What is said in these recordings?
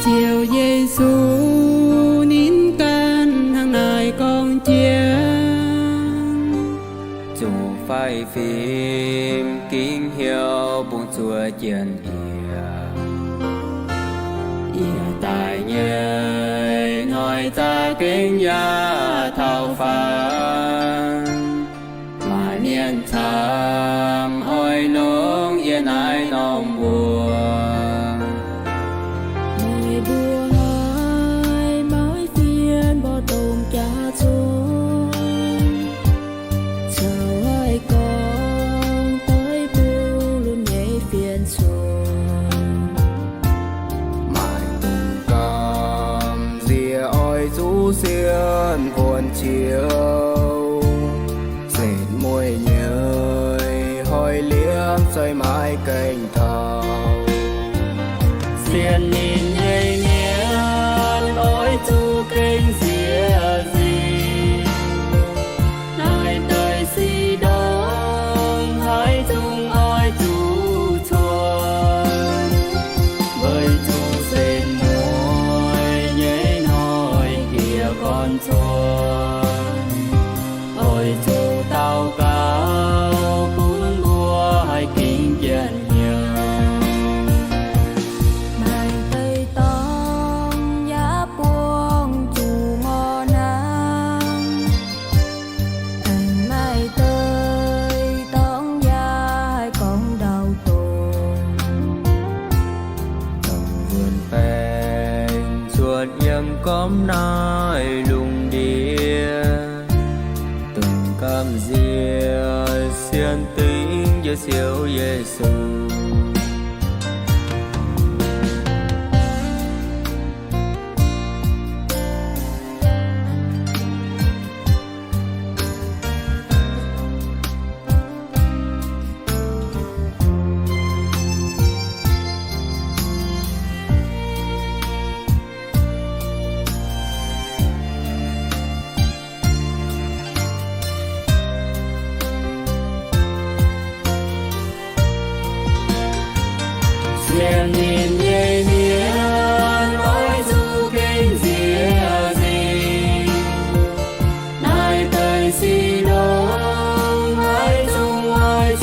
Ziouv Yesu ninh ganh hnangv naaiv gorngv jienv, zuqc faix fim gingx hnyouv bungx zuov jien yie. Yie daaih nyei hnoi za'gengh yaac taux faanv. Maaih mienh camv oix longc yie naaiv norm mbuox. Meih mbuo haiz maiv fien mborqv dongh jaax zungv, caux haih gorngv doix bung lunx nyei fienx cuotv. Maaih dongh gamh nziex oix zuqc sienx kuonx ciouv, setv mueiz nyei hnoi liemh zeih maiv gaengh taux. Sienx ninh nyei mienh oix zuqc gengh nziex nzingc. Naaiv deix sic ndongc haaix zungv oix zuqc cuotv, weic zuqc setv mueiz nyei hnoi yie gorn cuotv. Oix zuqc daux gaux bun mbuo haih gingx jienv hnyouv. Maaih deix dorngx yaac buangh zuqc ngorc hnaangx. Aengx maaih deix dorngx yaac haih gorngv ndau dongh, dongh nzuonx baengc cuotv yiem gormx naaiv lungh ndiev, dongh gamh nziex sienx dingc njiec Ziouv Yesu. Sienx ninh nyei mienh oix zuqc gengh nziex nzingc. Naaiv deix sic ndongc haaix zungv oix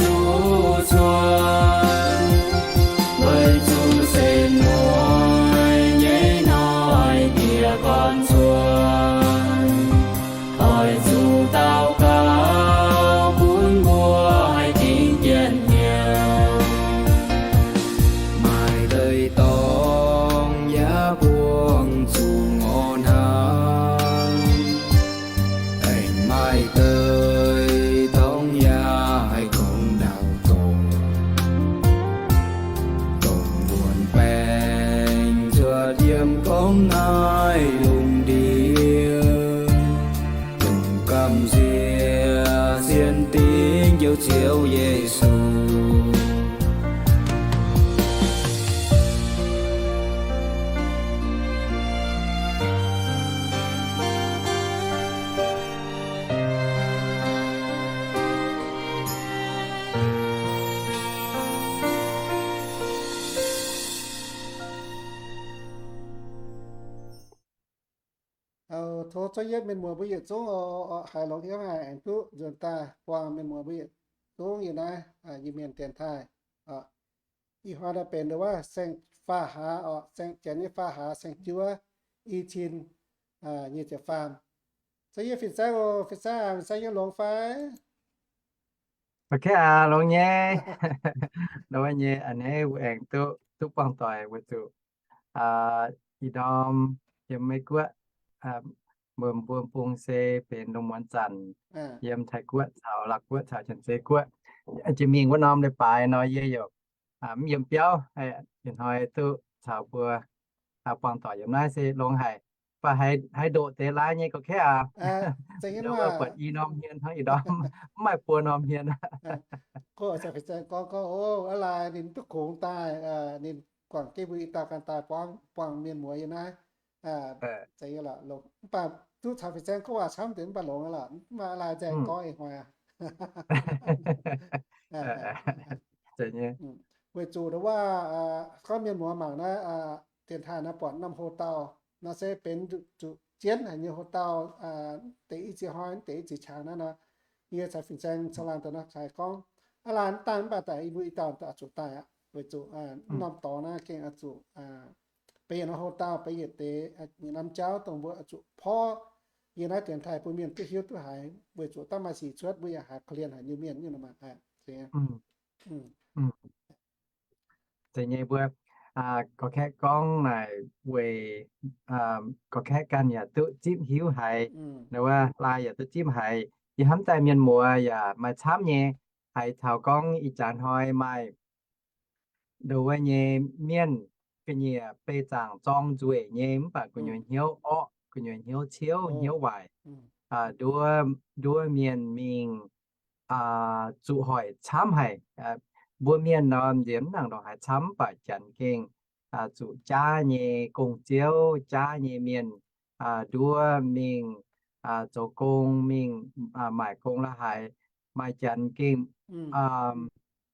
Ziouv Yesu. Tov zouv yietv mienh muoz mbuo yietc zungv oc, haiz longx hnyouv haic aengx duqv nzuonx daaih buangh mienh muoz mbuo yietc zungv yiem naaiv Iu-Mienh dienx taaih. Ih hnoi naaiv benx ndongc wuov saeng-faam hlaax oc, saeng-, janx nyei faam hlaax, saeng-juov, i cin nyic ziepc faam. Zouv yietv fin-saeng oc, fin-saeng, fin-saeng yiem longx fai? Ok aac, longx nyei. Ndongc wuov nyei a'hneiv mbuo aengx duqv, duqv buangh doic weic zuqc ih ndorm yiem Meiv Guoqv, mbuo, mbuo bung se benx lungh muonz zanc yiem Taiv Guoqv caux Laauv Guoqv caux Janx-Zei Guoqv jiex mingh wuov norm leiz-baaix nor, yie yaac mv yiem biauv, ih hnoi duqv caux mbuo buangh doic yiem naaiv se longx haic. Mv baac haih ndoqc deix laaix nyei gauh kaeqv aac. Buatc i norm hmien hnangv ih ndorm, mv maaih buo norm hmien. Gorngv, gorngv, o, aav laaix ninh duqv kungx daaih, ninh guangc jienv mbuo i dauh ganh daaih buangh, buangh mienh muoz yiem naaiv. Mv baac duqv caux fin-saeng gorngv waac camv deix mv baac longx aqv lorqc. Mv baac aav laaix nzaeng gorngv ih hnoi aqv. Weic zuqc ndongc wuov, gorngv mienh muoz mangc naaiv dienx taaih naaiv buatc norm houx-dauh nor se benx zuqc jienv haic nyei houx-dauh, deix i ziex hnoi, deix i ziex qangx naaiv nor, yie caux fin-saeng caangh laangh daaih nor haiz gorngv, aav laaix daaih mv baac daaih mbuo i dauh oix zuqc daaih aqv. Weic zuqc norm dorngx naaiv gengh oix zuqc benx yietc norm houx-dauh, benx yietc deix norm jauv dongh mbuo oix zuqc porv yiem naaiv dienx taaih bun mienh duqv hiuv duqv haiz, weic zuqc dangh maaih sic cuotv mbuo yaac haiz korv-lienh haic nyei mienh nyei nor maah. Zeiz nyei mbuo gorngv kaeqv gorngv naaic weic gorngv kaeqv ganh yaac duqv zipv hiuv haiz, ndongc wuov laaix yaac duqv zipv haiz. Yie hnamv daaih mienh muoz yaac maaih camv nyei, haiz taux gorngv ih jaax hnoi maaih ndongc wuov nyei mienh ga'nyiec beih zaangc zorng nzueic nyei mv baac gu'nyuoz hnyouv orqv, gu'nyuoz hnyouv ciouv, hnyouv waaic, nduov, nduov mienh mingh zuqc hoic camv haic. Mbuo mienh nor nziex mv nangc ndongc haaix camv, mv baac janx gengh zuqc jaav nyei gong-ziouv, jaav nyei mienh nduov mingh zoux gong, mingh maaic gong la'haaix. Maaih janx gengh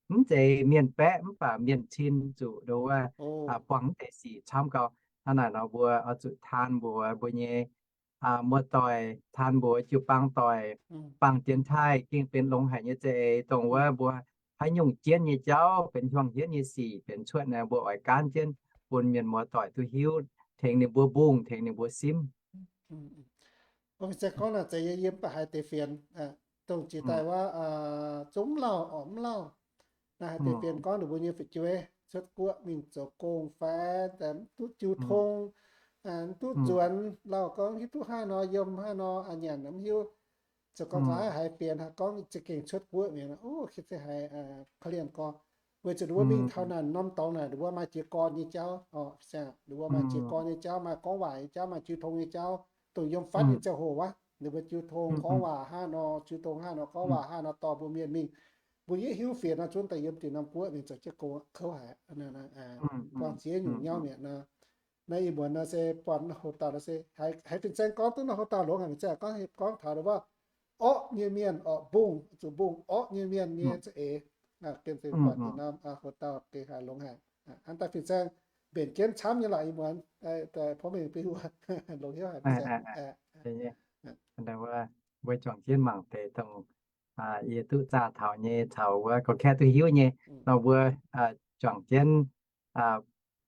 mv zeiz mienh baeqv mv baac mienh cin zuqc ndongc wuov buangh mv deix sic camv gau. Hnangv naaic nor mbuo oix zuqc taan mbuox mbuo nyei muoz-doic, taan mbuox jiu-baang doic, bangc dienx taaih gengh benx longx haic nyei za'eix, dongh wuov mbuo haaix nyungc jienv nyei jauv, benx hiuang hietv nyei sic benx cuotv naaic, mbuo oix gaanv jienv bun mienh muoz-doic duqv hiuv, tengx ninh mbuo mbungh, tengx ninh mbuo simv. Gorngv se gorngv naaic zeiz yie mv baac haiz deix fienx, dongh jiex daaih wuov zungv mv lauh orqc mv lauh. Naaiv haiz deix fienx gorngv ninh mbuo nyei fu'jueiv cuotv guoqv mingh zoux gong fai, mv duqv jiu tong, mv duqv nzuonx, lauh gorngv hiuv duqv hnangv nor, yiem hnangv nor, nyanc mv hiuv. Zoux gorngv haiz fienx haiz gorngv za'gengh cuotv guoqv mingh, o, se haiz korv-lienh gorx. Weic zuqc ninh mbuo mingh taux naaic norm dorngx naaic, ninh mbuo maaih jiez gorn nyei jauv, ninh mbuo maaih jiez gorn nyei jauv, maaih gorngv waac nyei jauv, maaih jiu tong nyei jauv, dongh yiem fatv nyei ziangh hoc wuov, ninh mbuo jiu tong gorngv waac hnangv nor, jiu tong hnangv nor, gorngv waac hnangv nor dorh mbuo mienh mingh. Mbuo yietv hiuv fienx nor zunv daaih yiem diuc norm guoqv mingh zoux jienv gong kouv haic, buangh ziex nyungc nyauv mi'aqv nor. Naaiv ih muonz nor se buatc houx-dauh nor se haiz fin-saeng gorngv duqv naaiv houx-dauh longx haic, fin-saeng gorngv, gorngv taux wuov orqv nyei mienh, orqc mbungh, zuqc mbungh orqv nyei mienh nyei za'eix. Gengh se buatc norm houx-dauh gengh haiz longx haic. Hnangv daaih fin-saeng mbenc jienv camv nyei lorqc ih muonz, porv mengh beu longx hnyouv haic. Mbuo juangc jienv mangc deix dongh yie duqv zaah taux nyei caux wuov gorngv kaeqv duqv hiuv nyei nor, mbuo juangc jienv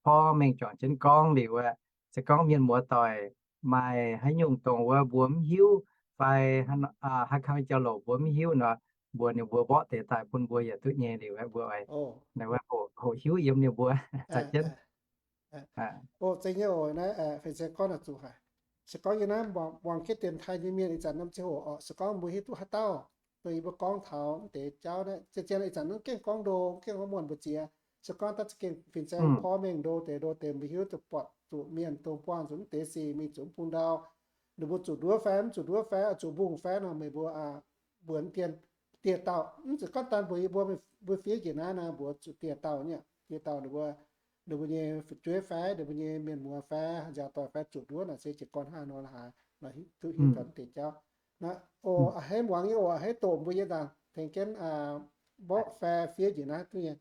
porv mengh juangc jienv gorngv liuz aeqv, se gorngv mienh muoz-doic maaih haaix nyungc dongh wuov mbuo mv hiuv fai haaix kang jauv-louc mbuo mv hiuv nor, mbuox ninh mbuo mborqv deix daaih bun mbuo yaac duqv nyei liuz aeqv, mbuo oix hoqc hiuv yiem ninh mbuo caux jienv. O, zeiz nyei oc. Naaiv fin-saeng gorngv naaic zuqc haic. Se gorngv yie naaiv muangx jienv dienx taaih nyei mienh ih zanc norm ziangh hoc orqc, se gorngv mbuo hiuv duqv haaix dauh dongh yie mbuo gorngv taux mv deix jauv naaiv, zien-zien ih zanc mv gengh gorngv ndo, mv gengh gorngv muonh mbu'ziex. Se gorngv daaih za'gengh fin-saeng porv mengh ndo deix ndo deix mbuo hiuv duqv buatc zuqc mienh dongh buangh zuqc mv deix sic mingh zuqc mv bung ndau, ninh mbuo zuqc nduov fai mv zuqc nduov fai, zuqc mbungh fai nor, meih mbuo mbuox dien dieh dauh. Mv zeiz gorngv daan mbuo, yie mbuo, mbuo fiev njiec naaiv nor, mbuox zuqc dieh dauh nyei, dieh dauh ninh mbuo, ninh mbuo nyei fu'jueiv fai ninh mbuo nyei mienh muoz fai nziaaux doic fai zuqc nduov naaic se jiez gorn hnangv haaix nor la'haaix, duqv hiuv taux deix jauv. Naaiv, o, a'hneiv muangx nyei, o, a'hneiv doqc mbuo yie nzaangc tengx jienv mborqv fai fiev njiec naaiv duqv nyei.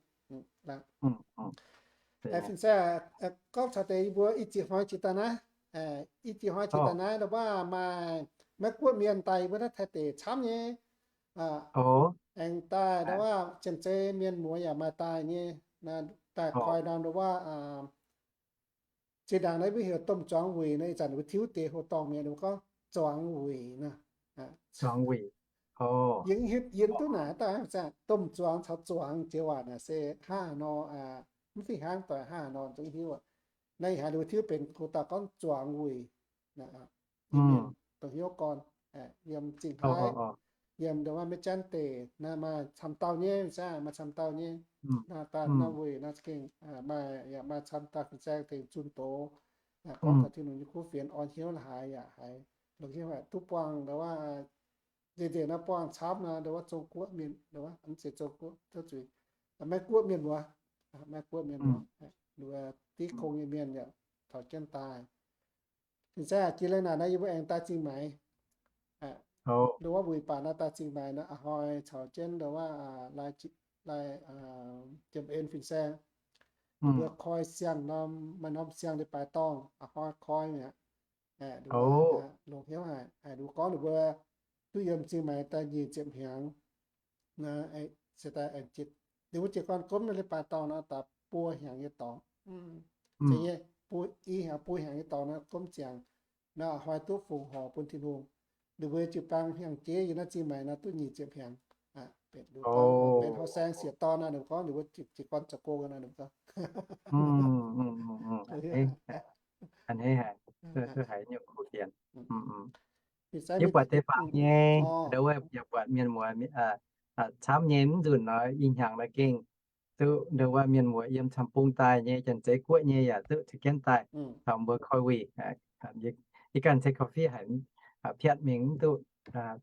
Fin-saeng, gorngv caux deix yie mbuo i ziex hnoi jiex daaih naaiv, i ziex hnoi jiex daaih naaiv, ndau wuov maaih maiv guoqv mienh daaih yie mbuo naaiv Taiv deic camv nyei, aengx daaih ndau wuov Janx-Zei mienh muoz yaac maaih daaih nyei, daaih koi norm ndau wuov zinh ndaangc naaiv mbuo heuc domh zuangx wuic nor, ih zanc mbuo tiuv deix houx-dorngh mienh mbuo gorngv zuangx wuic nor. Zuangx wuic. Yie, yie duqv naaic daaih, domh zuangx caux zuangx jiex waac naaic se hnangv haaix nor, mv fih hnangv doic hnangv haaix nor zungv hiuv aqv. Naaiv ih haiz ninh mbuo tiuv benx houx-dauh gorngv zuangx wuic. Dongh hnyouv gorn, yiem Zingh Haaix, yiem ndau wuov maiv janv deic naaiv maaih camv dauh nyei, fin-saeng, maaih camv dauh nyei. Naaiv daaih naaiv wuic naaiv za'gengh maaih, yaac maaih camv dauh fin-saeng tengx zunh doz, gorngv taux Tin-Hungh nyei kuv fienx orn hnyouv la'haaix yaac haiz longc hnyouv haic duqv buangh ndau wuov nzengc nzengc nor buangh camv nor ndau wuov Zong-Guoqv mienh, ndau wuov mv zeiz Zong-Guoqv, zuqc Meiv-Guoqv mienh muoz, Meiv-Guoqv mienh muoz, ndau wuov div gong nyei mienh yaac taux jienv daaih. Fin-saeng, jiex lengh naaic nor yie mbuo aengx daaih Zingh Maix. Ndau wuov wuic baac nor daaih Zingh Maix nor, a'hnoi caux jienv ndau wuov lai, lai Jiem En fin-saeng, mbuo koi siang norm, maaih norm siang leiz-baaix dorngh, a'hnoi koi mi'aqv. Longc hnyouv haic, ninh mbuo gorngv ninh mbuo duqv yiem Zingh Maix daaih nyic ziepc hnyangx. Ninh mbuo jiez gorn gomv leiz-baaix dorngh nor daaih buo hnyangx nyei dorngx. Zeiz nyei, i hnyangx buo hnyangx nyei dorngx nor gomv ziangx, nor a'hnoi duqv fongc horc bun Tin-Hungh. Ninh mbuo jiu-baang hnyangx-jeiv yiem naaiv Zingh Maix nor duqv nyic ziepc hnyangx. Benx hauh saeng sieqv dorn nor, ninh mbuo gorngv ninh mbuo jiez gorn zoux gong nor, ninh mbuo gorngv. Yie buatc deix faam nyei, ndau wuov yaac buatc mienh muoz camv nyei, mv nzunc nor i hnyangx nor gengh duqv ndau wuov mienh muoz yiem camv-bung daaih nyei, Janx-Zei Guoqv nyei yaac duqv caux jienv daaih caux mbuo koi wuic. Yie ganh se kaux fiev haic, piatv mingh mv duqv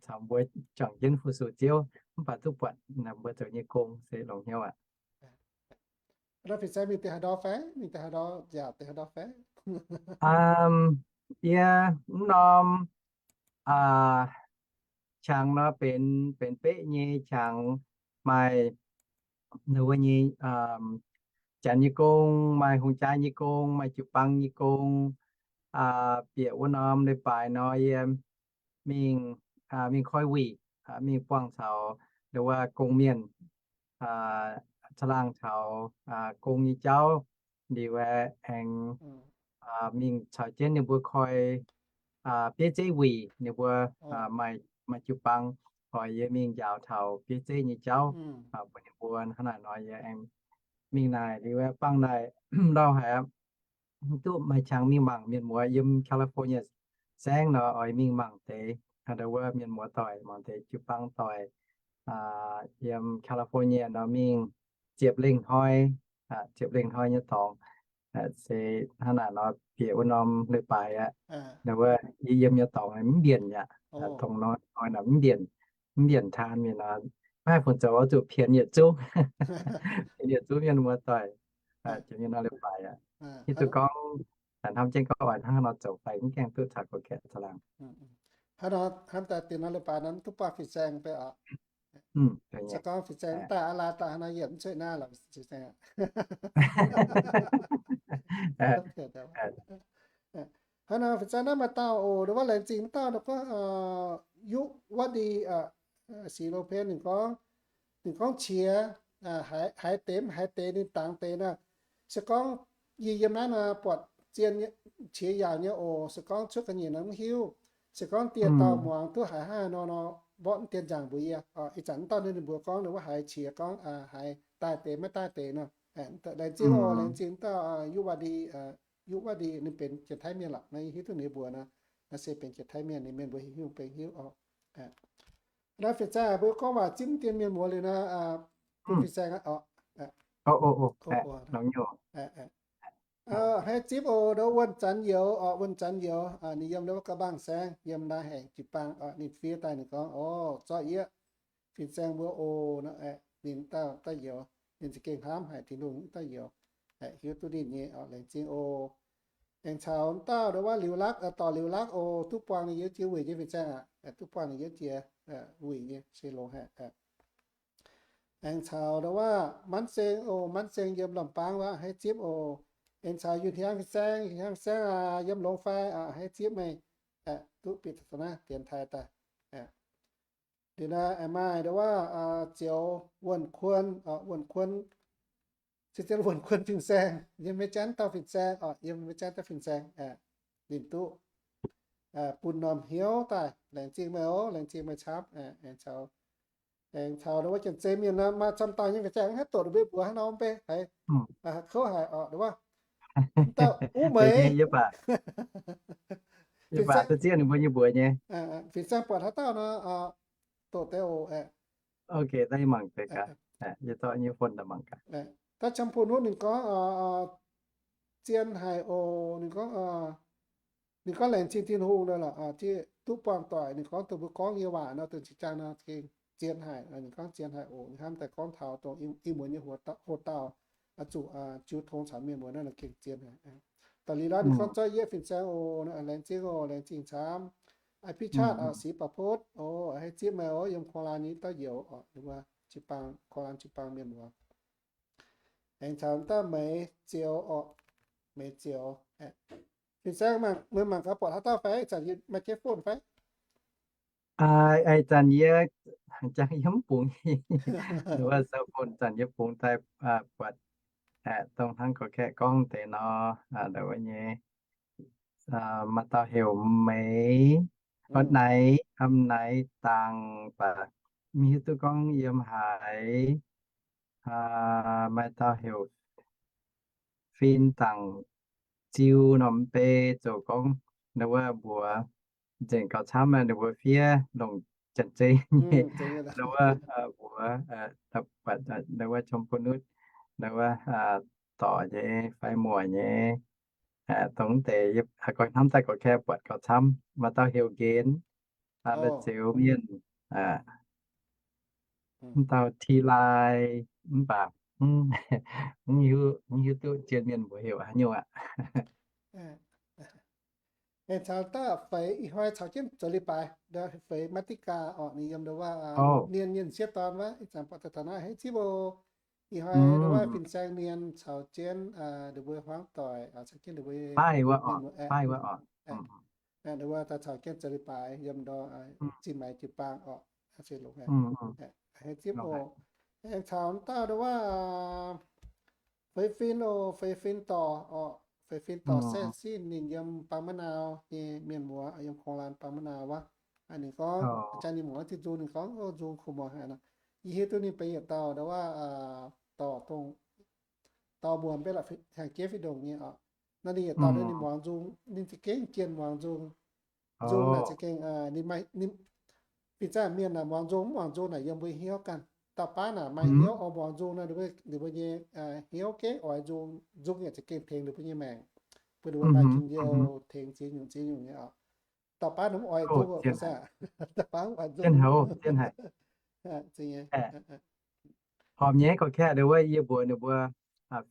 caux mbuo juangc jienv fu-sux Ziouv, mv baac duqv buatc mbuo zoux nyei gong se longx hnyouv aqv. Yie mv norm qangx nor benx, benx beqv nyei qangx, maaih ninh mbuo nyei janx nyei gong, maaih hungh jaa nyei gong, maaih jiu-baang nyei gong. Bieqc wuov norm leiz-baaix nor yie mingh, mingh koi wuic, mingh buangh caux ndau wuov gong-mienh caangh laangh caux gong nyei jauv. Liuz aengx mingh caux jienv ninh mbuo koi bieiv zeiv wuic, ninh mbuo maaih, maaih jiu-baang oix yie mingh njaaux taux bieiv zeiv nyei jauv bun ninh mbuo. Hnangv naaic nor yie aengx mingh naaic. Liuz bangh naaic lauh haic aqv, mv duqv maaih qangx mingh mangc mienh muoz yiem California saengv nor, oix mingh mangc deix, ndau wuov mienh muoz doic, mangc deix jiu-baang doic yiem California nor mingh ziepc lengh hnoi, ziepc lengh hnoi nyei dorngx. Se hnangv naaic nor bieqc wuov norm leiz-baaix aqv. Ndau wuov yie yiem nyei dorngx mv mbienc aqv. Dongh hnoi naaic mv mbienc, mv mbienc taan mienh nor, maiv haih fungc zoux oix zuqc pienx yietc zungv, pienx yietc zungv mienh muoz doic. Jiex mienh nor leiz-baaix aqv. Hiuv duqv gorngv hnamv jienv gorngv oix hnangv nor zoux fai mv gaengh duqv caux gorx-kaeqv caangh laangh. Hnangv daaih dinh nor leiz-baaix nor mv duqv buangh fin-saeng fai oc. Se gorngv fin-saeng daaih aa laa daaih hnangv nor yietc mv cuotv naaiv lorqc. Hnangv nor fin-saeng naaiv maaih dauh oc, ndau wuov laengz zingh dauh, ndau gorngv Yuqv Wuov Ndie, Singx Lou Pien ninh gorngv, ninh gorngv qiex haiz deix mv haiz deix ninh dangx deix nor. Se gorngv yie yiem naaiv nor buatc zien qiex yaauc nyei oc. Se gorngv cuotv ga'nyiec nor mv hiuv. Se gorngv dieh dauh muangx duqv haiz hnangv haaix nor nor, mborqv dien nzaangc mbuox yie. Ih zanc dauh ninh mbuox gorngv ninh wuov haiz qiex gorngv haiz daaih deix maiv daaih deix nor. Laengz zingh oc, laengz zingh dauh Yuqv Wuov Ndie, Yuqv Wuov Ndie ninh benx Janx-Taiv mienh lorqc nor, yie hiuv duqv ninh mbuox nor, naaiv se benx Janx-Taiv mienh, ninh mienh mbuo hiuv benx hiuv oc. Naaiv fin-saeng mbuo gorngv waac zipv dien mienh muoz liuz nor, bun fin-saeng aqv oc. Haiz zipv oc, ndau wuonh zanc youz oc, wuonh zanc youz, ninh yiem ndau wuov Ga'mbang saengv, yiem naaiv hengx jiu-baang oc, ninh fiev daaih ninh gorngv, o, zorqv yie fin-saeng mbuo oc. Ninh dauh daaih youz, ninh za'gengh hnamv haic Tin-Hungh dauh youz, hiuv duqv ninh nyei oc. Laengz zingh oc. Aengx caux dauh ndo wuov Liuz Lakv, dorc Liuz Lakv oc, duqv buangh ninh yiem jiex wuic nyei fin-saeng aqv. Duqv buangh ninh yiem jiex wuic nyei se longx haic. Aengx caux ndo wuov Manv Seng oc, Manv Seng yiem Lamh Baang wuov, haiz zipv oc. Aengx caux Yun Hiang fin-saeng, Yun Hiang fin-saeng yiem longx fai, haiz zipv meih. Duqv bieqc taux naaiv dienx taaih daaih. Liuz naaiv aengx maaih ndo wuov Zioux Wuonh Kuon, Wuonh Kuon, se zien Wuonh Kuon fin-saeng, yiem Meiv Janv dauh fin-saeng oc, yiem Meiv Janv dauh fin-saeng. Ninh duqv bun norm hnyouv daaih. Laengz zingh meih oc, laengz zingh meih camv. Aengx caux, aengx caux ndo wuov Janx-Zei Mienh nor, maaih camv dauh nyei fin-saeng mv haih doqc ninh mbuo mbuox hnangv nor mv bei haiz, kouv haic oc, ndo wuov. Mv dauh Uv Meix, yie baac, yie baac duqv zieqv ninh mbuo nyei mbuox nyei. Fin-saeng buatc haaix dauh nor, doqc deix oc. Ok, daaih mangc deix gaax. Yie zorqv nyei phone daaih mangc gaax. Daaih Qam Pun Nutv ninh gorngv, zien haic oc. Ninh gorngv, ninh gorngv laengz zingh Tin-Hungh nor lorqc, duqv buangh doic. Ninh gorngv dongh mbuo gorngv nyei waac nor, dongh zinh ziangh nor gengh zien haic. Ninh gorngv zien haic oc. Ninh hnamv daaih gorngv taux dongh ih muonz nyei hoc dauh, oix zuqc jiu tong caux mienh muoz naaiv nor gengh zien haic. Da'liuz laanh ninh gorngv zorqv yie fin-saeng oc, laengz zingh oc, laengz zingh camv. Aa, Pi Chaatv oc, Sipv Baac Putv oc, haiz zipv meih oc, yiem Konglan nyei dauh youz oc, ninh mbuo jiu-baang, Konglan jiu-baang mienh muoz. Aengx caux dauh Meix Zioux oc, Meix Zioux. Fin-saeng, meih mangc gaax buatc haaix dauh fai? Ih zanc maaih jienv phone fai? Ih zanc yie jangx yie mv bungx, wuov cell phone zanc yie bungx daaih buatc dongh hnangv gorx-kaeqv gorngv deix nor, wuov nyei, maaih dauh heuc Meix, Naix, am Naix Dangc baac mv hiuv duqv gorngv yiem haaix. Maaih dauh heuc Fin Dangc Ziu norm bei zoux gorngv ndau wuov mbuox nzengc gauh camv, ninh mbuo fiev longc Janx-Zei nyei, ndau wuov mbuox, ndau wuov Qam Pun Nutv, ndau wuov dorc nyei fai muoc nyei. Dongh deix yie haiz gorngv hnamv daaih gorx-kaeqv buatc gauh camv. Maaih dauh heuc Nqenx, La'zeux Mienh, mv dauh Ti Lai, mv baac mv hiuv duqv zien mienh mbuox heuc haaix nyungc aqv. Aengx caux dauh feix ih hnoi caux jienv zoux leiz-baaix, feix Matv^ti^gaa oc, ninh yiem ndau wuov Mienh, Mienh sieqv dorn wuov, ih zanc buatc daaih taux naaiv, haiz zipv oc. Ih hnoi ndau wuov fin-saeng mienh caux jienv ninh mbuo hmuangv doic, caux jienv ninh mbuo, ndau wuov daaih caux jienv zoux leiz-baaix yiem ndau zinh maix jiu-baang oc, se longx haic. Haiz zipv oc. Aengx caux dauh ndau wuov Feix Fin oc, Feix Fin dorc oc, Feix Fin dorc Saeng Sin, ninh yiem Baang Ma'nau nyei mienh muoz, yiem Konglan Baang Ma'nau wuov. Ninh gorngv, jang ninh muangx diuh nzung, ninh gorngv, o, nzung kuh muangx haic nor. Yie hiuv duqv ninh benx yietc dauh ndau wuov dorc dongh dauh muonz beiv la'hengx jeiv fih ndongc nyei oc. Nor ninh yietc dauh ninh muangx nzung, ninh za'gengh jienh muangx nzung. Nzung naaic za'gengh, ninh, fin-saeng mienh naaic muangx nzung mv muangx nzung naaic yiem mbuo hnyouv ganh. Dauh baav naaic maaih hnyouv oix muangx nzung nor, ninh mbuo nyei hnyouv gengh oix nzung. Nzung yaac za'gengh tengx ninh mbuo nyei maengc, bun ninh mbuo maaih njien-youh, tengx ziex nyungc ziex nyungc nyei oc. Dauh baav ninh mv oix nzung, dauh baav mv oix nzung. Horpc nyei gorqv-kaeqv ndau wuov yie mbuox ninh mbuo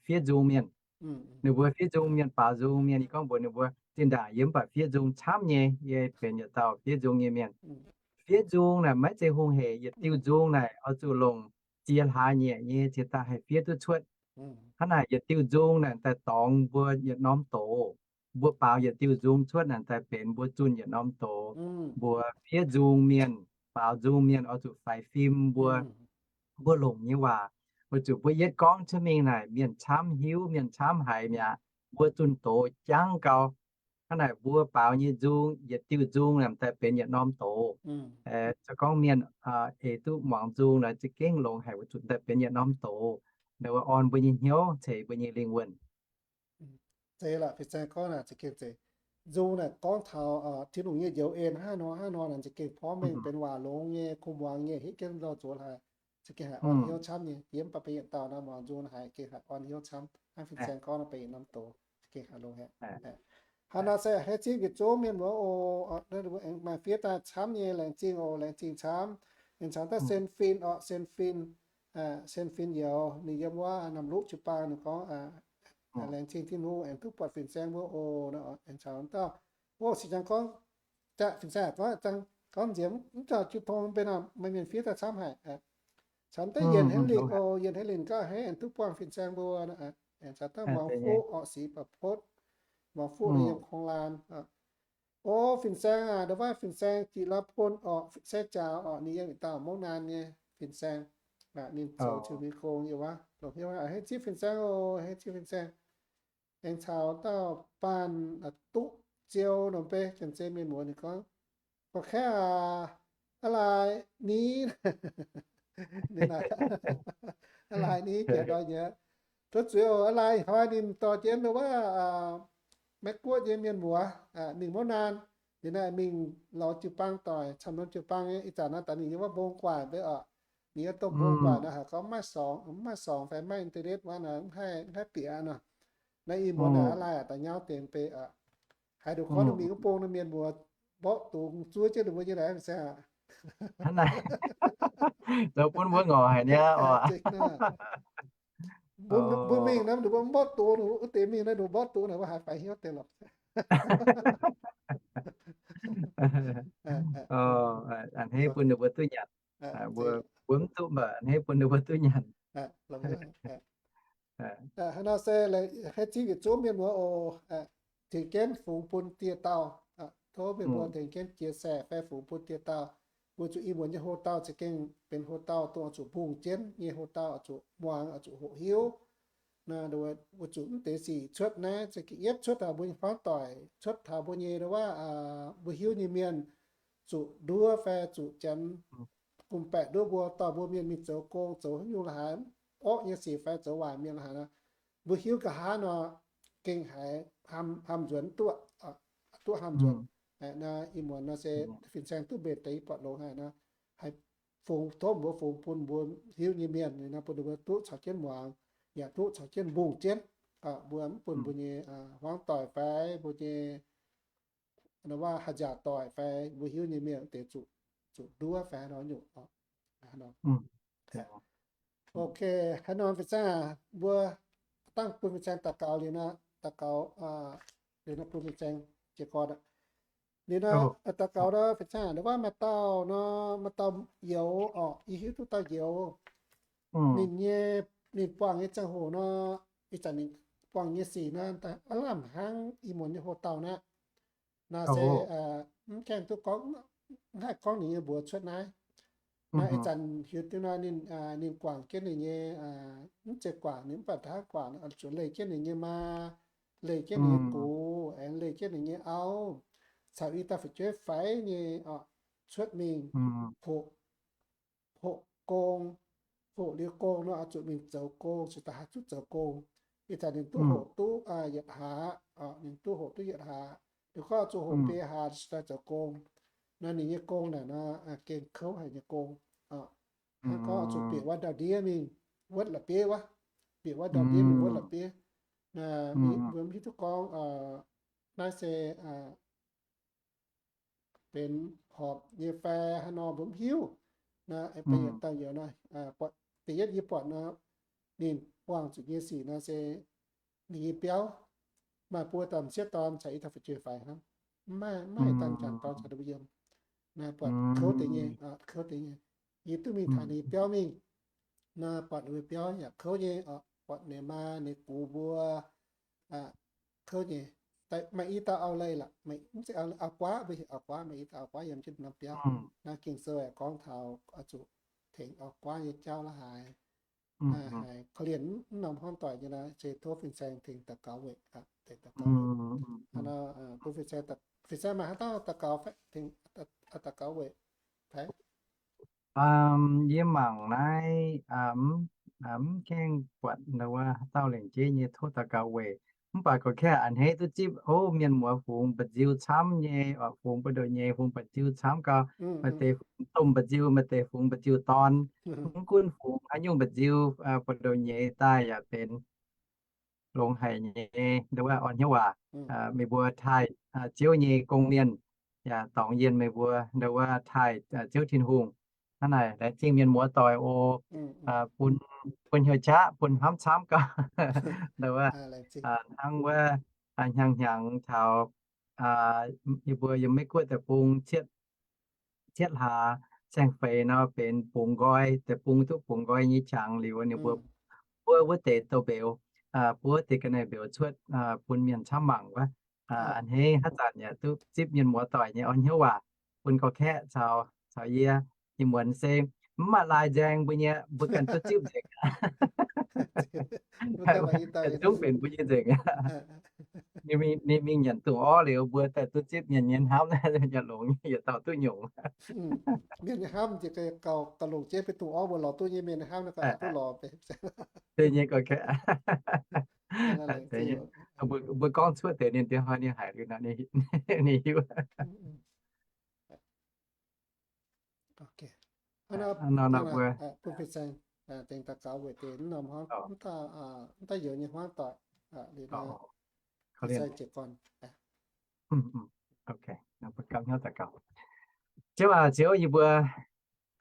fiev nzung mienh. Ninh mbuo fiev nzung mienh, baaux nzung mienh. Yie gorngv mbuox ninh mbuo, zinh ndaangc yie mv baac fiev nzung camv nyei, yie benx yietc dauh fiev nzung nyei mienh. Fiev nzung naaic maiv zeiz hungh hec. Yietc diuh nzung naaic oix zuqc longc ziex hlaax nyieqc nyei cingx daaih haih fiev duqv cuotv. Hnangv naaic yietc diuh nzung naaic daaih dorngx mbuo yietc norm doz. Mbuo baaux yietc diuh nzung cuotv naaic daaih benx mbuo zunh yietc norm doz. Mbuox fiev nzung mienh, baaux nzung mienh oix zuqc faix fim mbuo, mbuo longc nyei waac, weic zuqc mbuo yietv gorngv cuotv mingh naaic mienh camv hiuv, mienh camv haiz mi'aqv. Mbuo zunh doz jangv gau. Hnangv naaic mbuo baaux nyei nzung, yietc diuh nzung naaic daaih benx yietc norm doz. Zoux gorngv mienh eix duqv muangx nzung naaic za'gengh longx haic, weic zuqc daaih benx yietc norm doz, naaic orn mbuo nyei hnyouv ceix mbuo nyei lingh wuonh. Zeiz lorqc, fin-saeng gorngv naaic za'gengh zeiz. Nzung naaic gorngv taux Tin-Hungh nyei njoux en hnangv nor hnangv nor naaic za'gengh porv mengh benx waac longx nyei, kuh muangx nyei, hitv jienv lorh zuoz haic. Za'gengh haiz orn hnyouv camv nyei. Yie mv baac benx yietc dauh naaiv muangx nzung haiz gengh haiz orn hnyouv camv. Hnangv fin-saeng gorngv naaic benx yietc norm doz, za'gengh haiz longx haic. Hnangv nor se haiz zipv yietc zungv mienh muoz oc, maaih fiev daaih camv nyei, laengz zingh oc, laengz zingh camv. Aengx caux dauh Sen Fin orqc, Sen Fin, Sen Fin Youz, ninh yiem wuov Namc Luqv jiu-baang, ninh gorngv, laengz zingh Tin-Hungh aengx duqv buatc fin-saeng mbuo oc. Aengx caux dauh, o, singx ziangx gorngv, jaav fin-saeng gorngv, gorngv nziex mv dauh jiu tong mbenc, maaih mienh fiev daaih camv haic. Caux dauh Yienh Haiv Lingc oc, Yienh Haiv Lingc gaav hnangv aengx duqv buangh fin-saeng mbuo. Aengx caux dauh Muangx Fuqv orqc, Six Ba'potv, Muangx Fuqv ninh yiem Kongx Laanh. O, fin-saeng aac, ndongc wuov fin-saeng Jiqc Laa Bun orqc, Sai Jaaux orqc, ninh yiem yietc dauh Mouv Naan nyei fin-saeng. Ninh zoux ziux mingh gong yiem wuov, longc hnyouv hnangv, hei zieqv fin-saeng oc, hei zieqv fin-saeng. Aengx caux dauh Baanh Duqv Ziou nor, mv bei Janx-Zei mienh muoz, ninh gorngv, Gorqv-kaeqv aac, aa lai ni, aa lai ni jiex ndoi nyei. Tov zuiz oc, aa lai hnoi ninh dorh jienv wuov Meiv Guoqv nyei mienh muoz mingh Mouv Naan. Liuz naaiv mingh lorz jiu-baang doic, camv norm jiu-baang nyei. Ih zanc naaiv daaih ninh yiem wuov mbong gu'nguaaic mv bei oc. Ninh yiem dongh mbong gu'nguaaic naaiv haiz gorngv mv maaih sorngx, mv maaih sorngx fai mv maaih internet wuov naaiv, mv haih, mv haih bieqc nor. Naaiv ih muonz naaic aa lai daaih nyauv deix mv bei oc. Haiz nduqc gorngv ninh mingh wuov bung naaiv mienh muoz mborqv dungz zuov jienv ninh mbuo nyei naaiv se aac. Zoux bun mbuo ngorc haic niaa oc. Mbuo mingh naaiv ninh mbuo mborqv dungz, wuov deix mingh naaiv ninh mbuo mborqv dungz naaic, mbuo haiz faix hnyouv deix lorqc. A'hneiv bun ninh mbuo duqv nyanc. Mbuo, mbuo mv duqv mv baac a'hneiv bun ninh mbuo duqv nyanc. Hnangv nor se hei zingh yietc zungv mienh muoz oc, tengx jienv fungx bun dieh dauh. Tov mienh mbuo tengx jienv chia sẻ fai fungx bun dieh dauh. Weic zuqc ih muonz nyei ho dauh za'gengh benx ho dauh dongh oix zuqc mbungh jienv nyei ho dauh, oix zuqc muangx, oix zuqc hoqc hiuv. Weic zuqc mv deix sic cuotv naaiv za'gengh yietv cuotv taux mbuo nyei hmuangv doic, cuotv taux mbuo nyei wuov, mbuo hiuv nyei mienh zuqc nduov fai zuqc janx gumh baeqc nduov mbuo, dorh mbuo mienh mingh zoux gong, zoux haaix nyungc la'haaix, orqv nyei sic fai zoux waaic mienh la'haaix nor, mbuo hiuv nqa'haav nor, gengh haiz hnamv nzuonx duqv, duqv hnamv nzuonx. Naaiv ih muonz nor se fin-saeng duqv mbenc deix buatc longx haic nor, haih fungx, tov mbuo fungx bun mbuo hiuv nyei mienh nor, bun ninh mbuo duqv caux jienv muangx, yaac duqv caux jienv mbungh jienv. Mbuo mv bun mbuo nyei hmuangv doic fai mbuo nyei wuov haaix nziaauc doic fai mbuo hiuv nyei mienh deix zuqc, zuqc nduov fai haaix nor nyungc. Ok, haaix nor fin-saeng aac, mbuo dangh bun fin-saeng daux gaux liuz nor, daux gaux, liuz nor bun fin-saeng jiez gorn aqv. Liuz nor, daux gaux nor fin-saeng aac, wuov maaih dauh nor, maaih dauh youz orqc, yie hiuv duqv dauh youz. Ninh nyei, ninh buangh nyei ziangh hoc nor, ih zanc ninh buangh nyei sic nor, aav lamh hnangv ih muonz nyei hoc dauh naaiv. Naaiv se mv gaengh duqv gorngv, mv haih gorngv ninh nyei mbuox cuotv naaiv. Naaiv ih zanc hiuv duqv nor ninh, ninh guangc jienv ninh nyei, mv zeiz guangc, ninh mv baac hnangv guangc, zuqc leih jienv ninh nyei maa, leih jienv ninh nyei gux, aengx leih jienv ninh nyei auv, caux i dauh fu'jueiv faix nyei orqc, cuotv mingh hoqc, hoqc gong, hoqc liuz gong nor oix zuqc mingh zoux gong, cingx daaih haih zuqc zoux gong. Ih zanc ninh duqv hoqc duqv yietc hlaax, ninh duqv hoqc duqv yietc hlaax, ninh gorngv zuqc hoqc biei hlaax cingx daaih zoux gong. Nor ninh nyei gong naaic nor, gengh kouv haic nyei gong. Hnangv gorngv zuqc bieqc wuov ndau-ndiev mingh wuotv la'bieiv wuov, bieqc wuov ndau-ndiev mingh wuotv la'bieiv. Mbuo mv hiuv duqv gorngv naaiv se benx horpc nyei fai haaix nor mbuo mv hiuv. Naaiv da'yietv yie buatc nor, ninh buangh zuqc nyei sic nor se ninh nyei biauv maaih buo dauh m'sieqv dorn caux i dauh fu'jueiv faix hnangv. Mv maaih, mv maaih dangh m'jangc dorn caux ninh mbuo yiem. Naaiv buatc kouv deix nyei, kouv deix nyei. Yie duqv mingh taux ninh nyei biauv mingh. Naaiv buatc ninh mbuo biauv yaac kouv nyei, buatc ninh maa ninh gux mbuo kouv nyei. Maaih i dauh auv-leih lorqc, mv zeiz auv-guaav, mbuo heuc auv-guaav, maaih i dauh auv-guaav yiem jienv norm biauv. Naaiv Ging-Sou aengx gorngv taux oix zuqc tengx auv-guaav nyei jauv la'haaix. Haiz korv-lienh mv norm hmuangv doic nyei nor, se tov fin-saeng tengx daux gaux weic, tengx daux gaux weic. Bun fin-saeng, fin-saeng maaih haaix dauh daux gaux, daux gaux weic fai? Yie mangc naaiv mv gaengh buatc wuov haaix dauh lengc jeiv nyei tov daux gaux weic. Mv baac gorqv-kaeqv a'hneiv duqv zipv, o, mienh muoz fungx mba'nziu camv nyei, fungx buoz-ndoqv nyei, fungx mba'nziu camv gau. Maaih deix fungx domh mba'nziu, maaih deix fungx mba'nziu dorn. Mv gunv fungx haaix nyungc mba'nziu, buoz-ndoqv nyei daaih yaac benx longx haic nyei. Ndau wuov orn hnyouv waac, meih mbuo taaih Ziouv nyei gong-mienh yaac dorngx yienh meih mbuo ndau wuov taaih Ziouv Tin-Hungh. Hnangv naaic, laengz zingh mienh muoz doic oc. Bun, bun hnyouv qaqv, bun hnamv camv gauh. Hnangv wuov, hnyangx-hnyangx taux, yie mbuo yiem Meiv Guoqv deic-bung cietv hlaax saeng-feix nor benx bungx nqoi, deic-bung duqv bungx nqoi nyei qangx liuz ninh mbuo, wuov, wuov deix douz-mbeux, buov deix ga'naaiv-mbeux cuotv bun mienh camv mangc wuov. A'hneiv haaix zanc yaac duqv zipv mienh muoz doic nyei orn hnyouv waac, bun gorqv-kaeqv caux, caux yie, ih muonz se mv maaih lai nzaeng mbuo nyei, mbuo ganh duqv zipv nzengc. Zungv benx mbuo nyei nzengc. Ninh mingh nyanc dungz orv liuz, mbuo daaih duqv zipv mienh nyei hnamv, yaac longx, yietc dauh duqv nyungc. Mienh nyei hnamv njiec gauh longc jienv, benx dungz orv mbuo lorz duqv nyei, mienh nyei hnamv naaiv gauh duqv lorz. Deix nyei gorqv-kaeqv. Mbuo gorngv cuotv deix ninh diev hnoi ninh haiz liuz nor, ninh hiuv. Nor mbuo, daaih gaux weic deix mv norm hmuangv, mv daaih youz nyei hmuangv doic, liuz nor, Ziouv aac, Ziouv, yie mbuo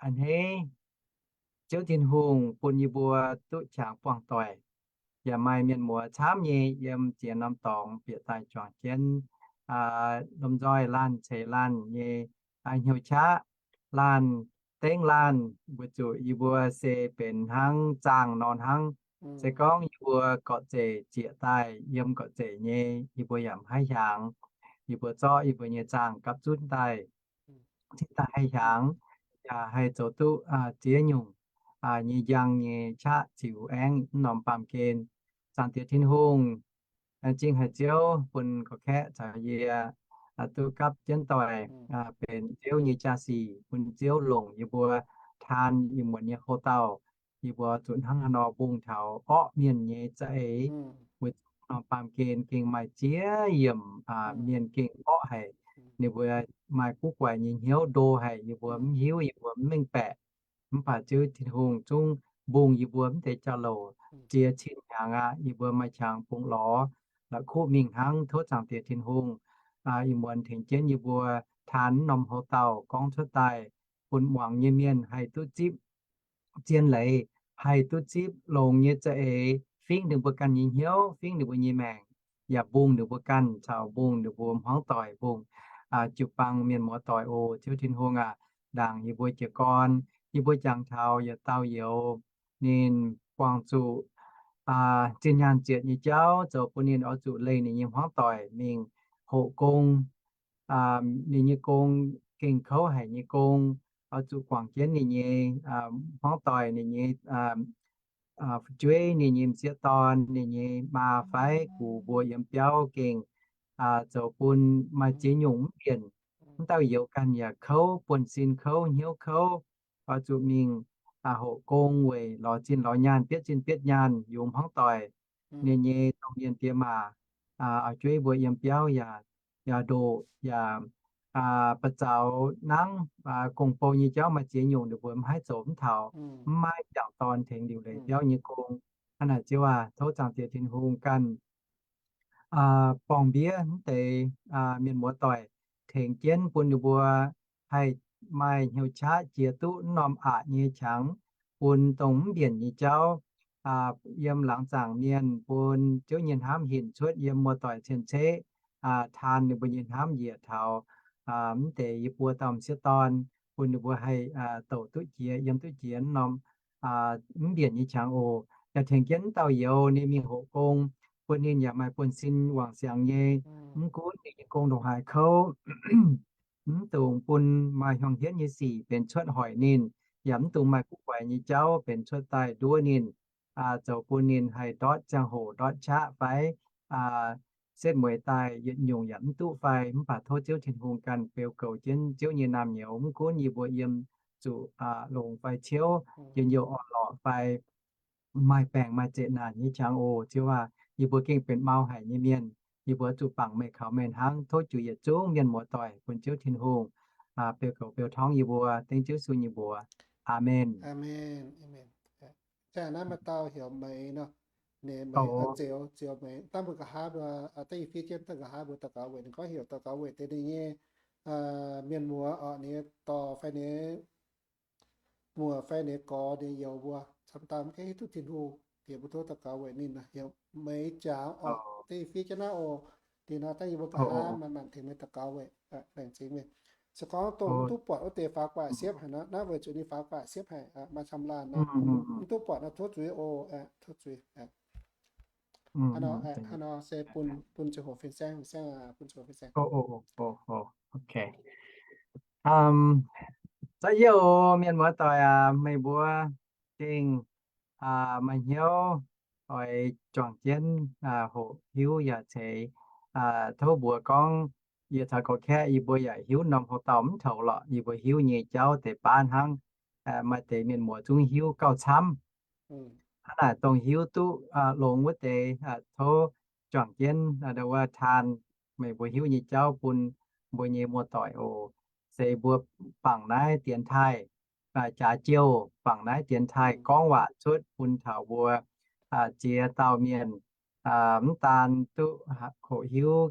a'hneiv Ziouv Tin-Hungh bun yie mbuo duqv qangx buangh doic, yaac maaih mienh muoz camv nyei yiem ziex norm dorngx bieqc daaih juangc jienv lomh nzoih laanh ceix laanh nyei hnyouv qaqv, laanh dengv laanh, weic zuqc yie mbuo se benx hnangv zaangh nor hnangv. Se gorngv yie mbuo gorqv-zeic zieqc daaih yiem gorqv-zeic nyei, yie mbuo yaac mv haih hiaangx. Yie mbuo zorqv yie mbuo nyei zaangh gapv zunv daaih, cingx daaih haih hiaangx, yaac haih zoux duqv ziex nyungc nyei njang nyei qaqv ziux aengv mv norm baamh gen. Zaangc Diex Tin-Hungh, laengz zingh haic Ziouv bun gorqv-kaeqv caux yie duqv gapv jienv doic benx Ziouv nyei jaa-sic, bun Ziouv longc yie mbuo taan ih muonz nyei houx-dauh. Yie mbuo zuqc hnangv haaix nor mbungh taux orqv mienh nyei za'eix, weic zuqc norm baamh gen gengh maaih ziex yiemc mienh gengh orqv haic. Ninh mbuo maaih guv guaix nyei hnyouv ndo haic, yie mbuo mv hiuv, yie mbuo mv mengh baeqc. Mv baac Ziouv Tin-Hungh zungv mbungh yie mbuo mv deix jauv-louc ziex cin hnyangx aqv. Yie mbuo maaih qangx bungx lorz la'kuqv mingh hnangv. Tov Zaangc Diex Tin-Hungh ih muonz tengx jienv yie mbuo taan mv norm houx-dauh gorngv cuotv daaih, bun muangx nyei mienh haih duqv zipv zien leiz, haih duqv zipv longx nyei za'eix fingv ninh mbuo ganh nyei hnyouv, fingv ninh mbuo nyei maengc, yaac mbungh ninh mbuo ganh caux mbungh ninh mbuo hmuangv doic, mbungh jiu-baang mienh muoz doic oc. Ziouv Tin-Hungh aac, ndaangc yie mbuo jiez gorn, yie mbuo jangx taux yietc dauh youz, ninh buangh zuqc zinh nyaanh zietc nyei jauv zoux bun ninh oix zuqc leih ninh nyei hmuangv doic mingh hoqc gong. Ninh nyei gong gengh kouv haic nyei gong, oix zuqc guangc jienv ninh nyei hmuangv doic, ninh nyei fu'jueiv, ninh nyei m'sieqv dorn, ninh nyei maa fai gux mbuo yiem biauv gengh zoux bun maaih ziex nyungc mv mbienc. Mv dauh youz ganh yaac kouv, buonv-sin kouv, hnyouv kouv, oix zuqc mingh hoqc gong weic lorz zinh lorz nyaanh, bietv zinh bietv nyaanh yungz hmuangv doic. Ninh nyei domh mienh diex maac, fu'jueiv mbuo yiem biauv yaac, yaac ndoqc, yaac ba'zaux nangv. Gong-bou nyei jauv maaih ziex nyungc ninh mbuo mv haih zoux mv taux, mv maaih m'jangc dorn tengx liuc leiz biauv nyei gong. Hnangv naaic Ziouv aac, tov Zaangc Diex Tin-Hungh ganh borng-mbiev mv deix mienh muoz doic, tengx jienv bun ninh mbuo haih maaih hnyouv qaqv jiex duqv mv norm aqc nyei qangx, bun dongh mv mbienc nyei jauv yiem laangz zaangc mienh, bun Ziouv nyei hnamv hinc cuotv yiem muoz-doic cien-ceqv, taan ninh mbuo nyei hnamv njiec taux mv deix yie mbuo dauh m'sieqv dorn, bun ninh mbuo haih douc duqv jiex, yiem duqv jiex mv norm mv mbienc nyei qangx oc. Yaac tengx jienv mv dauh youz ninh mingh hoqc gong, bun ninh yaac maaih buonv-sin wangc siangx nyei. Mv gunv ninh nyei gong ndongc haaix kouv, mv dungx bun maaih hiuang hietv nyei sic benx cuotv hoic ninh, yaac mv dungx maaih guv guaix nyei jauv benx cuotv daaih nduov ninh, zoux bun ninh haih ndortv ziangh hoc ndortv qaqv fai setv mueiz daaih yietc nyungc yaac mv duqv fai. Mv baac tov Ziouv Tin-Hungh ganh beu goux jienv Ziouv nyei naamh nyouz, mv gunv yie mbuo yiem zuqc longx fai ciouv, njien-youh orn-lorqc fai maaih baengc maaih zeqc naanc nyei qangx oc. Ziouv aac, yie mbuo gengh benx mau haic nyei mienh. Yie mbuo zuqc bangc meih kaux meih hnangv. Tov juix yietc zungv mienh muoz-doic bun Ziouv Tin-Hungh beu goux beu torngv yie mbuo, dengv Ziouv Yesu nyei mbuox. Aamen. Aamen. Aamen. Aa, naaiv maaih dauh heuc Meix nor. Ninh Meix, Zioux, Zioux Meix, dangh mbuo nqa'haav mbuo, dangh yie fiev jienv dangh nqa'haav mbuo daux gaux weic ninh gorngv heuc daux gaux weic deix ninh nyei mienh muoz oc, ninh nyei dorh fai ninh muoc fai ninh gorx ninh youz mbuo camv dauh mv gaengh hiuv duqv Tin-Hungh, yie mbuo tov daux gaux weic ninh nor, meih jaax orqc, deix fiev jienv naaiv oc. Dingc nor dangh yie mbuo nqa'haav manc-manc tengx meih daux gaux weic laengz zingh meih. Se gorngv dongh mv duqv buatc wuov deix faaux gu'nguaaic siepv haic nor, naaiv weic zuqc ninh faaux gu'nguaaic siepv haic, maaih camv laanh nor, mv duqv buatc nor tov zuiz oc, tov zuiz. Hnangv nor se bun, bun ziangh hoc fin-saeng, fin-saeng, bun ziangh hoc fin-saeng. Ok. Za'gengh mienh muoz-doic aac, meih mbuo gengh maaih hnyouv oix juangc jienv hoqc hiuv yaac ceix tov mbuox gorngv, yie caux gorx-kaeqv yie mbuo yaac hiuv norm houx-dauh mv toux lorqc, yie mbuo hiuv nyei jauv deix baav hnangv. Maaih deix mienh muoz zungv hiuv gauh camv. Hnangv naaic dongh hiuv duqv longx wuov deix tov juangc jienv ndo wuov taan meih mbuo hiuv nyei jauv bun mbuo nyei muoz-doic oc. Se mbuo bangc naaiv dienx taaih, jaax jouh bangc naaiv dienx taaih gorngv waac cuotv bun taux mbuo ziex dauh mienh mv daan duqv hoqc hiuv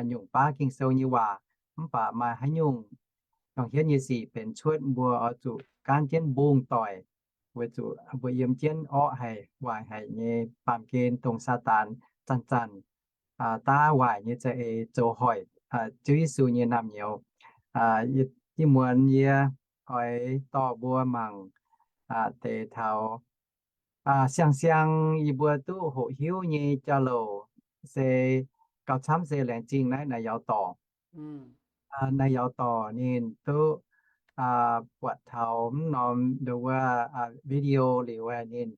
nyungc baav Ging-Sou nyei waac, mv baac maaih haaix nyungc juangc hietv nyei sic benx cuotv, mbuo oix zuqc gaanv jienv mbungh doic, weic zuqc mbuo yiem jienv orqv haic, waaic haic nyei baamh gen dongh Saadaan zanc-zanc daav waaic nyei za'eix zoux hoic Ziouv Yesu nyei naamh nyouz. Ih muonz yie oix dorh mbuo mangc deix taux siang-siang yie mbuo duqv hoqc hiuv nyei jauv-louc se gauh camv se laengz zingh naaiv naaic yaac dorc. Naaiv yaac dorc ninh duqv buatc taux mv norm ndo wuov video liuz ninh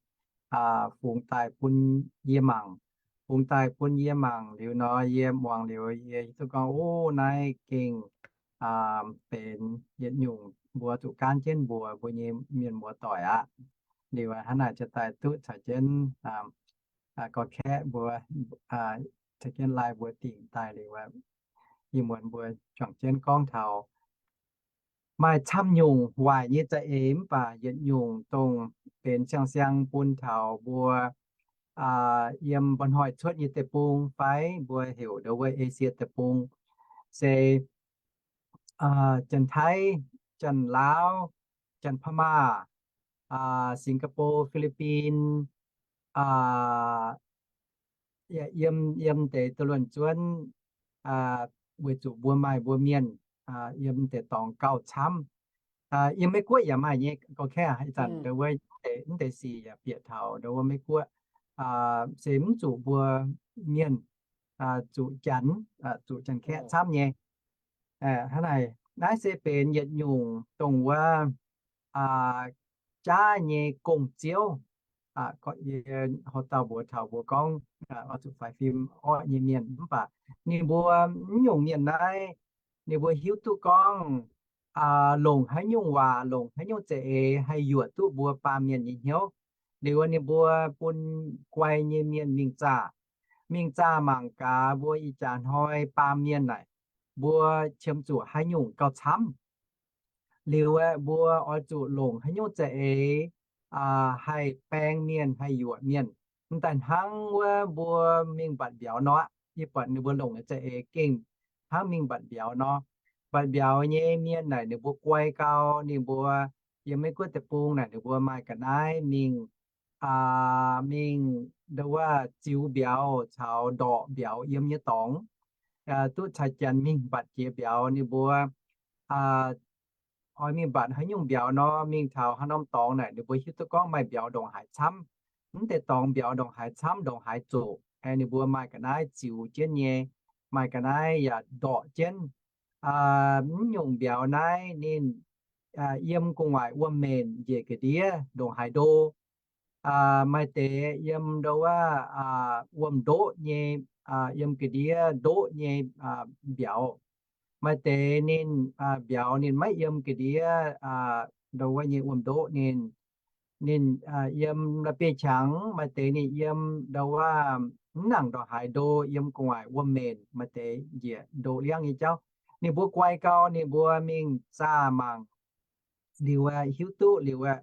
fungx daaih bun yie mangc. Fungx daaih bun yie mangc liuz nor, yie muangx liuz yie duqv gorngv, o, naaiv gengh benx yietc nyungc mbuo zuqc gaanv jienv mbuox mbuo nyei mienh muoz-doic aqv. Liuz hnangv naaic ziouc daaih duqv caux jienv gorx-kaeqv mbuo, caux jienv laai mbuo dingc daaih liuz, ih muonz mbuo juangc jienv gorngv taux maaih camv nyungc waaic nyei za'eix mv baac yietc nyungc dongh benx siang-siang bun taux mbuo yiem mba'hnoi cuotv nyei deic-bung fai mbuo heuc ndo wuov Esie deic-bung, se Janx-Taiv, Janx-Laauv, Janx-Pa'maa, Singapore, Philippines, yiem, yiem deix dunh luonx zuonv, weic zuqc mbuo maaih mbuo mienh yiem deix dorngx gauh camv. Yiem Meiv Guoqv yaac maaih nyei, gorx-kaeqv, ih zanc ndo wuov mv deix sic yaac bieqc taux ndo wuov Meiv Guoqv, se mv zuqc mbuo mienh, zuqc Janx, zuqc Janx-Kaeqv camv nyei. Hnangv naaic, naaiv se benx yietc nyungc dongh wuov jaav nyei gong-ziouv. Yie hoc dauh mbuox taux mbuo gorngv, oix zuqc faix fim orqv nyei mienh mv baac ninh mbuo mv nyungc mienh naaiv, ninh mbuo hiuv duqv gorngv longc haaix nyungc waac, longc haaix nyungc za'eix haih yuoqc duqv mbuo baamh mienh nyei hnyouv. Liuz ninh mbuo bun guai nyei mienh mingh zaah, mingh zaah mangc gaax mbuo ih jaax hnoi baamh mienh naaic, mbuo qiemx zuqc haaix nyungc gauh camv. Liuz aeqv, mbuo oix zuqc longc haaix nyungc za'eix haih baeng mienh, haih yuoqc mienh. Mv daaih hnangv wuov mbuo mingh mbatc mbiauz nor aqv. Yie buatc ninh mbuo longc za'eix gengh hnangv mingh mbatc mbiauz nor. Mbatc mbiauz nyei mienh naaic ninh mbuo guai gau, ninh mbuo yiem Meiv Guoqv deic-bung naaic ninh mbuo maaih ga'naaiv mingh, mingh ndo wuov ziux mbiauz caux ndorqc mbiauz yiem nyei dorngx. Duqv caux janx mingh mbatc jiex mbiauz ninh mbuo oix mingh mbatc haaix nyungc mbiauz nor, mingh taux haaix norm dorngx naaic ninh mbuo hiuv duqv gorngv maaih mbiauz ndongc haaix camv. Mv deix dorngx mbiauz ndongc haaix camv, ndongc haaix zoqc, ninh mbuo maaih ga'naaiv ziux jienv nyei, maaih ga'naaiv yaac ndorqc jienv. Mv nyungc mbiauz naaiv ninh yiem gu'nguaaic wuom-menc njiec ga'ndiev ndongc haaix ndo. Maaih deix yiem ndo wuov wuom-ndoqv nyei, yiem ga'ndiev ndoqv nyei mbiauz. Maaih deix ninh mbiauz ninh maiv yiem ga'ndiev ndo wuov nyei wuom-ndoqv, ninh, ninh yiem la'bieiv-qangx. Maaih deix ninh yiem ndo wuov mv nangc ndongc haaix ndo, yiem gu'nguaaic wuom-menc. Maaih deix njiec ndoqv liangv nyei jauv. Ninh mbuo guai gau, ninh mbuo mingh zaah mangc liuz aeqv, hiuv duqv liuz aeqv,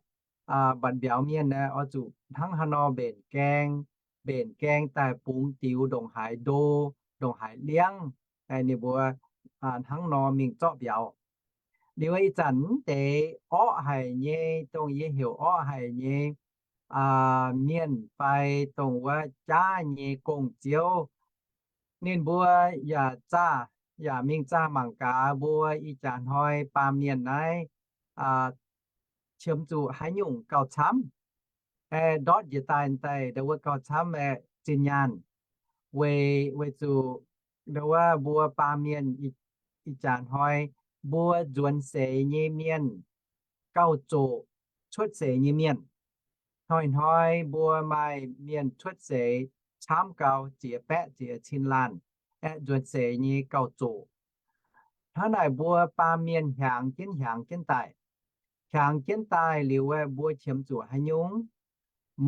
mbatc mbiauz mienh aeqv, oix zuqc hnangv haaix nor mbenc gaeng, mbenc gaeng daaih bungx diux ndongc haaix ndo, ndongc haaix liangv, ninh mbuo hnangv nor mingh zorqv mbiauz. Liuz ih zanc mv deix orqv haic nyei, dongh yie heuc orqv haic nyei mienh fai dongh wuov jaav nyei gong-ziouv, ninh mbuo yaac zaah, yaac mingh zaah mangc gaax mbuo ih jaax hnoi baamh mienh naaiv qiemx zuqc haaix nyungc gauh camv. Aeqv, ndortv njiec daaih daaih ndau wuov gauh camv aeqv, zinh nyaanh. Weic, weic zuqc ndau wuov mbuo baamh mienh ih jaax hnoi mbuo nzuonx seix nyei mienh gauh zoqc cuotv seix nyei mienh. Hnoi-hnoi mbuo maaih mienh cuotv seix camv gau, ziex baeqv ziex cin laanh, aeqv, nzuonx seix nyei gauh zoqc. Hnangv naaic mbuo baamh mienh hiaangx jienv hiaangx jienv daaih. Hiaangx jienv daaih liuz aeqv, mbuo qiemx zuqc haaix nyungc?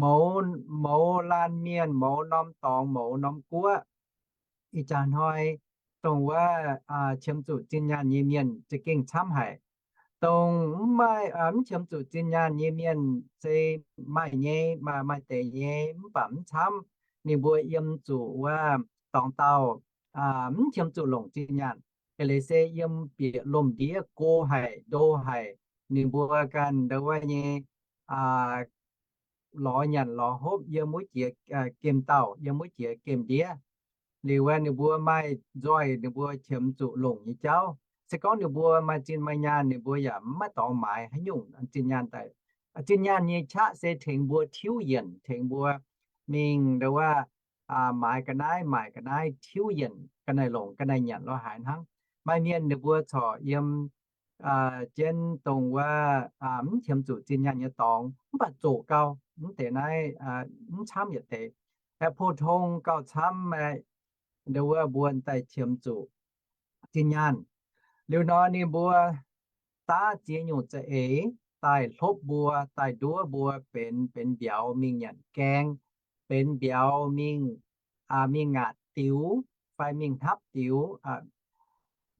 Mouz, mouz laanh mienh, mouz norm dorngx, mouz norm guoqv, ih jaax hnoi dongh wuov qiemx zuqc zinh nyaanh nyei mienh za'gengh camv haic. Dongh mv maaih, mv qiemx zuqc zinh nyaanh nyei mienh se maaih nyei, maaih, maaih deix nyei, mv baac mv camv. Ninh mbuo yiem zuqc wuov dorngx dauh mv qiemx zuqc longc zinh nyaanh. Eix leiz se yiem bieqc lomh ndiev go haic, ndo haic, ninh mbuo ganh ndau wuov nyei lorz nyanc lorz hopv yiem wuov jiex gemh dauh, yiem wuov jiex gemh ndiev. Liuz aeqv, ninh mbuo maaih nzoih ninh mbuo qiemx zuqc longc nyei jauv. Se gorngv ninh mbuo maaih zinh maaih nyaanh, ninh mbuo yaac mv maaih dorngx maaiz haaix nyungc zinh nyaanh daaih. Zinh nyaanh nyei qaqv se tengx mbuo tiuv yienc, tengx mbuo mingh ndau wuov maaiz ga'naaiv, maaic ga'naaiv, tiuv yienc ga'naaiv longc ga'naaiv nyanc lo haaix hnangv. Maaih mienh ninh mbuo corc yiem jienv dongh wuov mv qiemx zuqc zinh nyaanh nyei dorngx mv baac zoqc gau, mv deix naaiv mv camv yietc deix. Aeqv, pou-tong gauh camv, ndau wuov mbuo daaih qiemx zuqc zinh nyaanh. Liuz nor ninh mbuo daav ziex nyungc za'eix daaih hlopv mbuo, daaih nduov mbuo benx, benx mbiauz mingh nyanc gaeng, benx mbiauz mingh, mingh ngaatc diux fai mingh hnapv diux.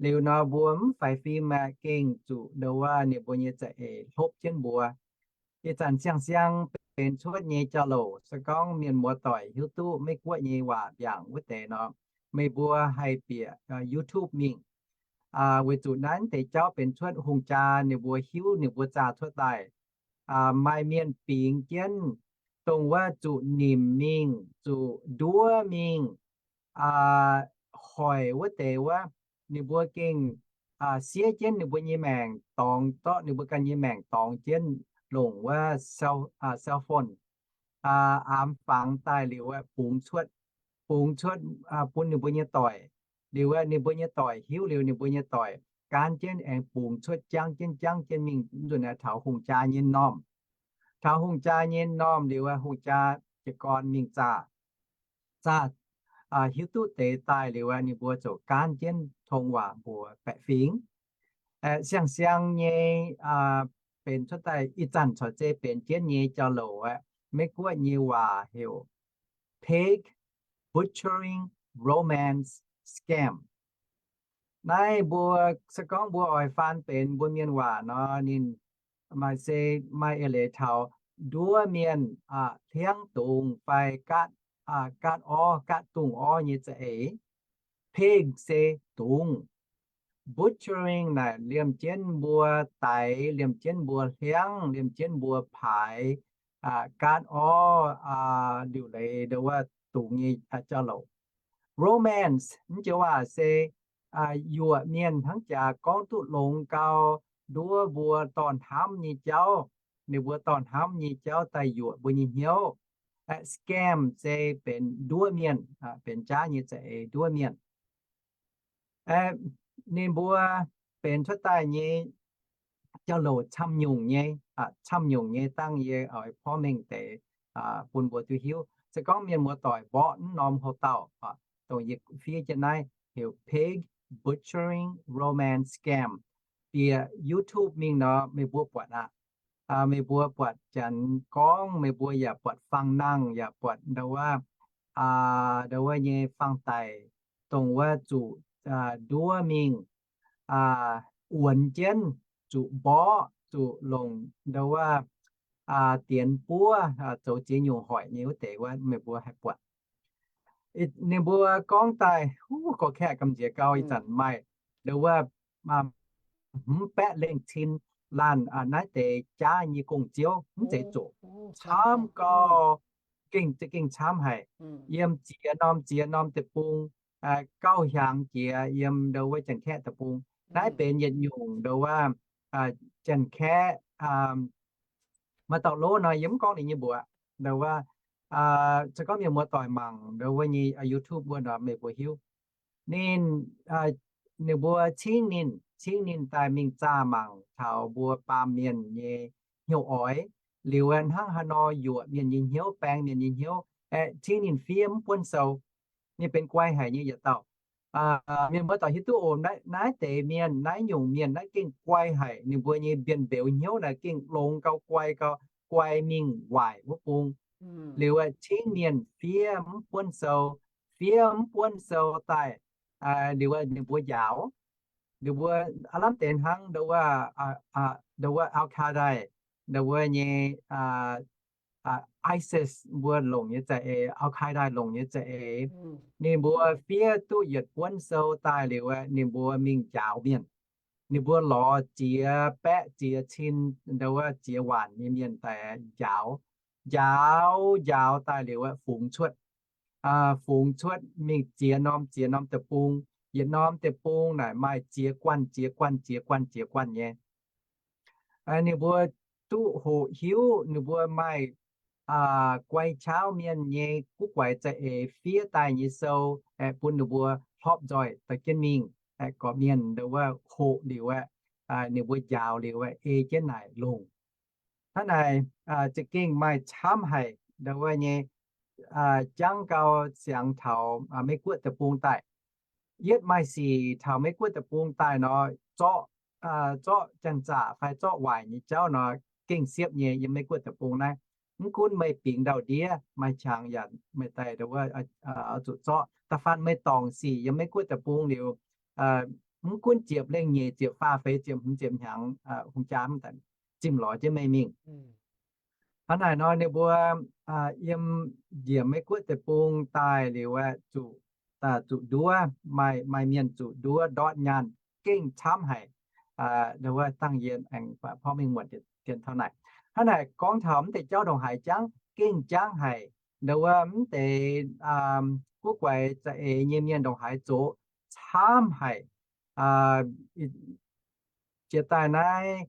Liuz nor mbuo mv faix fim aeqv, gengh zuqc ndau wuov ninh mbuo nyei za'eix hlopv jienv mbuo. Ih zanc siang-siang benx cuotv nyei jauv-louc, se gorngv mienh muoz-doic hiuv duqv Meiv-Guoqv nyei waac mbiaangc wuov deix nor, meih mbuo haih bieqc YouTube mingh. Weic zuqc naaiv deix jauv benx cuotv hungh jaa ninh mbuo hiuv ninh mbuo zaah cuotv daaih. Maaih mienh bingx jienv dongh wuov zuqc nimc mingh, zuqc nduov mingh, hoic wuov deix wuov, ninh mbuo gengh siev jienv ninh mbuo nyei maengc dorngx, zorqv ninh mbuo ganh nyei maengc dorngx jienv longc wuov cell phone, aamx fangx daaih liuz aeqv, bungx cuotv, bungx cuotv bun ninh mbuo nyei doic. Liuz aeqv, ninh mbuo nyei doic hiuv liuz ninh mbuo nyei doic gaanv jienv aengx bungx cuotv jangv jienv jangv jienv mingh nzunc aeqv taux hungh jaa nyei normh. Taux hungh jaa nyei normh liuz aeqv, hungh jaa jiez gorn mingh zaah, zaah hiuv duqv deix daaih liuz aeqv, ninh mbuo ziouc gaanv jienv tong waac mbuox baeqc fingx. Siang-siang nyei benx cuotv daaih ih zanc corc zeiz benx jienv nyei jauv-louc aeqv, Meiv-Guoqv nyei waac heuc pig butchering romance scam. Naaiv mbuo se gorngv mbuo oix faan benx mbuo mienh waac nor, ninh maaih se maaih eix leiz taux nduov mienh hliangv dungz fai gaatv, gaatv orv, gaatv dungz orv nyei za'eix. Pig se dungz. Butchering naaic liemh jienv mbuo daix, liemh jienv mbuo hliangv, liemh jienv mbuo paaix gaatv orv, liuc leiz ndo wuov dungz nyei jauv-louc. Romance mv joux waac se yuoqc mienh hnangv jaax gorngv duqv longx gau, nduov mbuo dorh hnamv nyei jauv, ninh mbuo dorh hnamv nyei jauv daaih yuoqc mbuo nyei hnyouv. Scam se benx nduov mienh, benx jaav nyei za'eix nduov mienh. Ninh mbuo benx cuotv daaih nyei jauv-louc camv-nyungc nyei, camv-nyungc nyei dangh yie oix porv mengh deix bun mbuo duqv hiuv. Se gorngv mienh muoz-doic mborqv mv norm houc dauh, dongh yie fiev jienv naaiv heuc pig butchering romance scam, bieqc YouTube mingh nor meih mbuo buatc aqv. Meih mbuo buatc janx gorngv, meih mbuo yaac buatc fangx-nangh, yaac buatc ndo wuov, ndo wuov nyei fangx daic, dongh wuov zuqc nduov mingh, wuonx jienv, zuqc mborqv, zuqc longc ndo wuov dienx buov, zoux ziex nyungc hoic nyei wuov deix wuov meih mbuo haih buatc. Ninh mbuo gorngv daaih, gorngv kaeqv gamh nziex gau, ih zanc maaih ndo wuov hmz baeqv lengh cin laanh naaiv deix jaav nyei gong-ziouv mv zeiz zoqc. Camv gau, gengh za'gengh camv haic. Yiem ziex norm ziex norm deic-bung, gauh hiaangx jiex yiem ndo wuov Janx-Kaeqv deic-bung. Naaiv benx yietc nyungc ndo wuov Janx-Kaeqv maaih dauh lov nor, yie mv gorngv ninh nyei mbuox. Ndo wuov, se gorngv mienh muoz-doic mangc ndo wuov nyei YouTube wuov nor meih mbuo hiuv. Ninh, ninh mbuo cingv ninh, cingv ninh daaih mingh zaah mangc taux mbuo baamh mienh nyei hnyouv oix, liuz hnangv haaix nor yuoqc mienh nyei hnyouv, baeng mienh nyei hnyouv, aeqv, cingv ninh fiev mv buonv sou. Ninh benx guai haic nyei yietc dauh. Mienh muoz-doic hiuv duqv oc, naaiv deix mienh, naaiv nyungc mienh naaiv gengh guai haic. Ninh mbuo nyei mbienv mbeux hnyouv naaic gengh longx gau, guai gau, guai mingh waaic wuov bung. Liuz cingv mienh fiev mv buonv sou, fiev mv buonv sou daaih, liuz ninh mbuo njaaux. Ninh mbuo aav lamh deix hnangv ndo wuov Al-Qaeda, ndo wuov nyei ISIS mbuo longc nyei za'eix, Al-Qaeda longc nyei za'eix. Ninh mbuo fiev duqv yietc buonv sou daaih liuz, ninh mbuo mingh njaaux mienh. Ninh mbuo lorz ziex baeqv ziex cin ndo wuov ziex waanc nyei mienh daaih njaaux. Njaaux, njaaux daaih liuz fungx cuotv. Fungx cuotv mingh ziex norm ziex norm deic-bung. Yietc norm deic-bung naaic maaih ziex guanh, ziex guanh, ziex guanh, ziex guanh nyei. Ninh mbuo duqv hoqc hiuv ninh mbuo maaih guai qauv mienh nyei guv guaix za'eix fiev daaih nyei sou, aeqv, bun ninh mbuo hlopv nzoih dorh jienv mingh, aeqv, gorqv-mienh ndo wuov hoqc liuz aeqv, ninh mbuo njaaux liuz aeqv, ei jienv naaic longc. Hnangv naaic za'gengh maaih camv haic ndo wuov nyei. Jangv gau siangx taux Meiv-Guoqv deic-bung daaih. Yietv maaih sic taux Meiv-Guoqv deic-bung daaih nor, zorqv, zorqv janx-zaqc fai zorqv waaic nyei jauv nor, gengh siepv nyei yiem Meiv-Guoqv deic-bung naaiv. Mv gunv meih bingx ndau-ndiev maaih qangx yaac meih daaih ndo wuov zuqc zorqv. Da'faanh meih dorngc sic yiem Meiv-Guoqv deic-bung liuz, mv gunv ziepc lengh nyeic, ziepc faah feix, ziepc hmz, ziepc hnyangx, hungh jaa mv daaih zimh lorz jienv meih mingh. Hnangv naaic nor ninh mbuo yiem njiec Meiv-Guoqv deic-bung daaih liuz aeqv, zuqc, zuqc nduov, maaih, maaih mienh zuqc nduov ndortv nyaanh gengh camv haic. Ndo wuov dangh yie aengx porv mengh muonc dien taux naaic. Hnangv naaic gorngv taux mv deix jauv ndongc haaix jangv, gengh jangv haic. Ndo wuov mv deix guv guaix za'eix nyei mienh ndongc haaix zoqc camv haic. Jiex daaih naaiv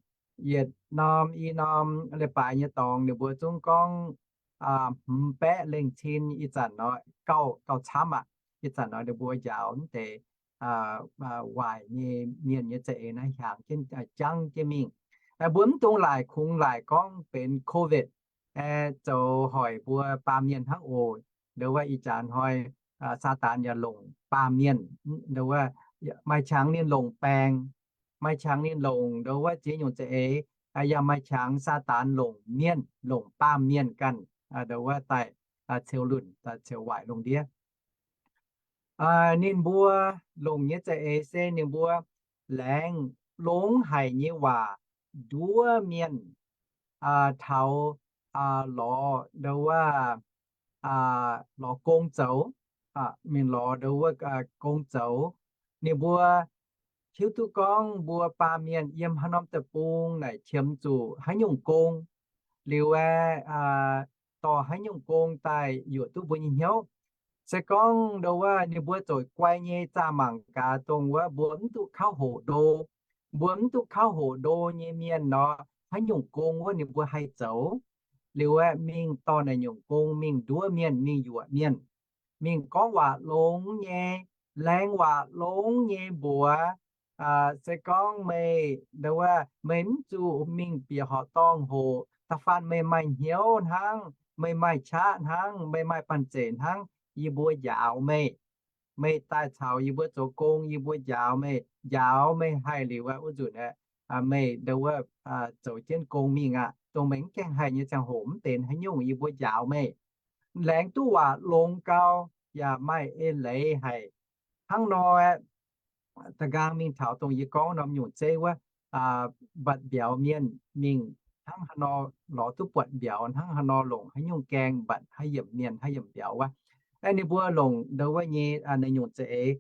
yietc norm i norm leiz-baaix nyei dorngx ninh mbuo zungv gorngv hmz baeqv lengh cin ih zanc nor gauh, gauh camv aqv. Ih zanc nor ninh mbuo njaaux mv deix waaic nyei mienh nyei za'eix naaiv hiaangx jienv, jangv jienv mingh. Mbuo mv dungx laaic kungx laaic gorngv benx COVID aeqv, zoux hoic mbuo baamh mienh hnangv oc. Ndo wuov ih jaax hnoi Saadaan yaac longc baamh mienh, ndo wuov maaih qangx ninh longc baengc, maaih qangx ninh longc ndo wuov ziex nyungc za'eix, yaac maaih qangx Saadaan longc mienh, longc baamh mienh ganh, ndo wuov daaih ceux lunc, daaih ceux waaic lungh ndiev. Ninh mbuo longc nyei za'eix se ninh mbuo laengz longx haic nyei waac nduov mienh taux lorz ndo wuov, lorz gong zoux, mingh lorz ndo wuov gong zoux. Ninh mbuo hiuv duqv gorngv mbuo baamh mienh yiem haaix norm deic-bung naaic qiemx zuqc haaix nyungc gong, liuz aeqv, dorh haaix nyungc gong daaih yuoqc duqv mbuo nyei hnyouv. Se gorngv ndo wuov ninh mbuo zoux guai nyei zaah mangc gaax dongh wuov mbuo mv duqv kauv hoqc ndo, mbuo mv duqv kauv hoqc ndo nyei mienh nor, haaix nyungc gong wuov ninh mbuo haih zoux. Liuz aeqv, mingh dorh naaic nyungc gong mingh nduov mienh, mingh yuoqc mienh, mingh gorngv waac longx nyei, laengz waac longx nyei mbuox, se gorngv meih ndo wuov meih mv zuqc mingh bieqc horqc dorngh hoqc, da'faanh meih maaih hnyouv hnangv, meih maaih qaqv hnangv, meih maaih banh zeic hnangv, yie mbuo njaaux meih. Meih daaih caux yie mbuo zoux gong, yie mbuo njaaux meih. Njaaux meih haih liuz aeqv, wuov nzunc aeqv, meih ndo wuov zoux jienv gong mingh aqv. Dongh meih mv gaengh haih nyei ziangh hoc mv benx haaix nyungc, yie mbuo njaaux meih. Laengz duqv waac longx gau, yaac maaih eix leiz haic. Hnangv nor aeqv, da'nqaang mingh taux dongh yie gorngv norm nyungc zeiv wuov, mbatc mbiauz mienh mingh hnangv haaix nor lorz duqv buatc mbiauz, hnangv haaix nor longc haaix nyungc gaeng mbatc haaix yiemc mienh haaix yiemc mbiauz wuov. Aeqv, ninh mbuo longc ndo wuov nyei naaiv nyungc za'eix.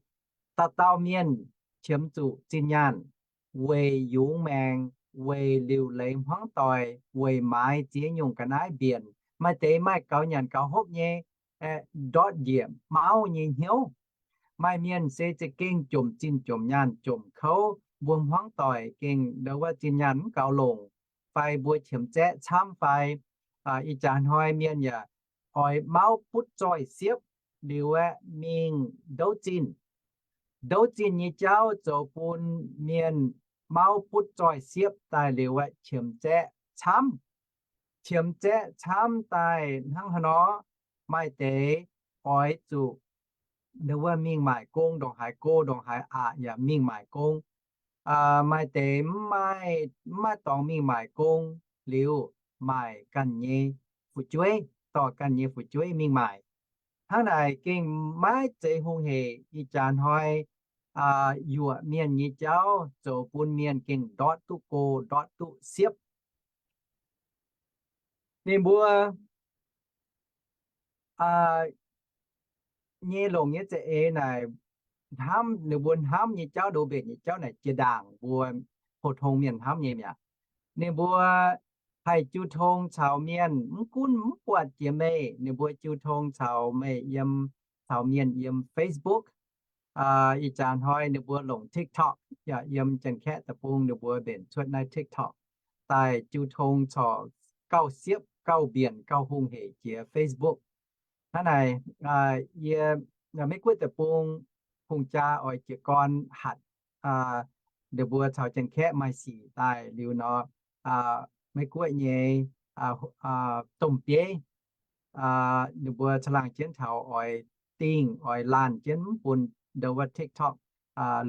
Dauh dauh mienh qiemx zuqc zinh nyaanh, weic yungz maengc, weic liuc leiz hmuangv doic, weic maaiz ziex nyungc ga'naaiv mbienc. Maaih deix maaih gaux nyanc gaux hopv nyei, ndortv njiec mauv nyei hnyouv. Maaih mienh se za'gengh jomc zinh jomc nyaanh jomc kouv, mbuo hmuangv doic gengh ndo wuov zinh nyaanh mv gaux longc, fai mbuo qiemx zaeqv camv fai, ih jaax hnoi mienh yaac oix mauv butv zoih siepv liuz aeqv, mingh ndouv zinh. Ndouv zinh nyei jauv zoux bun mienh mauv butv zoih siepv daaih liuz aeqv, qiemx zaeqv camv. Qiemx zaeqv camv daaih hnangv haaix nor, maaih deix oix zuqc ndo wuov mingh maaic gong, ndongc haaix go ndongc haaix aqc yaac mingh maaic gong. Maaih deix mv maaih dorngx mingh maaic gong liuz, maaic ganh nyei fu'jueiv, dorh ganh nyei fu'jueiv mingh maaic. Hnangv naaic gengh maiv zeiz hungh heic. Ih jaax hnoi yuoqc mienh nyei jauv zoux bun mienh gengh ndortv duqv go, ndortv duqv siepv. Ninh mbuo nyei longc nyei za'eix naaic, hnamv, ninh mbuo hnamv nyei jauv, ndoqc mbenc nyei jauv naaic jiex ndaangc mbuo pou-tong mienh hnamv nyei mi'aqv. Ninh mbuo haih jiu tong caux mienh, mv gunv mv buatc jiex meih, ninh mbuo jiu tong caux meih yiem, caux mienh yiem Facebook. Ih jaax hnoi ninh mbuo longc TikTok, yaac yiem Janx-Kaeqv deic-bung ninh mbuo mbenc cuotv naaiv TikTok daaih jiu tong corc gauh siepv, gauh mbienc, gauh hungh heic jiex Facebook. Hnangv naaic, yie Meiv-Guoqv deic-bung hungh jaa oix jiez gorn hatc ninh mbuo caux Janx-Kaeqv maaih sic daaih liuz nor, Meiv-Guoqv nyei domh bieiv ninh mbuo caangh laangh jienv taux oix dingh oix laanh jienv mv bun ndo wuov TikTok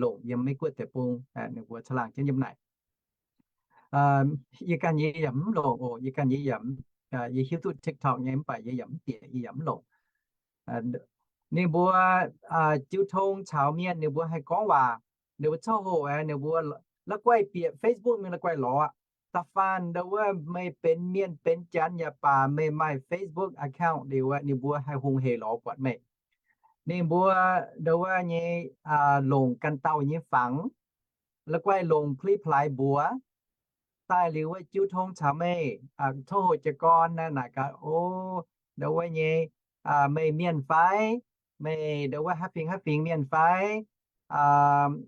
longc yiem Meiv-Guoqv deic-bung, ninh mbuo caangh laangh jienv yiem naaic. Yie ganh yie yaac mv longc oc. Yie ganh yie yaac, yie hiuv duqv TikTok nyei mv baac yie yaac mv bieqc, yie yaac mv longc. Ninh mbuo jiu tong caux mienh ninh mbuo haih gorngv waac. Ninh mbuo coqv hoqc aeqv, ninh mbuo la'guaih bieqc Facebook mingh la'guaih lorz aqv. Da'faanh ndo wuov meih benx mienh benx Janx yaac baac meih maaih Facebook account liuz aeqv, ninh mbuo haih hungh heic lorz buatc meih. Ninh mbuo ndo wuov nyei longc ganh dauh nyei fangx, la'guaih longc pli-plaaix mbuox daaih liuz wuov jiu tong caux meih, coqv hoqc jiez gorn naaic gaax, O, ndo wuov nyei, meih mienh fai? Meih ndo wuov haaix fingx haaix fingx mienh fai?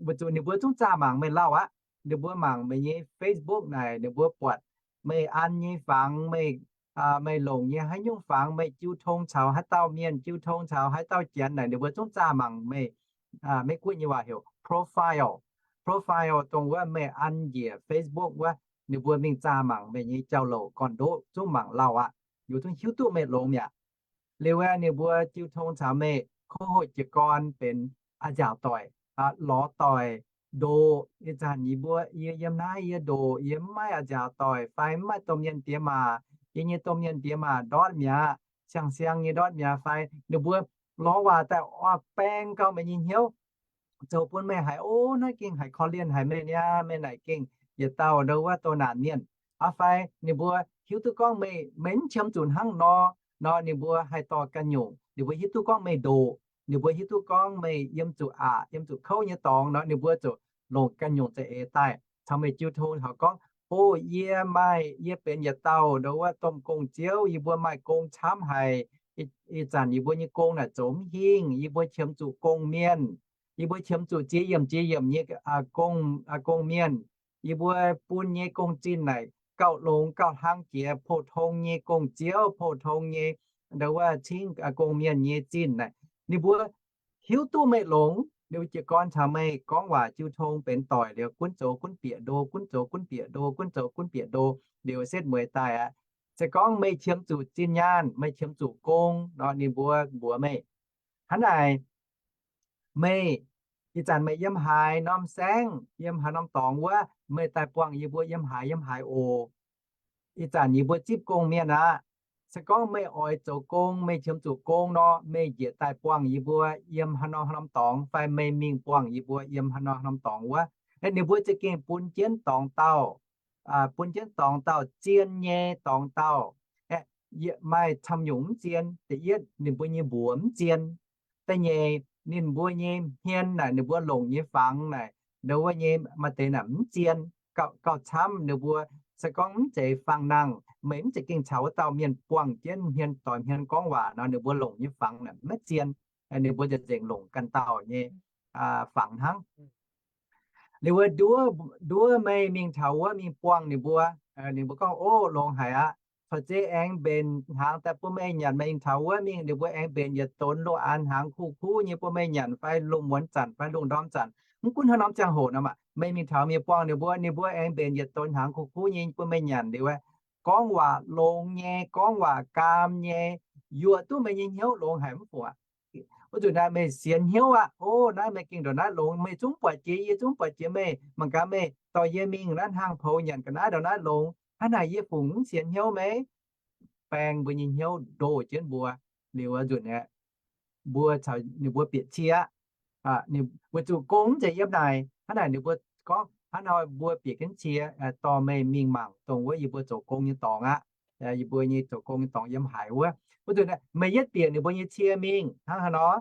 Weic zuqc ninh mbuo zungv zaah mangc meih lauh aqv. Ninh mbuo mangc meih nyei Facebook naaic, ninh mbuo buatc meih an nyei fangx, meih, meih longc nyei haaix nyungc fangx, meih jiu tong caux haaix dauh mienh, jiu tong caux haaix dauh Janx naaic, ninh mbuo zungv zaah mangc meih. Meiv-Guoqv nyei waac heuc profile. Profile dongh wuov meih an njiec Facebook wuov, ninh mbuo mingh zaah mangc meih nyei jauv-louc gorn-ndoqv zungv mangc lauh aqv. Ninh mbuo zungv hiuv duqv meih longx mi'aqv. Liuz aeqv, ninh mbuo jiu tong caux meih coqv hoqc jiez gorn benx a'nziaauc doic, lorz doic, ndoqc. Ih zanc yie mbuo, yie yiem naaiv yie ndoqc, yie mv maaih a'nziaauc doic fai mv maaih domh mienh diex maac. Yie nyei domh mienh diex maac ndortv mi'aqv, siang-siang nyei ndortv mi'aqv fai. Ninh mbuo lorz waac daaih oix baeng gau meih nyei hnyouv, zoux bun meih haiz, O, naaiv gengh haiz korv-lienh haic meih niaa, meih naaic gengh yietc dauh ndo wuov doh naanc mienh aqv fai. Ninh mbuo hiuv duqv gorngv meih, meih mv qiemx zuqc hnangv nor, nor ninh mbuo haih dorh ganh nyungc. Ninh mbuo hiuv duqv gorngv meih ndoqc, ninh mbuo hiuv duqv gorngv meih yiem zuqc aqc, yiem zuqc kouv nyei dorngx nor, ninh mbuo ziouc longc ganh nyungc za'eix daaih caux meih jiu tong taux gorngv, O, yie maaih, yie benx yietc dauh ndo wuov domh gong-ziouv, yie mbuo maaih gong camv haic. Ih zanc yie mbuo nyei gong naaic zoux mv hingh, yie mbuo qiemx zuqc gong-mienh, yie mbuo qiemx zuqc ziex yiemc ziex yiemc nyei gong-mienh. Yie mbuo bun nyei gong-zinh naaic gauh longx gauh hlang jiex pou-tong nyei gong-ziouv, pou-tong nyei ndo wuov cingv gong-mienh nyei zinh naaic. Ninh mbuo hiuv duqv meih longx, ninh mbuo jiez gorn caux meih gorngv waac jiu tong benx doic liuz, gunv zoux gunv bieqc ndo, gunv zoux gunv bieqc ndo, gunv zoux gunv bieqc ndo, liuz setv mueiz daaih aqv. Se gorngv meih qiemx zuqc zinh nyaanh, meih qiemx zuqc gong nor, ninh mbuo mbuox meih, Hnangv naaic, meih, ih zanc meih yiem haaix norm saengv, yiem haaix norm dorngx wuov, meih daaih buangh yie mbuo yiem haaix yiem haaix oc. Ih zanc yie mbuo zipv gong-mienh aqv. Se gorngv meih oix zoux gong, meih qiemx zuqc gong nor, meih njiec daaih buangh yie mbuo yiem haaix norm haaix norm dorngx, fai meih mingh buangh yie mbuo yiem haaix norm haaix norm dorngx wuov. Ninh mbuo za'gengh bun jienv dorngx dauh, bun jienv dorngx dauh, zien nyei dorngx dauh. Maaih camv nyungc mv zien. Da'yietv, ninh mbuo nyei mbuox mv zien. Da'nyeic, ninh mbuo nyei hmien naaic, ninh mbuo longc nyei fangx naaic, Ndau wuov nyei maaih deix naaic mv zien, gauh, gauh camv ninh mbuo se gorngv mv zeiz fangx nangh, meih mv zeiz gengh caux wuov dauh mienh buangh jienv hmien doic hmien gorngv waac nor, ninh mbuo longc nyei fangx naaic maiv zien. Ninh mbuo nzengc longc ganh dauh nyei fangx hnangv. Liuz wuov nduov, nduov meih mingh taux wuov mingh buangh ninh mbuo, ninh mbuo gorngv, O, longx haic aqv. Caux zeiz aengx mbenc hnaangx daaih bun meih nyanc. Meih mingh taux wuov mingh, ninh mbuo aengx mbenc yietc donx lungh aanx hnaangx kuv kuv nyei bun meih nyanc, fai lungh muonz zanc fai lungh ndorm zanc, mv gunv haaix norm ziangh hoc nor maah, meih mingh taux mingh buangh ninh mbuo, ninh mbuo aengx mbenc yietc donx hnaangx kuv kuv nyei bun meih nyanc liuz, gorngv waac longx nyei, gorngv waac gaam nyei, yuoqc duqv meih nyei hnyouv longx haic mv fungc aqv. Wuov nzunc naaiv meih sienx hnyouv aqv. O, naaiv meih gengh ndongc naaiv longx, meih zungv buatc jiex, yie zungv buatc jiex meih. Mangc gaax meih dorh yie mingh naaiv hnaangx-poux nyanc ga'naaiv ndongc naaiv longx, hnangv naaic yie fungc mv sienx hnyouv meih. Baeng mbuo nyei hnyouv ndoh jienv mbuo. Liuz wuov nzunc aeqv, mbuo caux ninh mbuo bieqc cie aqv. Weic zuqc gong mv zeiz yiem naaic. Hnangv naaic ninh mbuo gorngv, Hnangv nor mbuo bieqc jienv cie, dorh meih mingh mangc dongh wuov yie mbuo zoux gong nyei dorngx aqv. Yie mbuo nyei zoux gong nyei dorngx yiem haaix wuov. Wuov nzunc meih yietv bieqc ninh mbuo nyei cie mingh hnangv haaix nor,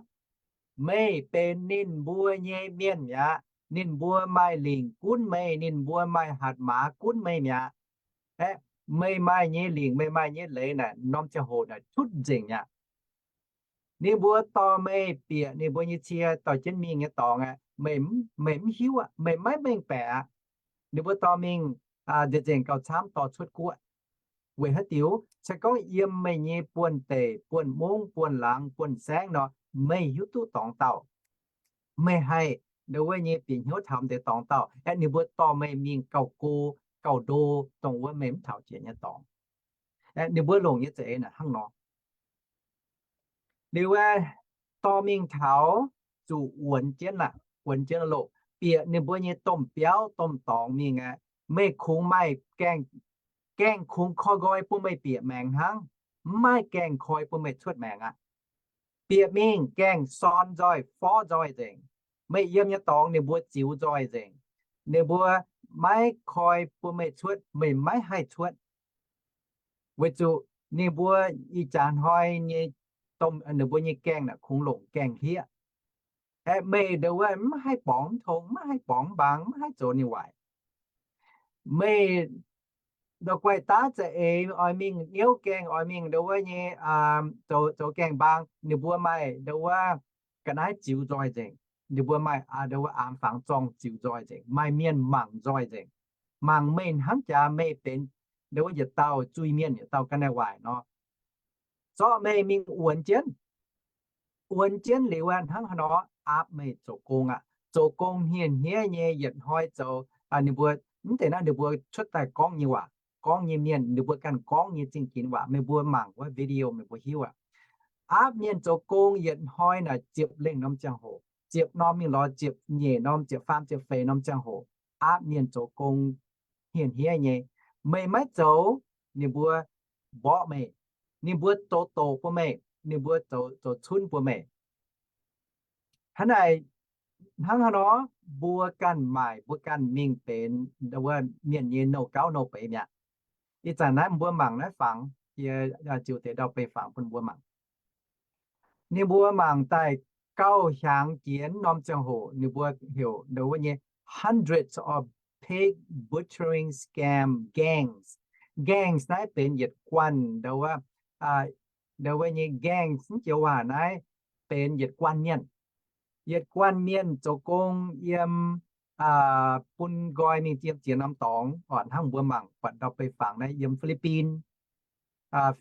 meih benx ninh mbuo nyei mienh mi'aqv. Ninh mbuo maaih lingc gunv meih, ninh mbuo maaih hatc maaz gunv meih mi'aqv. Aeqv, meih maaih nyei lingc, meih maaih nyei leiz naaic, norm ziangh hoc naaic tutv nzengc aqv. Ninh mbuo dorh meih bieqc ninh mbuo nyei cie dorh jienv mingh nyei dorngx aeqv, meih, meih mv hiuv aqv, meih maiv mengh baeqc aqv. Ninh mbuo dorh mingh nzengc nzengc gauh camv dorh cuotv guoqv. Weic haaix diuc? Se gorngv yiem meih nyei buonv-deic, buonv-mungv, buonv-laangz, buonv-saengv nor, meih hiuv duqv dorngx dauh. Meih haih ndau wuov nyei bieqc hnyouv taux deix dorngx dauh aeqv, ninh mbuo dorh meih mingh gauh go, gauh ndo, dongh wuov meih mv taux jiex nyei dorngx. Aeqv, ninh mbuo longc nyei za'eix naaic hnangv nor. Liuz aeqv, dorh mingh taux zuqc wuonx jienv aqv, wuonx jienv loh, bieqc ninh mbuo nyei domh biauv domh dorngx mingh aeqv, meih kungx maaih gaengh, gaengh kungx koi nqoi bun meih bieqc maengx hnangv, mv maaih gaengh koi bun meih cuotv maengx aqv. Bieqc mingh gaengh sorn nzoih forv nzoih nzengc. Meih yiem nyei dorngx ninh mbuo ziux nzoih nzengc. Ninh mbuo maiv koi bun meih cuotv, meih maiv haih cuotv. Weic zuqc ninh mbuo ih jaax hnoi nyei domh, ninh mbuo nyei gaengh naaic kungx longc gaengh hlieqv. Aeqv, meih ndau wuov mv haih borngz mv tong, mv haih borngz mv mbaang, mv haih zoux ninh waaic. Meih ndau guaih daav za'eix oix mingh niouv gaengh, oix mingh ndau wuov nyei zoux, zoux gaengh mbaang, ninh mbuo maaih ndau wuov ga'naaiv ziux nzoih nzengc. Ninh mbuo maaih ndau wuov aamx fangx zorng ziux nzoih nzengc, maaih mienh mangc nzoih nzengc, mangc meih hnangv jaax meih benx ndau wuov yietc dauh zuiz-mienh, yietc dauh ga'naaiv waaic nor, zorqv meih mingh wuonx jienv. Wuonx jienv liuz aeqv, hnangv haaix nor aapv meih zoux gong aqv. Zoux gong hniev-hniev nyei yietc hnoi zoux, ninh mbuo, mv deix naaiv ninh mbuo cuotv daaih gorngv nyei waac, gorngv nyei mienh, ninh mbuo ganh gorngv nyei zingh ginx waac, meih mbuo mangc wuov video meih mbuo hiuv aqv. Aapv mienh zoux gong yietc hnoi naaic ziepc lengh norm ziangh hoc, ziepc norm mingh lorz ziepc nyeic norm, ziepc faam ziepc feix norm ziangh hoc, aapv mienh zoux gong hniev-hniev nyei. Meih maiv zoux, ninh mbuo mborqv meih, ninh mbuo zoux doqc bun meih, ninh mbuo zoux, zoux cunv bun meih. Hnangv naaic, hnangv haaix nor, mbuo ganh maaic, mbuo ganh mingh benx wuov mienh nyei nouh gauv nouh beiz mi'aqv. Ih zanc naaiv mbuo mangc naaiv fangx, yie ziux deix ndau-beih fangx bun mbuo mangc. Ninh mbuo mangc daaih gauh hiaangx jiex norm ziangh hoc ninh mbuo heuc ndau wuov nyei hundreds of pig butchering scam gangs. Gangs naaiv benx yietc guanh ndau wuov, ndau wuov nyei gangs mv joux waac naaiv benx yietc guanh mienh. Yietc guanh mienh zoux gong yiem, bun nqoi mingh yiem ziex norm dorngx, oc hnangv mbuo mangc buatc ndau-beih fangx naaiv yiem Philippines,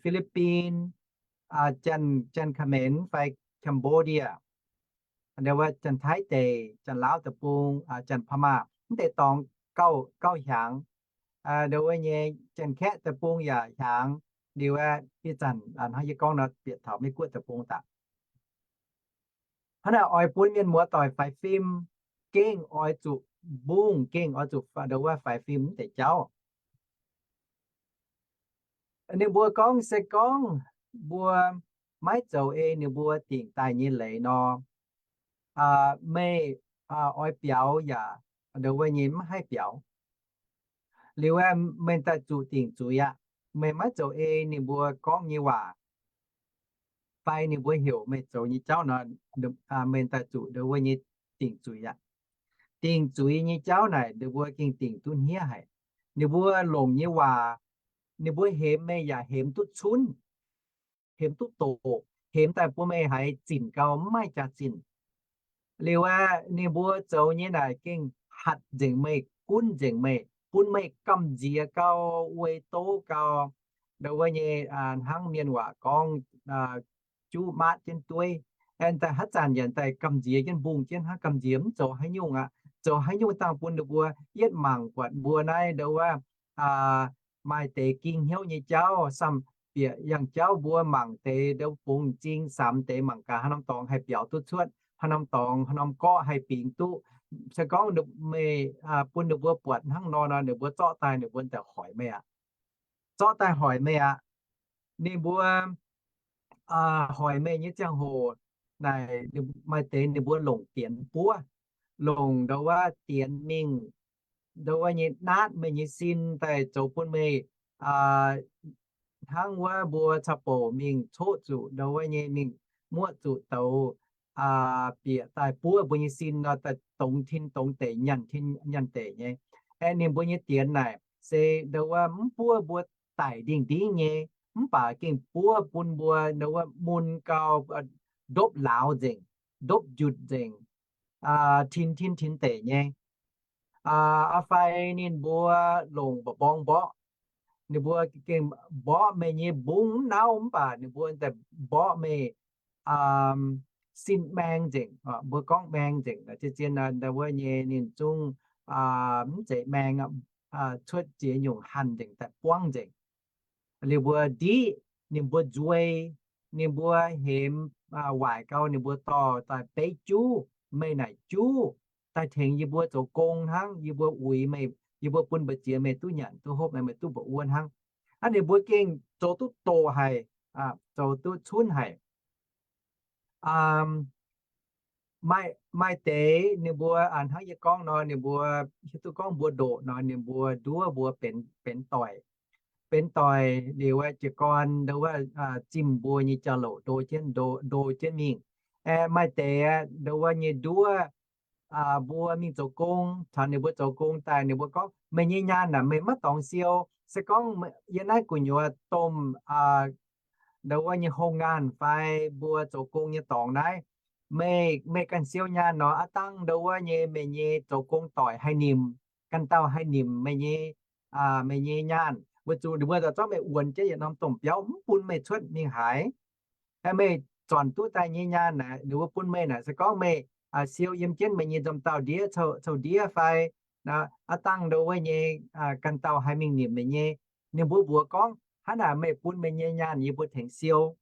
Philippines, Janx, Janx-Khmer fai Cambodia, ndau wuov Janx-Taiv deic, Janx-Laauv deic-bung, Janx-Paa Maa, mv deix dorngx gauh, gauh hiaangx. Ndau wuov nyei Janx-Kaeqv deic-bung yaac hiaangx. Liuz ih zanc hnangv yie gorngv nor, bieqc taux Meiv Guoqv deic-bung daaih. Hnangv naaic oix bun mienh muoz-doic faix fim, gengh oix zuqc mbungh, gengh oix zuqc ndau wuov faix fim mv deix jauv. Ninh mbuo gorngv se gorngv mbuo maiv zoux ei ninh mbuo dingc daaih nyei leiz nor, meih oix biaux yaac ndau wuov nyei mv haih biaux. Liuz meih daaih zuqc dingc zuiz aqv. Meih maiv zoux ei ninh mbuo gorngv nyei waac fai ninh mbuo heuc meih zoux nyei jauv nor, meih daaih zuqc ndau wuov nyei dingc zuiz aqv. dingc zuiz nyei jauv naaic ninh mbuo gengh dingc duqv hniev haic. Ninh mbuo longc nyei waac, ninh mbuo hemx meih yaac hemx duqv cunv, hemx duqv doqc, hemx daaih bun meih haiz zinc gau, mv maaih jaax-zinh. Liuz aeqv, ninh mbuo zoux nyei naaic gengh hatc nzengc meih, gunv nzengc meih, bun meih gamh nziex gau, weic doz gau. Ndau wuov nyei, hnangv mienh waac gorngv, juv maatv jienv dueiv. Aengx daaih haaix zanc yaac daaih gamh nziex jienv, mbungh jienv hnangv, gamh nziex mv zoux haaix nyungc aqv. Zoux haaix nyungc dangh bun ninh mbuo yietv mangc buatc mbuo naaiv ndau wuov maaih deix ging hnyouv nyei jauv, samh bieqc yangh jauv mbuo mangc deix ndau bungx m'zing, samx deix mangc gaax haaix norm dorngx haih biaux duqv cuotv, haaix norm dorngx, haaix norm gorqv haih bingx duqv. Se gorngv meih bun ninh mbuo buatc hnangv nor nor, ninh mbuo zorqv daaih ninh mbuo daaih hoic meih aqv. Zorqv daaih hoic meih aqv. Ninh mbuo hoic meih nyei ziangh hoc naaic, maaih deix ninh mbuo longc dienx buov, longc ndau wuov dienx mingh, ndau wuov nyei naatv meih nyei sin daaih zoux bun meih hnangv wuov mbuo caux bouc mingh coqv zuqc ndau wuov nyei, mingh muoqv zuqc douz, bieqc daaih buov mbuo nyei sin nor, daaih dongz tin dongz deic, nyanc tin nyanc deic nyei. Aeqv, ninh mbuo nyei dienx naaic se ndau wuov mv buov mbuo daic ndingh ndingv nyei, mv baac gengh buov bun mbuo ndau wuov mun gau, ndopv lauz nzengc, ndopv njutc nzengc, tin tin tin deic nyei. Fai ninh mbuo longc mba'mborng mborqv, ninh mbuo gengh mborqv meih nyei mbungv mv nauv, mv baac ninh mbuo daaih mborqv meih sin maeng nzengc. Mbuo gorngv maeng nzengc zien zien ndau wuov nyei ninh zungv mv zeiz maeng, cuotv ziex nyungc hanh nzengc daaih buangv nzengc. Liuz mbuo ndiqv, ninh mbuo nzuei, ninh mbuo hemx waaic gau, ninh mbuo dorh daaih beiv juv, meih naaic juv, daaih tengx yie mbuo zoux gong hnangv, yie mbuo uix meih, yie mbuo bun mbu'ziex meih duqv nyanc duqv hopv, meih duqv mba'wuov hnangv. Aav, ninh mbuo gengh zoux duqv doqc haic, zoux duqv cunv haic. Maaih deix ninh mbuo hnangv yie gorngv nor, ninh mbuo hiuv duqv gorngv mbuo ndoqc nor, ninh mbuo nduov mbuo benx doic. Benx doic liuz, jiez gorn ndau wuov zimh mbuo nyei jauv-louc ndo jienv, ndo jienv mingh. Maaih deix ndau wuov nyei nduov mbuo mingh zoux gong, caux ninh mbuo zoux gong daaih, ninh mbuo gorngv, meih nyei nyaanh naaic meih maiv dorngx siou. Se gorngv yiem naaiv gu'nyuoz domh ndau wuov nyei hoo ngaanh fai mbuo zoux gong nyei dorngx naaiv, meih, meih ganh siou nyaanh nor, aav dangh ndau wuov nyei meih nyei zoux gong doic haih nimc, ganh dauh haih nimc meih nyei, meih nyei nyaanh. Weic zuqc ninh mbuo daaih zorqv meih wuonx jienv yietc norm domh biauv, mv bun meih cuotv mingh haaix. Meih zornc duqv daaih nyei nyaanh naaic, ninh mbuo bun meih naaic, se gorngv meih siou yiem jienv meih nyei nzomh dauh ndiev, cou-ndiev fai aav dangh ndau wuov nyei ganh dauh haih mingh nimc meih nyei. Ninh mbuo mbuox gorngv, hnangv naaic meih bun meih nyei nyaanh yie mbuo tengx siou.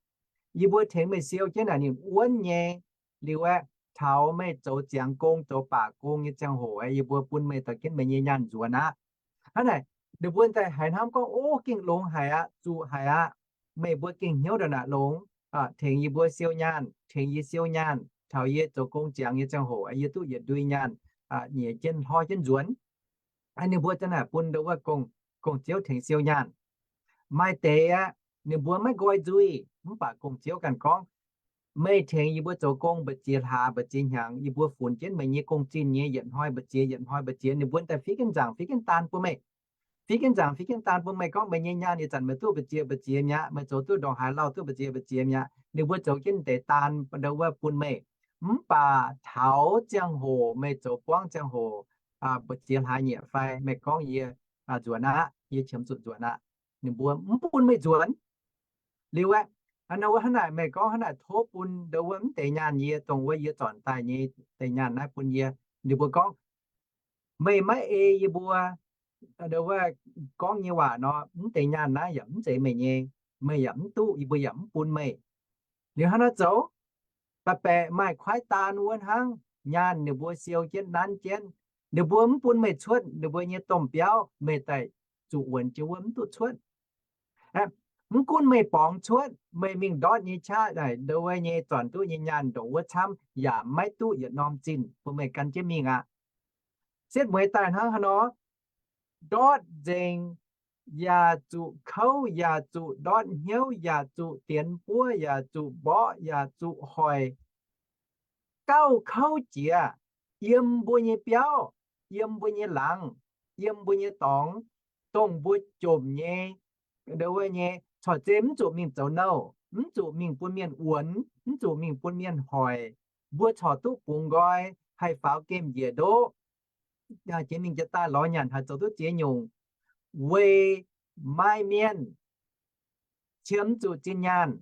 Yie mbuo tengx meih siou jienv naaic ninh wuonv nyei. Liuz aeqv, taux meih zoux ziangx gong, zoux baac gong nyei ziangh hoc aeqv, yie mbuo bun meih dorh jienv meih nyei nyaanh nzuonx aqv. Hnangv naaic, ninh mbuo daaih haiz hnamv gorngv, o, gengh longx haic aqv, zuqc haic aqv. Meih mbuo gengh hnyouv ndongc naaic longx, tengx yie mbuo siou nyaanh, tengx yie siou nyaanh, taux yie zoux gong ziangx nyei ziangh hoc yie duqv yietc ndui nyaanh, nyiex jienv hlorv jienv nzuonx. Ninh mbuo za'naaic bun ndau wuov gong-ziouv tengx siou nyaanh. Maaih deix aeqv, ninh mbuo maiv nqoi nzuih, mv baac gong-ziouv ganh gorngv, meih tengx yie mbuo zoux gong mbu'ziex hlaax mbu'ziex hnyangx, yie mbuo funx jienv meih nyei gong-zinh nyei yietc hnoi mbu'ziex, yietc hnoi mbu'ziex. Ninh mbuo daaih fiev jienv nzaangc, fiev jienv daan bun meih. Fiev jienv nzaangc, fiev jienv daan bun meih gorngv, meih nyei nyaanh ih zanc meih duqv mbu'ziex mbu'ziex mi'aqv, meih zoux duqv ndongc haaix lauh duqv mbu'ziex mbu'ziex mi'aqv. Ninh mbuo zoux jienv deix daan ndau wuov bun meih. Mv baac taux ziangh hoc meih zoux buangv ziangh hoc, mbu'ziex hlaax nyieqc fai meih gorngv yie nzuonx aqv, yie qiemx zuqc nzuonx aqv, ninh mbuo mv bun meih nzuonx. Liuz aeqv, hnangv naaic meih gorngv hnangv naaic tov bun ndau wuov mv deix nyaanh yie, dongh wuov yie zornc daaih nyei deix nyaanh naaiv bun yie. Ninh mbuo gorngv, meih maiv ei yie mbuo ndau wuov gorngv nyei waac nor, mv deix nyaanh naaiv yaac mv zeiz meih nyei, meih yaac mv duqv, yie mbuo yaac mv bun meih. Liuz hnangv naaiv zoux, baeqc baeqc maaih kuaaiv daan wuov hnangv, nyaanh ninh mbuo siou jienv nanv jienv. Ninh mbuo mv bun meih cuotv ninh mbuo nyei domh biauv, meih daaih zuqc wuonx jiex wuov mv duqv cuotv. Mv gunv meih borngz cuotv, meih mingh ndortv nyei qaqv naaic, ndau wuov nyei zornc duqv nyei nyaanh ndongc wuov camv yaac maiv duqv yietc norm zinh bun meih gan jienv mingh aqv. Setv mueiz daaih hnangv haaix nor, ndortv nzengc, yaac zuqc kouv, yaac zuqc ndortv hnyouv, yaac zuqc dienx buov, yaac zuqc mborqv, yaac zuqc hoic. Gauh kouv jiex, yiem mbuo nyei biauv, yiem mbuo nyei laangz, yiem mbuo nyei dorngx, dongh mbuo jomc nyei, ndo wuov nyei, corc zeiz mv zuqc mingh zoux nouh, mv zuqc mingh bun mienh wuonx, mv zuqc mingh bun mienh hoic, mbuo corc duqv bungx nqoi, haih faaux gemh njiec ndoqv, jiex mingh jiex daaih lorz nyanc, haih zoux duqv ziex nyungc, weic maaih mienh qiemx zuqc zinh nyaanh,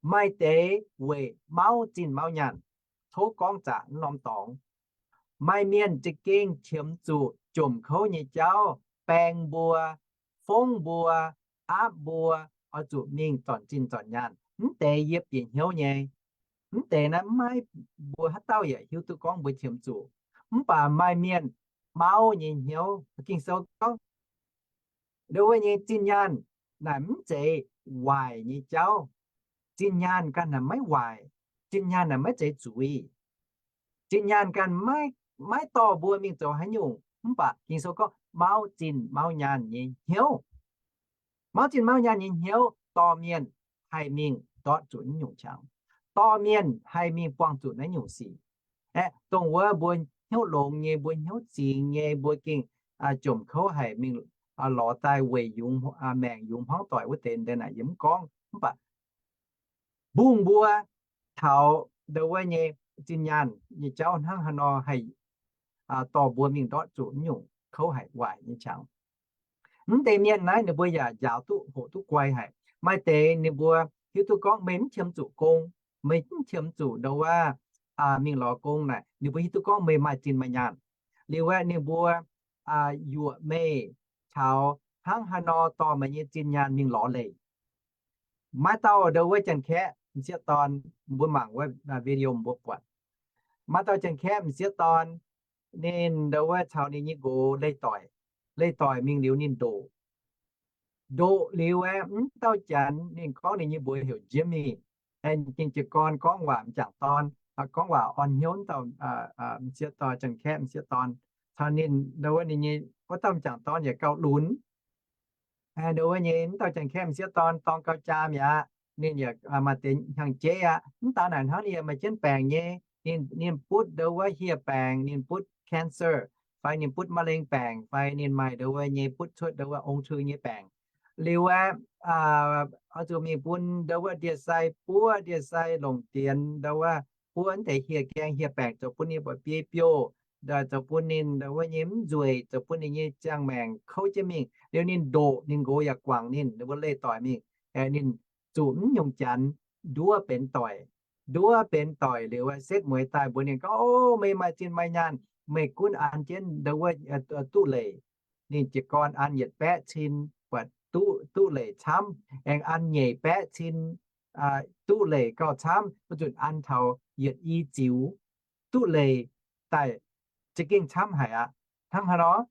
maaih deix weic mauv zinh mauv nyaanh, tov gorngv zaqc norm dorngx. Maaih mienh za'gengh qiemx zuqc jomc kouv nyei jauv, baeng mbuo, fongv mbuo, aapv mbuo, oix zuqc mingh zornc zinh zornc nyaanh. Mv deix yie bieqc hnyouv nyei. Mv deix naaiv maiv, mbuo haaix dauh yaac hiuv duqv gorngv mbuo qiemx zuqc. Mv baac maaih mienh mauv nyei hnyouv. Ging-Sou gorngv, ndo wuov nyei zinh nyaanh naaic mv zeiz waaic nyei jauv. Zinh nyaanh ganh naaic maiv waaic. Zinh nyaanh naaic maiv zeiz zuiz. Zinh nyaanh ganh maiv, maiv dorh mbuo mingh zoux haaix nyungc. Mv baac Ging-Sou gorngv mauv zinh mauv nyaanh nyei hnyouv. Mauv zinh mauv nyaanh nyei hnyouv dorh mienh haih mingh ndortv zuqc naaiv nyungc qangx, dorh mienh haih mingh buangh zuqc naaiv nyungc sic. Aeqv, dongh wuov mbuo hnyouv longx nyei, mbuo hnyouv zingx nyei, mbuo gengh jomc kouv haic, mingh lorz daaih weic yungz, maengc yungz hmuangv doic wuov deix, deix naaic yie mv gorngv. Mv baac mbungh mbuo taux ndo wuov nyei zinh nyaanh nyei jauv hnangv haaix nor haih dorh mbuo mingh ndortv zuqc naaiv nyungc kouv haic waaic nyei qangx. Mv deix mienh naaiv ninh mbuo yaac njaaux duqv hoqc duqv guai haic. Maaih deix ninh mbuo hiuv duqv gorngv meih mv qiemx zuqc gong, meih mv qiemx zuqc ndo wuov mingh lorz gong naaic, ninh mbuo hiuv duqv gorngv meih maaih zinh maaih nyaanh. Liuz aeqv, ninh mbuo yuoqc meih taux hnangv haaix nor dorh meih nyei zinh nyaanh mingh lorz leiz. Maaih dauh ndo wuov janx-kaeqv m'sieqv dorn, mbuo mangc wuov video mbuo buatc. Maaih dauh janx-kaeqv m'sieqv dorn, ninh ndo wuov caux ninh nyei nqox leih doic. Leih doic mingh liuz ninh ndoqc. Ndoqc liuz aeqv, mv dauh janx ninh gorngv ninh nyei mbuox heuc Jimmy. Aengx jiez gorn gorngv waac m'jangc dorn, gorngv waac orn hnyouv dauh m'sieqv dorn, janx-kaeqv m'sieqv dorn. Caux ninh ndo wuov ninh nyei wuov dauh m'jangc dorn yaac gauh lunx. Ndo wuov nyei mv dauh janx-kaeqv m'sieqv dorn dorng gauh jaam mi'aqv. Ninh yaac maaih deix hnyangx-jeiv aqv. Mv daan naaic hnangv ninh yaac maaih jienv baengc nyei. Ninh, ninh butv ndo wuov hieh baengc, ninh butv cancer, fai ninh butv มะเร็ง baengc, fai ninh maaih ndo wuov nyei butv cuotv ndo wuov องค์ thư nyei baengc. Liuz aeqv, oix zuqc mingh bun ndo wuov ndie-sai buov, ndie-sai longc dienx ndo wuov buov deix hieh gaeng hieh baengc zoux bun ninh buatc biei biouh, zoux bun ninh ndo wuov nyei mv nzueic, zoux bun ninh nyei ziangh maengc kouv jienv mingh. Liuz ninh ndoqc, ninh nqox yaac guangc ninh, ninh mbuo leih doic mingh. Ninh zuqc mv nyungc janx nduov benx doic. Nduov benx doic liuz, setv mueiz daaih mbuox ninh gorngv, O, meih maaih zinh maaih nyaanh, meih gunv an jienv ndo wuov duqv leiz. Ninh jiez gorn an yietc baeqv cin, buatc duqv, duqv leiz camv. Aengx an nyeic baeqv cin, duqv leiz gauh camv, maiv zunc an taux yietc i ziux, duqv leiz daaih za'gengh camv haic aqv. Hnangv haaix nor?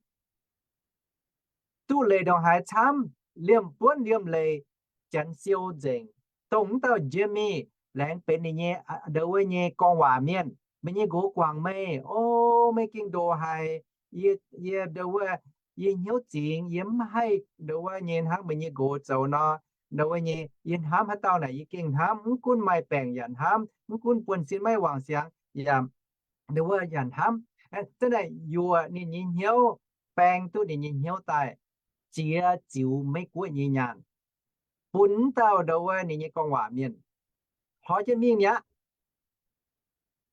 Duqv leiz ndongc haaix camv? Liemh buonv liemh leiz, janx siou nzengc. Dongh mv dauh Jimmy laengz benx ninh nyei ndo wuov nyei gorngv waac mienh. Meih nyei nqox guangc meih, O, meih gengh ndoqc haic. Yie, yie ndo wuov, yie hnyouv zingx, yie mv haih ndo wuov nyei hnangv meih nyei nqox zoux nor. Ndo wuov nyei yie hnamv haaix dauh naaic yie gengh hnamv, mv gunv maaih baengc yaac hnamv, mv gunv buonv-sin maiv wangc siangx yaac ndo wuov yaac hnamv. Zanc naaic yuoqc ninh nyei hnyouv, baeng duqv ninh nyei hnyouv daaih, ziex ziux Meiv-Guoqv nyei nyaanh, bun mv dauh ndo wuov ninh nyei gorngv waac mienh hloi jienv mingh mi'aqv.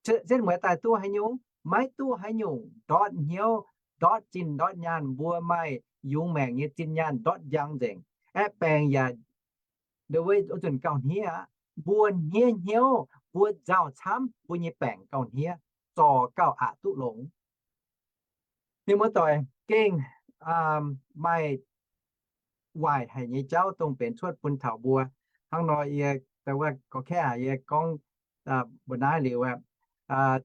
Setv mueiz daaih duqv haaix nyungc? Maiv duqv haaix nyungc. Ndortv hnyouv, ndortv zinh ndortv nyaanh, mbuo maaih yungz maengc nyei zinh nyaanh ndortv njang nzengc. Aeqv, baengc yaac ndo wuov oix zunh gauh hniev aqv. Mbuo hniev hnyouv, mbuo nzauh camv, mbuo nyei baengc gauh hniev, zorc gauh aqc duqv longx. Mienh muoz-doic, gengh maaih waaic haic nyei jauv dongh benx cuotv bun taux mbuo. Hnangv nor yie ndo wuov gorx-kaeqv aac, yie gorngv mbuo naaiv liuz aqv,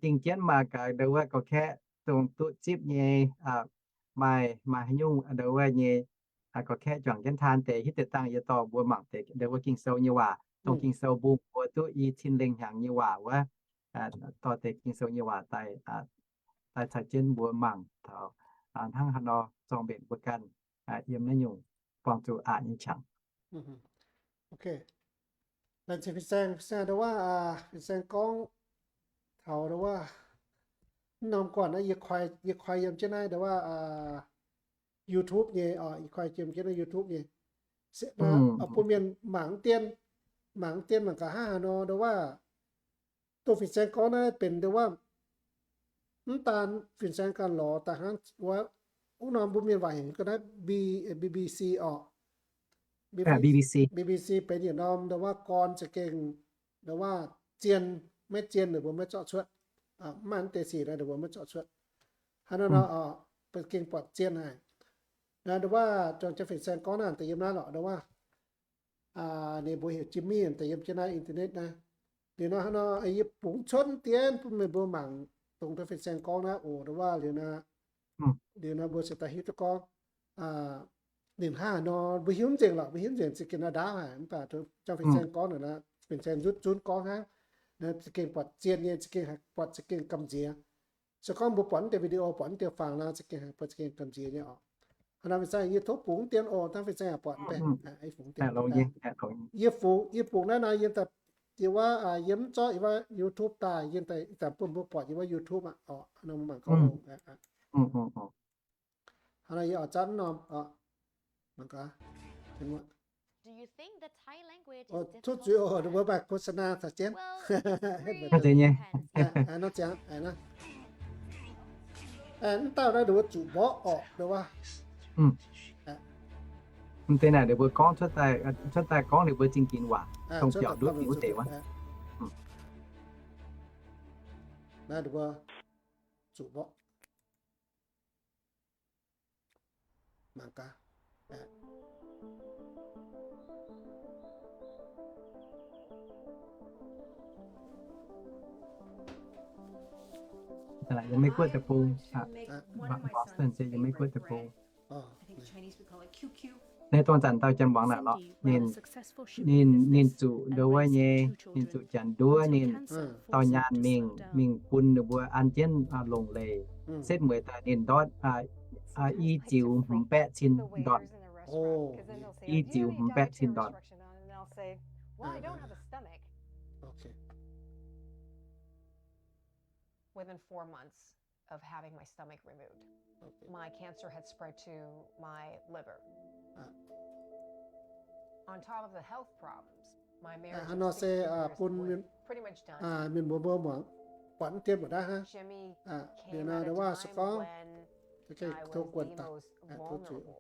dingh jienv maaih gaax ndo wuov gorx-kaeqv dongh duqv zipv nyei, maaih, maaih haaix nyungc ndo wuov nyei gorx-kaeqv juangc jienv taan deix, hitv deix dangh yie dorh mbuo mangc deix ndo wuov Ging-Sou nyei waac, dongh Ging-Sou mbungh mbuo duqv i cin lengh hnyangx nyei waac wuov, dorh deix Ging-Sou nyei waac daaih, daaih caux jienv mbuo mangc taux hnangv haaix nor zorng mbenc mbuo ganh yiem naaiv nyungc buangh zuqc aqc nyei qangx. Laengz zingh fin-saeng, fin-saeng ndo wuov, fin-saeng gorngv taux ndo wuov Mv norm guanh naaiv yie koi, yie koi yiem jienv naaiv ndau wuov YouTube nyei oc, yie koi yiem jienv naaiv YouTube nyei. Bun mienh mangc dien, mangc dien mangc gaax hnangv haaix nor ndau wuov. Dongh fin-saeng gorngv naaiv benx ndau wuov, mv daan fin-saeng ganh lorz daaih hnangv wuov. Wuov norm mbuo mienh waac heuc ga'naaiv B B C oc. B B C benx yietc norm ndau wuov gorn za'gengh ndau wuov zien, maiv zien ninh mbuo maiv zorqv cuotv. Mv maaih deix sic naaiv ninh mbuo maiv zorqv cuotv. Hnangv naaiv nor, za'gengh buatc zien haic. Ndau wuov dongh fin-saeng gorngv naaiv deix yiem naaiv lorqc ndau wuov. Ninh mbuo heuc Jimmy deix yiem jienv naaiv internet naaiv. Liuz nor hnangv nor yie bungx cuotv dien bun meih mbuo mangc dongh fin-saeng gorngv naaiv oc ndau wuov. Liuz nor, liuz nor mbuo se daaih hiuv duqv gorngv ninh hnangv haaix nor, mbuo hiuv nzengc lorqc, mbuo hiuv nzengc za'gengh nor ndaauv haic. Mv baac dongh fin-saeng gorngv naaic, fin-saeng nzutv zunv gorngv hnangv, za'gengh buatc zien nyei, za'gengh buatc za'gengh gamh nziex. Se gorngv mbuo buatc deix video, buatc deix fangx nor, za'gengh buatc za'gengh gamh nziex nyei oc. Hnangv nor fin-saeng yie tov bungx dien oc, hnangv fin-saeng yaac buatc. Yie fungx, yie fungx naaiv nor yie daaih, yie wuov, yie mv zorqv yie wuov YouTube daaih, yie daaih ih zanc bun mbuo buatc yie wuov YouTube aqv oc. Hnangv nor mangc gaax. Hnangv nor yie oix zatv norm, mangc gaax. Cuotv zuiz oc, ninh mbuo maaih โฆษณา caux jienv. Deix nyei. Nor ziangx, mv dauh naaiv ninh mbuo zuqc mborqv orqc, wuov. Mv deix naaic ninh mbuo gorngv cuotv daaih, cuotv daaih gorngv ninh mbuo zingh ginx waac, dongh biaux nduov ginx wuov deix wuov. Naaiv ninh mbuo zuqc mborqv. Mangc gaax. Yiem Meiv Guoqv deic-bung, Boston se yiem Meiv Guoqv deic-bung. Naaiv dongh zanc dauh janx muangx naaic lorqc, ninh, ninh, ninh zuqc ndau wuov nyei, ninh zuqc janx nduov ninh dauh nyaanh mingh, mingh bun ninh mbuo an jienv longc leiz, setv mueiz daaih ninh ndortv i ziux hmz baeqv cin ndorn. I ziux hmz baeqv cin ndorn. Of having my stomach removed. My cancer had spread to my liver. On top of the health problems, my marriage was fifteen years away, pretty much done. Mienh mbuo mbuo muangx buatc dien mbuo daaih hnangv. Jimmy came at a time when I was the most vulnerable.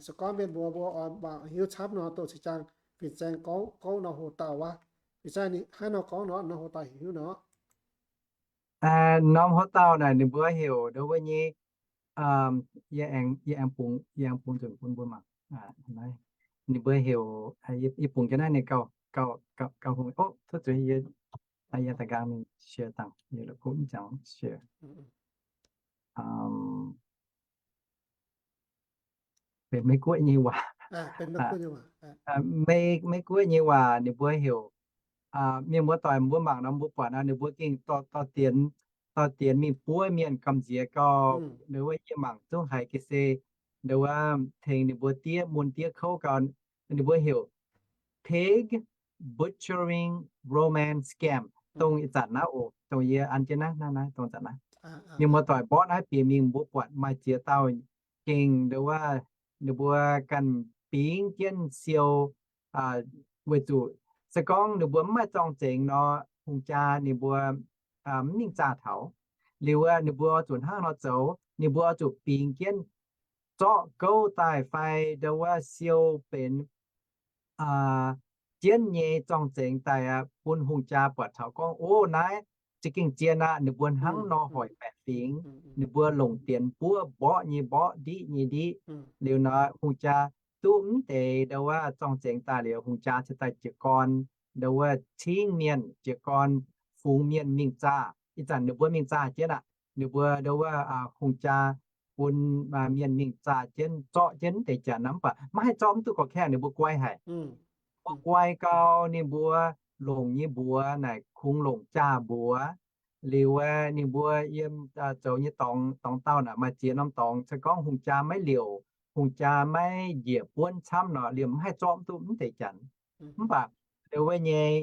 Se gorngv mienh mbuo mbuo oix mangc hiuv camv nor, dongh se jangx fin-saeng gorngv, gorngv nor hoc dauh wuov. Fin-saeng ninh hnangv nor gorngv nor, nor hoc dauh heuc hiuv nor. Norm hoc dauh naaic ninh mbuo heuc ndau wuov nyei, yie aengx, yie aengx bungx, yie aengx bungx nzunc bun mbuo mangc. Ninh mbuo heuc, yie bungx jienv naaiv ninh gauh, gauh, gauh hungh. Ov, cuotv zuiz yie, yie daaih nqaang mingh share dangh, yie la'kuqv mv jangx share. Benx Meiv Guoqv nyei waac. Meiv, Meiv Guoqv nyei waac ninh mbuo heuc, mienh muoz doic mbuo mangc nor mbuo buatc nor ninh mbuo gengh dorh, dorh dienx, dorh dienx mingh buov mienh gamh nziex gau. Ndau wuov yie mangc zungv haiz ga'sie, ndau wuov tengx ninh mbuo diev mun diev kouv gau. Ninh mbuo heuc pig butchering romance scam. Dongh ih zanc naaiv oc, dongh yie an jienv naaiv, naaiv, naaiv, dongh zanc naaiv. Mienh muoz doic mborqv naaiv bieqc mingh mbuo buatc maaih ziex dauh gengh ndau wuov ninh mbuo ganh bingx jienv siou, weic zuqc se gorngv ninh mbuo mv maaih zorng-zengx nor, hungh jaa ninh mbuo mv mingh zaah taux. Liuz wuov ninh mbuo oix zuqc hnangv nor zoux, ninh mbuo oix zuqc bingx jienv zorqv gouv daaih fai ndau wuov siou benx jienv nyei zorng-zengx daaih aqv, bun hungh jaa buatc taux gorngv, ov, naaiv za'gengh zien aqv. Ninh mbuo hnangv nor hoic baeqc fingx, ninh mbuo longc dienx buov mborqv nyei mborqv, ndiqv nyei ndiqv. Liuz nor hungh jaa duqv mv deix ndau wuov zorng-zengx daaih liuz, hungh jaa cingx daaih jiez gorn ndau wuov cingv mienh, jiez gorn fungx mienh mingh zaah. Ih zanc ninh mbuo mingh zaah jienv aqv. Ninh mbuo ndau wuov hungh jaa bun mienh mingh zaah jienv, zorqv jienv mv deix janx nor, mv baac maiv haih zorqv mv duqv gorqv-kaengh, ninh mbuo guai haic. Mbuo guai gau, ninh mbuo longc nyei mbuox naaic kungx longc jaa mbuox. Liuz aeqv, ninh mbuo yiem zoux nyei dorngx, dorngx dauh naaic maaih ziex norm dorngx, se gorngv hungh jaa maiv liouc, hungh jaa maiv njiec buonv camv nor, liemh mv haih zorqv duqv mv deix janx. Mv baac ndau wuov nyei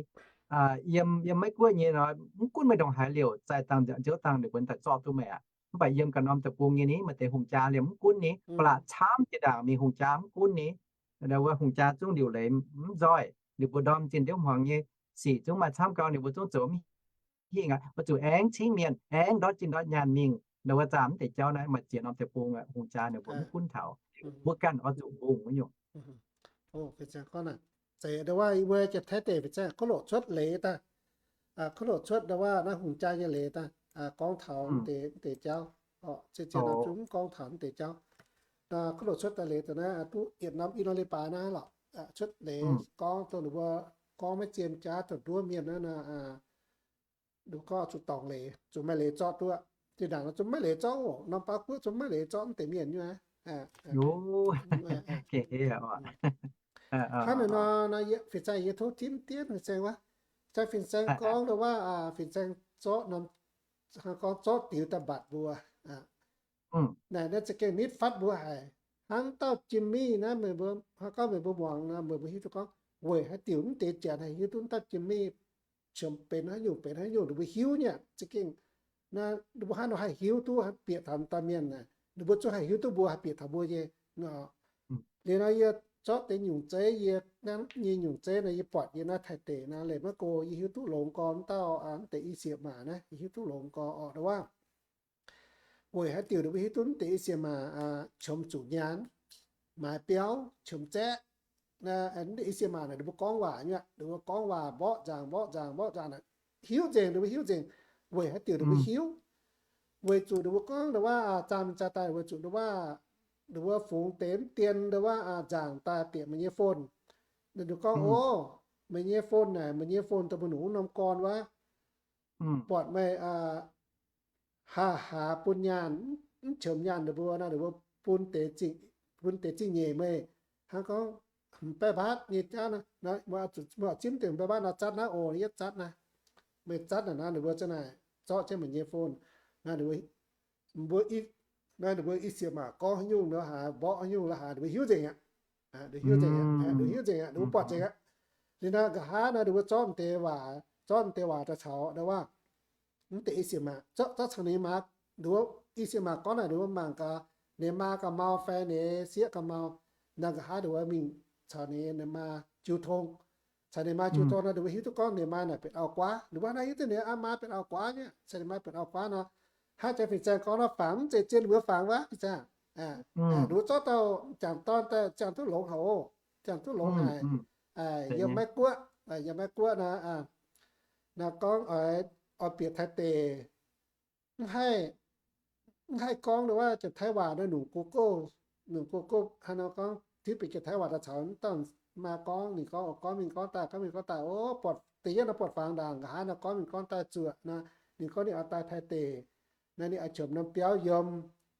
yiem, yiem Meiv Guoqv nyei nor, mv gunv meih ndongc haaix liouc, zaih dangh nziouv dangh ninh mbuo daaih zorqv duqv meih aqv. Mv baac yiem ganh norm deic-bung nyei ni, maaih deix hungh jaa liemh mv gunv ni, ba'laqc camv jiex ndaangc mingh hungh jaa mv gunv ni, wuov hungh jaa zungv liuc leiz mv nzoih, ninh mbuo ndorm zinh ndiouv hmuangx nyei sic zungv maaih camv gau, ninh mbuo zungv zoux mv hingh aqv. Mbuo zuqc aengx cingv mienh aengx ndortv zinh ndortv nyaanh mingh, ndau wuov zaah mv deix jauv naaiv maaih ziex norm deic-bung hungh jaa ninh mbuo mv gunv taux, mbuo ganh oix zuqc mbungh wuov nyungc. Zeiz ndau wuov, wuov jiex Taiv deic fih zaeng gorngv loc cuotv leiz daaih, gorngv loc cuotv ndau wuov naaiv hungh jaa nyei leiz daaih, gorngv taux deix, deix jauv. Zien zien nor zungv gorngv taux deix jauv. Gorngv loc cuotv daaih leiz daaih naaiv duqv yietc norm i norm leiz-baaix naaiv lorqc. Cuotv leiz gorngv dongh ninh mbuo gorngv maiv zien jaav dongh nduov mienh naaiv nor, ninh gorngv zuqc dorngc leiz, zuqc maaih leiz zorqv duqv. Zinh ndaangc nor zungv maiv leiz zorqv oc, norm baav guoqv zungv maiv leiz zorqv mv deix mienh nyei. Hnangv naaiv nor, fih zaeng yie tov timv dien fih zaeng wuov, zaeng fih zaeng gorngv wuov, fih zaeng zorqv norm, gorngv zorqv diux daaih mbatc mbuo. Naaic naaiv za'gengh nitv fatv mbuo haic. Hnangv dauh Jimmy naaiv, meih mbuo hnangv gorngv meih mbuo muangx nor, meih mbuo hiuv duqv gorngv weic haaix diuc mv deix janx haih hiuv duqv dauh Jimmy qiemx benx haaix nyungc, benx haaix nyungc, ninh mbuo hiuv nyei. Za'gengh ninh mbuo hnangv nor haih hiuv duqv bieqc taux dauh mienh, ninh mbuo zungv haih hiuv duqv mbuo haih bieqc taux mbuo nyei. Liuz nor yie zorqv deix nyungc zeiv, yie naaiv nyei nyungc zeiv nor yie buatc yie naaiv Taiv deic nor, leih maiv go yie hiuv duqv longx gorx dauh mv deix i sieqv maac naaiv, yie hiuv duqv longx gorx orqc, ndau wuov weic haaix diuc ninh mbuo hiuv duqv mv deix i sieqv maac qiemx zuqc nyaanh, maaiz biauv, qiemx zaeqv. Mv deix i sieqv maac naaic ninh mbuo gorngv waac nyei, ninh mbuo gorngv waac mborqv nzaangc mborqv nzaangc mborqv nzaangc, hiuv nzengc, ninh mbuo hiuv nzengc. Weic haaix diuc ninh mbuo hiuv? Weic zuqc ninh mbuo gorngv ndau wuov zaah mingh zaah daaih, weic zuqc ndau wuov, ninh mbuo fungx deix mv dien ndau wuov nzaangc daaih bieqc meih nyei phone. Ninh mbuo gorngv, o, meih nyei phone naaic, meih nyei phone dongh mbuo nungx norm gorn wuov, buatc meih haaz haaz bun nyaanh, mv qiemx nyaanh ninh mbuo nor, ninh mbuo bun deix zingh, bun deix zingh nyeic meih. Hnangv gorngv hmz baeqv mbaatv nyei jauv nor, meih oix zimv deix hmz baeqv mbaatv nor zatv naaiv oc, yietv zatv naaiv. Meih zatv naaic nor ninh mbuo za'naaic zorqv jienv meih nyei phone. Naaiv mbuo, naaiv ninh mbuo i sieqv maac gorngv haaix nyungc nor, haaix mborqv haaix nyungc la'haaix, ninh mbuo hiuv nzengc aqv. Ninh mbuo hiuv nzengc aqv, ninh mbuo hiuv nzengc aqv, ninh mbuo buatc nzengc aqv. Liuz nor nqa'haav nor ninh mbuo zorqv deix waac, zorqv deix waac daaih caux ndau wuov mv deix i sieqv maac, zorqv caux ninh maa, nduov i sieqv maac gorngv naaic nduov mangc gaax, ninh maa gauh mau fai ninh sieqv gauh mau. Nor nqa'haav nduov mingh caux ninh, ninh maa jiu tong. Caux ninh maa jiu tong nor nduov hiuv duqv gorngv ninh maa naaic benx auv-guaav. Nduov hnangv hiuv duqv ninh maa benx auv-guaav nyei, caux ninh maa benx auv-guaav nor, hnangv janx fin-saeng gorngv nor, fangx mv zeiz zien mbuo fangx wuov fin-saeng. Nduov zorqv dauh jangc dorn daaih ziangh duqv longx haic oc, ziangh duqv longx haic. Yiem Meiv Guoqv, yiem Meiv Guoqv nor, nor gorngv oix, oix bieqc Taiv deic, mv haih, mv haih gorngv wuov janx-Taiv waac nor, nungc Google, nungc Google hnangv nor gorngv tipv bieqc janx-Taiv waac daaih caux dauh maa gorngv. Ninh gorngv, gorngv mingh gorngv daaih, gorngv mingh gorngv daaih, o, buatc deix yietv nor buatc fangx ndaangc, nqa'haav nor gorngv mingh gorngv daaih zuoqc nor, ninh gorngv ninh oix daaih Taiv deic. Naaiv ninh oix qiemx norm biauv yiem,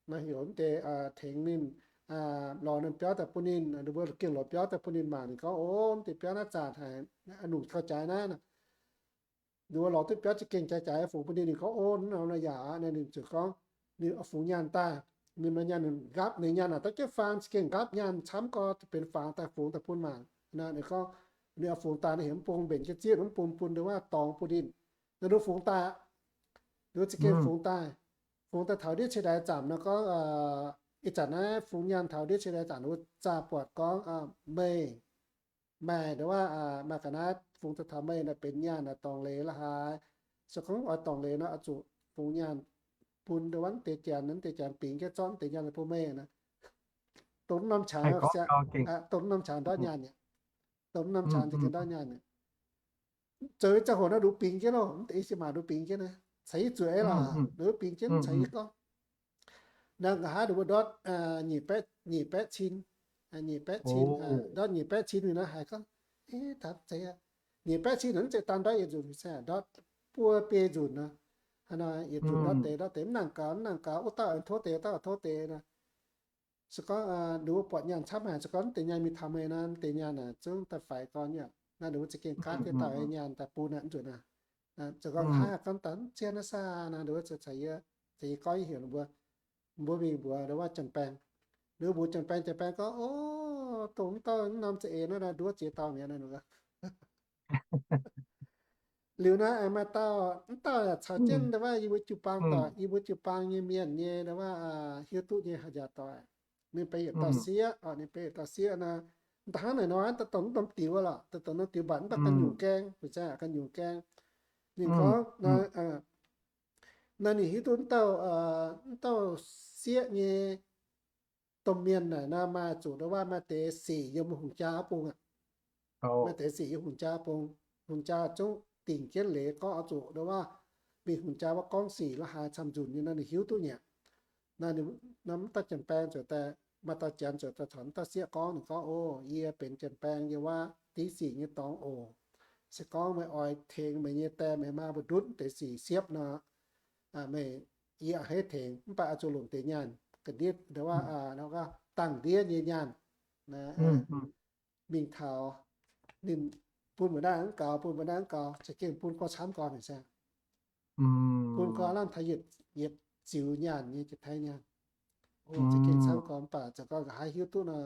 naaiv heuc mv deix tengx ninh, lorz norm biauv daaih bun ninh, ninh mbuo gengh lorz biauv daaih bun ninh mangc. Ninh gorngv, o, mv deix biauv naaiv zaatc haic, nungc taux jaaix naaiv. Ninh mbuo lorz duqv biauv za'gengh jaaix jaaix fungx bun ninh. Ninh gorngv, o, naaiv nor yaac aqv. Naaiv ninh ziouc gorngv ninh oix fungx nyaanh daaih. Ninh maaih nyaanh nqaapv, ninh nyaanh naaic daaih jienv faang za'gengh nqaapv nyaanh camv gorx benx fangx daaih fungx daaih bun mangc. Naaiv ninh gorngv ninh oix fungx daaih, ninh heuc mv bung mbenc jienv zieqv, mv bung bun ndau wuov dorngx bun ninh. Naaiv ninh fungx daaih aqv. Ninh za'gengh fungx daaih, fungx daaih taux ndiev ceix ndaix zaamc nor gorngv, ih zanc naaiv fungx nyaanh taux ndiev ceix ndaix zaamc, ninh mbuo zaah buatc gorngv meih, maaih ndau wuov, maaih ga'naaiv fungx daaih taux meih naaic benx nyaanh naaic dorngc leiz la'haaix. Se gorngv oix dorngc leiz nor oix zuqc fungx nyaanh bun ndau wuov deix janx, deix janx bingx jienv zorqv deix nyaanh bun meih naaic. Dongh norm qangx, dongh norm qangx ndortv nyaanh mi'aqv. Dongh norm qangx za'gengh ndortv nyaanh mi'aqv. Zoux ziangh hoc nor nduqc bingx jienv loh, mv deix i sieqv maac nduqc bingx jienv naaiv, caux yie zuoqc ei lorqc, nduqc bingx jienv caux yie gorngv. Naaiv nqa'haav ninh mbuo ndortv nyic baeqv cin, nyic baeqv cin, ndortv nyic baeqv cin mingh nor haiz gorngv, ih, dapv zeiz aqv. Nyic baeqv cin mv zeiz daan ndortv yietc nzunc, se ndortv buo biei nzunc nor. Hnangv nor yietc nzunc ndortv deix ndortv deix, mv nangc gaux mv nangc gaux, wuov dauh tov deix, wuov dauh tov deix nor. Se gorngv ninh mbuo buatc nyaanh camv haic, se gorngv mv deix nyaanh mingh taux meih nor, mv deix nyaanh naaic zungv daaih faix gorn nyei. Naaiv ninh mbuo za'gengh gaatv jienv dauh nyei nyaanh daaih bun aqv nzunc naaiv. Zoux gorngv haaix gorngv daaih mv zien naaiv saah naaiv, ninh mbuo caux yie, caux yie gorngv, yie heuc ninh mbuo, mbuo mingh mbuox ndau wuov janx-baeng. Ninh mbuo mbuox janx-baeng, janx-baeng gorngv, o, dongh mv dauh mv norm za'eix naaiv nduov ziex dauh mi'aqv naaiv. Liuz naaiv aengx maaih dauh, mv dauh yaac caux jienv ndau wuov yie mbuo jiu-baang doic, yie mbuo jiu-baang nyei mienh nyei ndau wuov hiuv duqv nyei haaix jaax doic. Ninh benx yietc dauh sieqv oc, ninh benx yietc dauh sieqv naaic. Da'hnangv naaic nor, daaih dongh norm diux lorqc, daaih dongh norm diux mbatc mv baac ganh nyungc gaeng, fu'jueiv ganh nyungc gaeng. Ninh gorngv naaiv ninh hiuv duqv mv dauh, mv dauh sieqv nyei domh mienh naaic nor maaih zuqc ndau wuov maaih deix sic yiem hungh jaa bung aqv. Maaih deix sic yiem hungh jaa bung, hungh jaa zungv dingc jienv leiz gorngv oix zuqc ndau wuov mingh hungh jaa wuov gorngv sic la'haaix camv-nzunc nyei nor ninh hiuv duqv nyei aqv. Naaiv mv dauh janx-baeng zuqc daaih, maaih dauh janx zuqc daaih caux mv dauh sieqv gorngv, ninh gorngv, O, yie benx janx-baeng yiem wuov div sic nyei dorngx oc. Se gorngv meih oix tengx meih nyei die meih maa mbu'ndutv deix sic siepv nor, meih, yie a'hneiv tengx, mv baac oix zuqc longc deix nyaanh ga'ndiev ndau wuov dangh ndiev nyei nyaanh mingh taux ninh bun mbuo naaiv mv gaux, bun mbuo naaiv mv gaux, za'gengh bun gorx camv gorx mingh saah. Bun gorx lamh taux yietc, yietc ziux nyaanh nyei jiex taiv nyaanh. Za'gengh camv gorx mv baac zoux gorx nqa'haav hiuv duqv nor,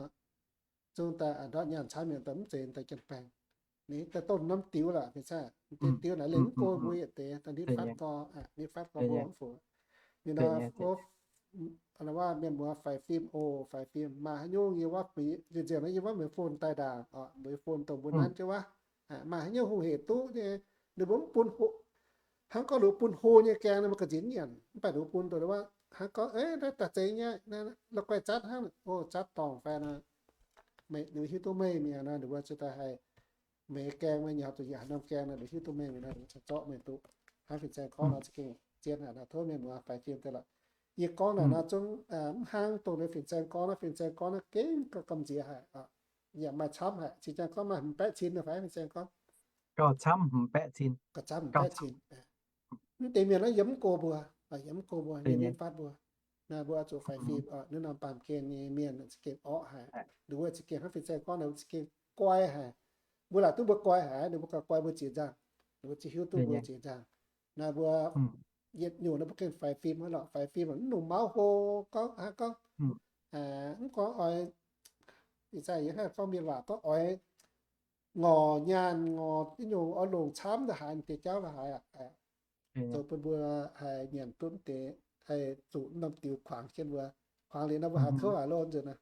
zungv daaih ndortv nyaanh camv mienh daaih mv zeiz daaih janx-baeng. Ninh daaih dongh norm diux lorqc, mv zeiz diux naaic lengh mv go mbuo yietc deix daaih nitv fatv gorx, nitv fatv gorx mbuo mv fungc. Ninh nor, wuov, mienh muoz faix fim oc, faix fim maaih haaix nyungc yie wuov, nziex nziex nor yie wuov meih phone daaih ndaangc oc, meih phone dongh mbuo nanv jienv wuov, maaih haaix nyungc hungh hec duqv nyei, ninh mbuo mv bun, hnangv gorngv ninh mbuo bun hlo nyei gaeng nor mbuo ga'nzinx nyanc, mv baac ninh mbuo bun dongh wuov hnangv gorngv, Naaiv daaih zeiz nyei, la'guaih zatv hnangv, o, zatv dorngc fai nor, ninh mbuo hiuv duqv meih mi'aqv nor, ninh mbuo ziouc daaih haih meih gaeng meih nyei zuqc yaac haaix norm gaeng nor, ninh hiuv duqv meih mi'aqv nor, ninh mbuo ziouc zorqv meih duqv. Hnangv fin-saeng gorngv nor za'gengh zien haic, tov mienh muoz faix fim deix lorqc. Yie gorngv naaic nor zungv mv hnangv dongh ninh fin-saeng gorngv nor, fin-saeng gorngv naaiv gengh gauh gamh nziex haic, yaac maaih camv haic. Cing-jang gorngv maaih hmz baeqv cin nor fai fin-saeng gorngv? Gauh camv hmz baeqv cin. Gauh camv hmz baeqv cin. Mv deix mienh naaiv yiem mv go mbuo, yiem mv go mbuo, ninh nitv fatv mbuo. Naaiv mbuo oix zuqc faix fim, ninh norm baamh gen nyei mienh za'gengh orqv haic. Ninh mbuo za'gengh hnangv fin-saeng gorngv naaiv za'gengh guai haic. Mbuo laaic duqv mbuo guai haic, ninh mbuo gauh guai mbuo ziex nzangc, ninh mbuo za'gengh hiuv duqv mbuo ziex nzangc. Naaiv mbuo yietc nyungc naaiv mbuo gengh faix fim hnangv lorqc, faix fim mv nungx mauv hlo gorngv hnangv gorngv, mv gorngv oix, ih zanc yie hnangv gorngv mienh waac gorngv oix ngorc nyaanh ngorc nyungc oix longc camv la'haaix deix jauv la'haaix aqv. Zoux bun mbuo haih nyanc duqv deix, haih zuqc norm diux kuangx jienv mbuo. Kuangx liuz nor mbuo haih kouv haic lorqc nzunc naaiv.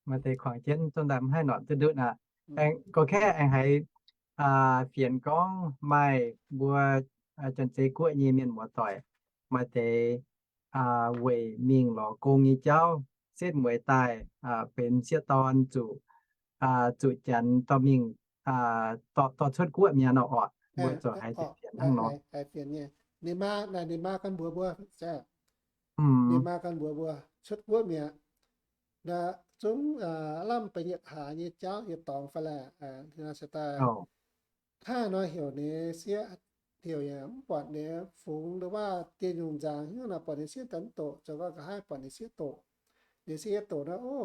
Maaih deix kuangx jienv zungv daaih mv haih norqc duqv ndutv aqv. Aengx gorx kaeqv aengx haiz fienx gorngv maaih mbuo Janx-Zei Guoqv nyei mienh muoz-doic, maaih deix weic mingh lorz gong nyei jauv setv mueiz daaih benx sieqv dorn zuqc, zuqc Janx dorh mingh dorh cuotv guoqv mi'aqv nor orqc. Mbuo ziouc haiz fienx hnangv nor. Ninh maa, ninh maa gan mbuox mbuo, ninh maa gan mbuox mbuo cuotv guoqv mi'aqv. Naaiv zungv lamh benx yietc hlaax nyei jauv yietc dorngx fai laeh, se daaih hnangv nor heuc ninh sieqv, heuc yaac mv buatc ninh fungx ndau wuov dieh nyungc nzaangc hnyouv nor buatc ninh sieqv daaih mv doqc, zoux gau nqa'haav buatc ninh sieqv doqc. Ninh sieqv doqc nor, o,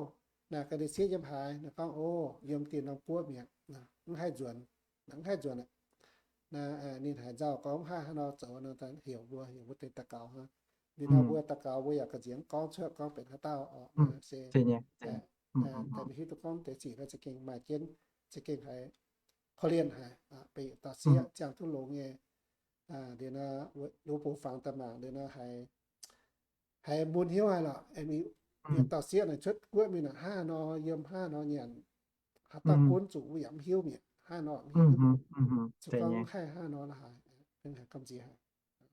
naaic gaax ninh sieqv yiem haaix, ninh gorngv, o, yiem dieh norm guoqv mi'aqv, mv haih nzuonx, mv haih nzuonx aqv. Ninh haiz nzauh gorngv mv haih haaix nor zoux nor, heuc mbuo, heuc mbuo deix daux gaux hnangv. Ninh nor mbuo daux gaux mbuo yaac ga'nziex mv gorngv cuotv gorngv benx haaix dauh orqc, se daaih mv hiuv duqv gorngv deix sic nor za'gengh maaih jienv, za'gengh haiz korv-lienh haic, benx yietc dauh sieqv ziangh duqv longx nyei. Liuz nor, lu bung fangx daaih mangc liuz nor, haiz mun hnyouv haic lorqc. Yietc dauh sieqv naaic cuotv guoqv mingh naaic hnangv haaix nor yiem, hnangv haaix nor nyanc, haaix dauh gunv zuqc mbuo yaac mv hiuv mi'aqv, hnangv haaix nor mv hiuv, zuqc gorngv haih hnangv haaix nor la'haaix, haiz gamh nziex haic.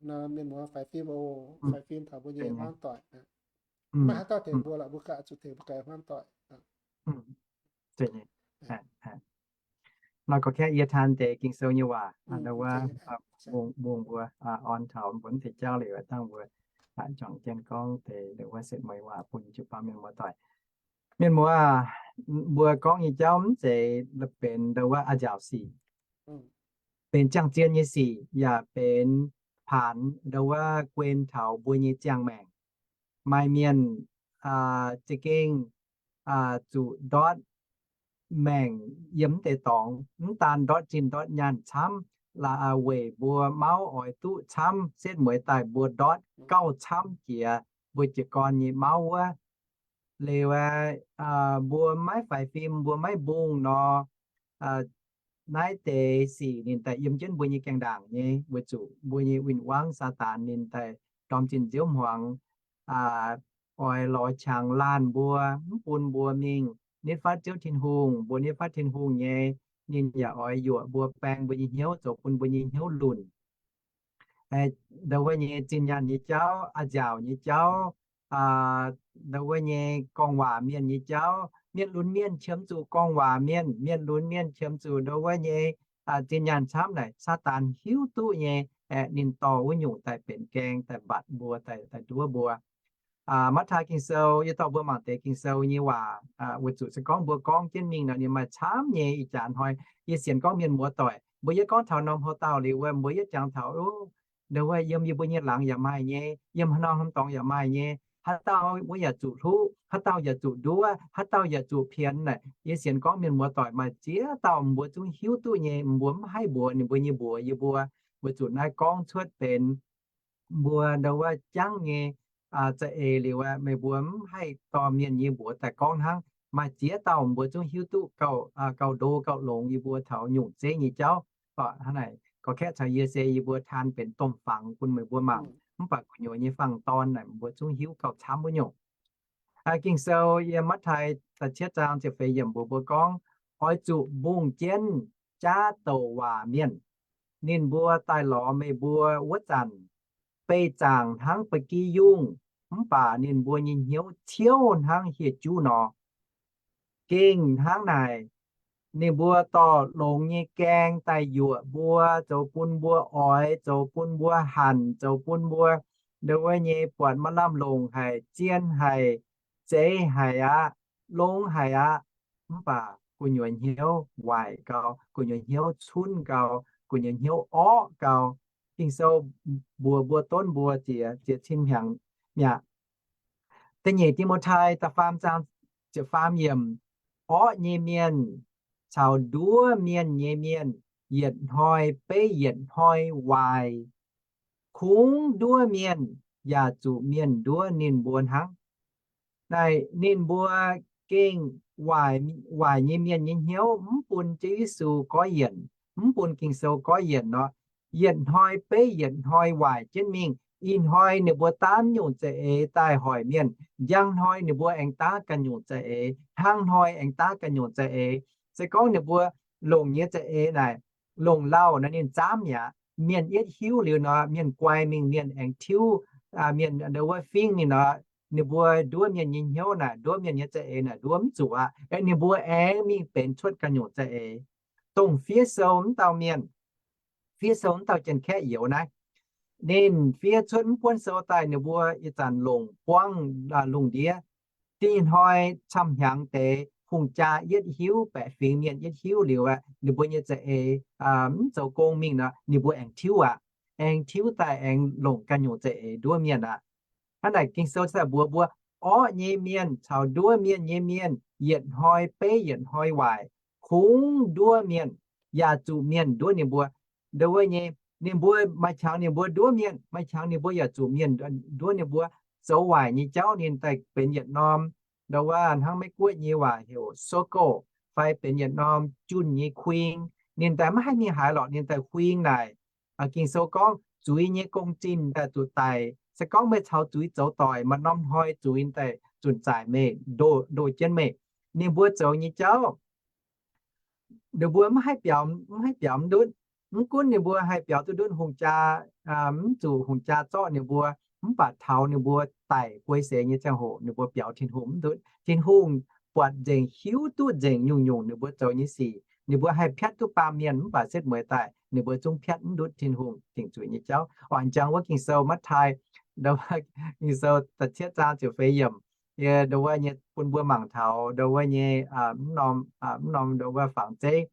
Nor mienh muoz faix fim oc, faix fim taux mbuo nyei hmuangv doic. Maiv haaix dauh tengx mbuo lorqc, mbuo ganh zuqc tengx mbuo ganh hmuangv doic. Nor gorx kaeqv yie taan deix Ging-Sou nyei waac, ndau wuov, mbungh mbuo orn taux mbuo mv deix jauv liuz, dangh mbuo juangc jienv gorngv deix ndau wuov setv mueiz waac bun jiu-baang mienh muoz-doic. Mienh muoz, mbuo gorngv nyei jauv mv zeiz benx ndau wuov a'nziaauc sic, benx ziangh zien nyei sic, yaac benx paanx ndau wuov guen taux mbuo nyei ziangh maengc. Maaih mienh za'gengh zuqc ndortv maengc yiem mv deix dorngx, mv daan ndortv zinh ndortv nyaanh camv, la'weic mbuo mauv oix duqv camv, setv mueiz daaih mbuo ndortv gauh camv jiex mbuo jiez gorn nyei mauv wuov. Liuz aeqv, mbuo maiv faix fim, mbuo maiv mbungh nor, naaiv deix sic ninh daaih yiem jienv mbuo nyei gaengh ndaangc nyei, weic zuqc mbuo nyei win-wangv Saadaan ninh daaih ndorm zinh nziouv hmuangx, oix lorz qangx laanh mbuo, mv bun mbuo mingh nitv fatv Ziouv Tin-Hungh. Mbuo nitv fatv Tin-Hungh nyei, ninh yaac oix yuoqc mbuo, baeng mbuo nyei hnyouv, zoux bun mbuo nyei hnyouv lunc. Ndau wuov nyei zinh nyaanh nyei jauv, a'nziaauc nyei jauv, ndau wuov nyei gorngv waac mienh nyei jauv, mienh lunx mienh qiemx zuqc gorngv waac mienh, mienh lunx mienh qiemx zuqc ndau wuov nyei zinh nyaanh camv naaic, Saadaan hiuv duqv nyei, aeqv, ninh dorh wuov nyungc daaih benx gaeng, daaih mbatc mbuo, daaih, daaih nduov mbuo. Matv^taai Ging-Sou, yie dorh mbuo mangc deix Ging-Sou nyei waac, weic zuqc se gorngv mbuo gorngv jienv mingh nor, ninh maaih camv nyei. Ih jaax hnoi yie sienx gorngv mienh muoz doic, mbuo yietv gorngv taux norm houv dauh liuz wuov, mbuo yietv jangx taux, ndau wuov yiem yie mbuo nyei laangz yaac maaih nyei, yiem haaix norm haaix dorngx yaac maaih nyei. Haaix dauh wuov yaac zuqc hluqv, haaix dauh yaac zuqc nduov, haaix dauh yaac zuqc pienx naaic. Yie sienx gorngv mienh muoz doic maaih ziex dauh mbuo zungv hiuv duqv nyei. Mbuo mv haih mbuox ninh mbuo nyei mbuox yie mbuo, weic zuqc naaiv gorngv cuotv benx mbuo ndau wuov jangv nyei za'eix liuz aqv, meih mbuo mv haih dorh mienh nyei mbuox daaih gorngv hnangv. Maaih ziex dauh mbuo zungv hiuv duqv gauh, gauh ndo gauh longx yie mbuo taux nyungc zeiv nyei jauv. Hnangv naaic, gorngv kaeqv caux yie se yie mbuo taan benx domh fangx bun meih mbuo mangc. Mv baac gu'nyuoz nyei fangx-dorn naaic mbuo zungv hiuv gauh camv wuov nyungc. Ging-Sou yiem Matv^taai da'cietv zaang ziepc feix yiemc mbuox mbuo gorngv, oix zuqc mbungh jienv jaav douc waac mienh. Ninh mbuo daaih lorz meih mbuo wuov zanc, beih zaangc hnangv ba'gi yungh, mv baac ninh mbuo nyei hnyouv ciouv hnangv hieh juv nor. Gengh hnangv naaic, ninh mbuo dorh longx nyei gaeng daaih yuoqc mbuo, zoux bun mbuo oix, zoux bun mbuo hanc, zoux bun mbuo ndau wuov nyei buatc maaih lamh longc haic, zien haic, zeiz haic aqv, longx haic aqv. Mv baac gu'nyuoz hnyouv waaic gau, gu'nyuoz hnyouv cunv gau, gu'nyuoz hnyouv orqv gau. Ging-Sou mbuox mbuo, donv mbuo ziex, ziex cin hnyangx mi'aqv. Da'nyeic Ti^mo^tai da'faam zaang ziepc faam yiemc, orqv nyei mienh caux nduov mienh nyei mienh yietc hnoi beiv yietc hnoi waaic. Kungx nduov mienh yaac zuqc mienh nduov ninh mbuo hnangv. Naaic ninh mbuo gengh waaic, waaic nyei mienh nyei hnyouv, mv bun Ziouv Yesu gorngv yienc, mv bun Ging-Sou gorngv yienc nor, yietc hnoi beiv yietc hnoi waaic jienv mingh. Ih hnoi ninh mbuo daav nyungc za'eix daaih hoic mienh, njang hnoi ninh mbuo aengx daav ganh nyungc za'eix, hnangv hnoi aengx daav ganh nyungc za'eix. Se gorngv ninh mbuo longc nyei za'eix naaic, longc lauh nor ninh zaamv mi'aqv. Mienh yietv hiuv liuz nor, mienh guai mingh, mienh aengx tiuv, mienh wuov fingv ninh nor, ninh mbuo nduov mienh nyei hnyouv naaic, nduov mienh nyei za'eix naaic nduov mv zuqc aqv. Ninh mbuo aengx mingh benx cuotv ganh nyungc za'eix. Dongh fiev sou mv dauh mienh, fiev sou mv dauh Janx-Kaeqv youz naaiv, ninh fiev cuotv mv buonv sou daaih, ninh mbuo ih zanc longc buangv lungh ndiev. Da'nyeic hnoi camv-hnyangx deix hungh jaa yietv hiuv, baeqc fingx mienh yietv hiuv liuz aqv, ninh mbuo nyei za'eix mv zoux gong mingh nor, ninh mbuo aengx tiuv aqv. Aengx tiuv daaih aengx longc ganh nyungc za'eix nduov mienh aqv. Hnangv naaic Ging-Sou daaih mbuox mbuo, orqv nyei mienh caux nduov mienh nyei mienh yietc hnoi beiv yietc hnoi waaic. Kungx nduov mienh yaac zuqc mienh nduov ninh mbuo. Ndau wuov nyei, ninh mbuo maaih qangx ninh mbuo nduov mienh, maaih qangx ninh mbuo yaac zuqc mienh nduov ninh mbuo. Zoux waaic nyei jauv ninh daaih benx yietc norm, ndau wuov hnangv Meiv-Guoqv nyei waac heuc circle, fai benx yietc norm junh nyei kuing. Ninh daaih maiv haih mingh haaix lorqc, ninh daaih huing naaic. Ging-Sou gorngv zuiz nyei gong-zinh daaih zuqc daic. Se gorngv meih caux zuiz zoux doic, maaih norm hnoi zuiz daaih zunc zaaic meih, ndoh, ndoh jienv meih. Ninh mbuo zoux nyei jauv, ninh mbuo mv haih biaux, mv haih biaux mv ndutv. Mv gunv ninh mbuo haih biaux duqv ndutv hungh jaa, mv zuqc hungh jaa zorqv ninh mbuo, mv baac taux ninh mbuo daic guei seix nyei ziangh hoc ninh mbuo biaux Tin-Hungh mv ndutv. Tin-Hungh buatc nzengc, hiuv duqv nzengc nyungc-nyungc ninh mbuo zoux nyei sic. Ninh mbuo haih piatv duqv baamh mienh mv baac setv mueiz daaih ninh mbuo zungv piatv mv ndutv Tin-Hungh dingc zuiz nyei jauv. Oix njang wuov Ging-Sou Matv^tai, ndau wuov Ging-Sou da'cietv zaang ziepc feix yiemc, yie ndau wuov nyei bun mbuo mangc taux ndau wuov nyei mv norm, mv norm ndau wuov fangx zeiv.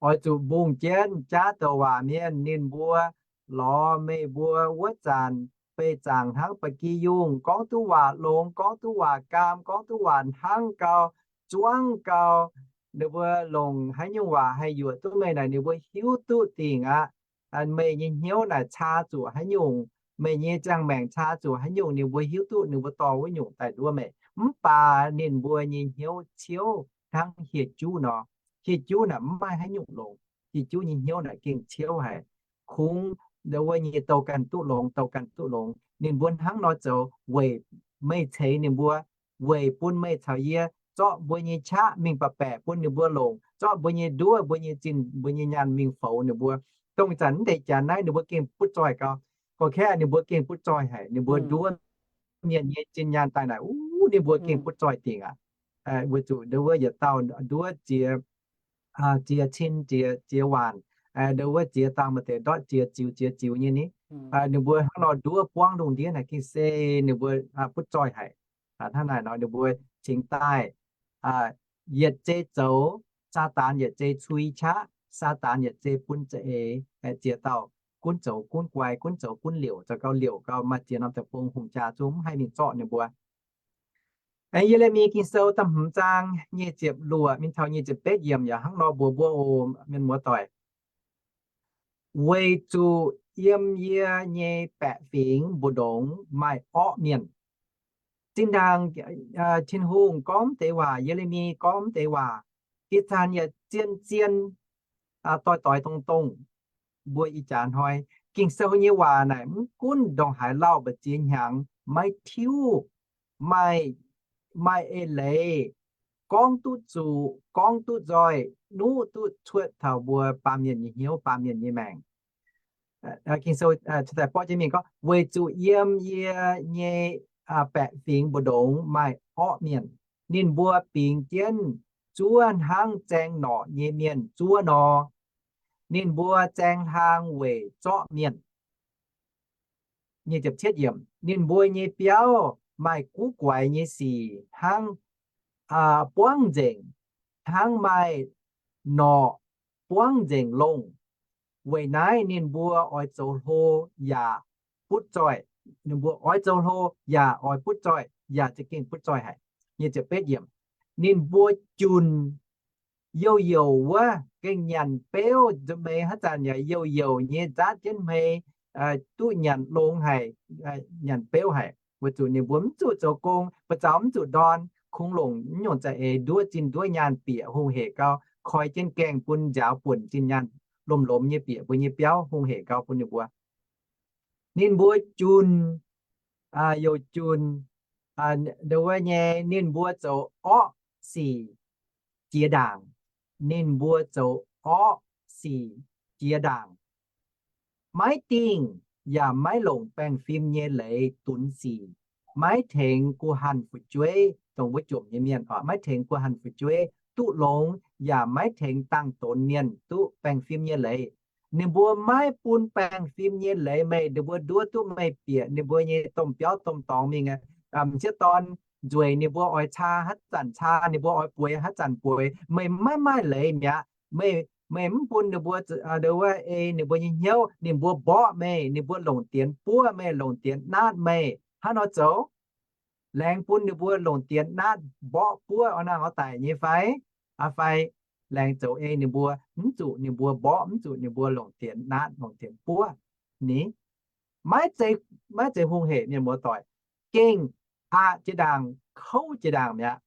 Oix zuqc mbungh jienv jaav douc waac mienh. Ninh mbuo lorz meih mbuo wuov zanc, beih zaangc hnangv ba'gi yungh, gorngv duqv waac longx, gorngv duqv waac gaam, gorngv duqv waac hnangv gau, zuangv gau. Ninh mbuo longc haaix nyungc waac haih yuoqc duqv meih naaic, ninh mbuo hiuv duqv dingc aqv. Meih nyei hnyouv naaic caa zuqc haaix nyungc, meih nyei ziangh maengc caa zuqc haaix nyungc, ninh mbuo hiuv duqv, ninh mbuo dorh wuov nyungc daaih nduov meih. Mv baac ninh mbuo nyei hnyouv ciouv hnangv hieh juv nor. Hieh juv naaic mv maaih haaix nyungc longx. diuh juv nyei hnyouv naaic gengh ciouv haic. Kungx ndau wuov nyei douh ganh duqv longx, douh ganh duqv longx. Ninh mbuo hnangv nor zoux weic meih ceix ninh mbuo, weic bun meih caux yie zorqv mbuo nyei qaqv mingh baeqc baeqc bun ninh mbuo longc, zorqv mbuo nyei nduov, mbuo nyei zinh, mbuo nyei nyaanh mingh foux ninh mbuo. Dongh zanc mv deix janx naaiv ninh mbuo gengh butv zoih gau. Gorqv-kaeqv ninh mbuo gengh butv zoih haic. Ninh mbuo nduov mienh nyei zinh nyaanh daaih naaic, uv, ninh mbuo gengh butv zoih dingc aqv. Weic zuqc ndau wuov yietc dauh nduov ziex, ziex cin, ziex, ziex waanc, ndau wuov ziex dauh maaih deix ndortv ziex ziux, ziex ziux nyei ni. Ninh mbuo hnangv nor nduov buangv lungh ndiev naaic gengh se ninh mbuo butv zoih haic. Hnangv naaic nor ninh mbuo cingx daaih yietc zei zoux, Saadaan yietc zei cui qaqv, Saadaan yietc zei bun za'eix ziex dauh gunv zoux gunv guai, gunv zoux gunv liouc, zoux gau liouc gau, maaih ziex norm deic-bung hungh jaa zungv mv haih mingh zorqv ninh mbuo. Aengx Ye^le^mi Ging-Sou da'hmz zaang nyic ziepc luoqc mingh taux nyic ziepc betv yiemc yaac hnangv nor mbuox mbuo oc, mienh muoz doic. Weic zuqc yiem yie nyei baeqc fingx mbu'ndongx maaih orqv mienh. Zinh ndaangc Tin-Hungh gorngv deix waac, Ye^le^mi gorngv deix waac, ih zanc yaac zien-zien, doix-doix dongh-dongh. Mbuo ih jaax hnoi Ging-Sou nyei waac naaic mv gunv ndongc haaix lauh mbu'ziex hnyangx maiv tiuv, maaih, maaih eix leiz gorngv duqv zuqc, gorngv duqv nzoih, nuqv duqv cuotv taux mbuo baamh mienh nyei hnyouv, baamh mienh nyei maengc. Ging-Sou daaih borqv jienv mingh gorngv, weic zuqc yiem yie nyei baeqc fingx mbu'ndongx maaih orqv mienh. Ninh mbuo bingx jienv zuov hnangv zaeng norqc nyei mienh zuov nor. Ninh mbuo zaeng hlaang weic zorqv mienh. Ninh mbuo nyei biauv maaih guv guaix nyei sic hnangv buangv nzengc, hnangv maaih norqc buangv nzengc longh. Weic naaiv ninh mbuo oix zoux hlo yaac butv zoih. Ninh mbuo oix zoux hlo yaac oix butv zoih, yaac za'gengh butv zoih haic. Ninh mbuo junc youh youc wuov gengh nyanc beuv, nza'hmien haaix zanc yaac youh youc nyei nzaatv jienv hmei duqv nyanc longx haic, nyanc beuv haic, weic zuqc ninh mbuo mv zuqc zoux gong, buoz-zaux mv zuqc ndorn, kungx longc nyungc za'eix nduov zinh nduov nyaanh bieqc hungh hec gau, koi jienv gaengh bun nziaaux buonc zinh nyaanh lomh-lomh nyei bieqc mbuo nyei biauv hungh hec gau bun ninh mbuo. Ninh mbuo junc, youc junc, ndau wuov nyei ninh mbuo zoux orqv sic jiex ndaangc. Ninh mbuo zoux orqv sic jiex ndaangc. Maiv dingh yaac maiv longc baengh fim nyei leiz dunx sic, maiv tengx guh hanh fu'jueiv, dongh wuov jomc nyei mienh oc, maiv tengx guh hanh fu'jueiv duqv longx, yaac maiv tengx dangh donx mienh duqv baengh fim nyei leiz. Ninh mbuo maiv bun baengh fim nyei leiz meih, ninh mbuo nduov duqv meih bieqc ninh mbuo nyei domh biauv domh dorngx mingh, m'sieqv dorn nzueic ninh mbuo oix caa haaix zanc caa, ninh mbuo oix bueix haaix zanc bueix, meih maiv maaih leiz mi'aqv. Meih, meih mv bun ninh mbuo, ndau wuov ei ninh mbuo nyei hnyouv, ninh mbuo mborqv meih, ninh mbuo longc dienx buov meih, longc dienx naatv meih. Hnangv nor zoux, laengz bun ninh mbuo longc dienx naatv mborqv buov oix nangh oix daic nyei fai? Aa fai laengz zoux ei ninh mbuo, mv zuqc ninh mbuo mborqv, mv zuqc ninh mbuo longc dienx naatv, longc dienx buov ni? Maiv zeiz, maiv zeiz hungh hec mienh muoz doic. Gengh aqc jiex ndaangc, kouv jiex ndaangc mi'aqv.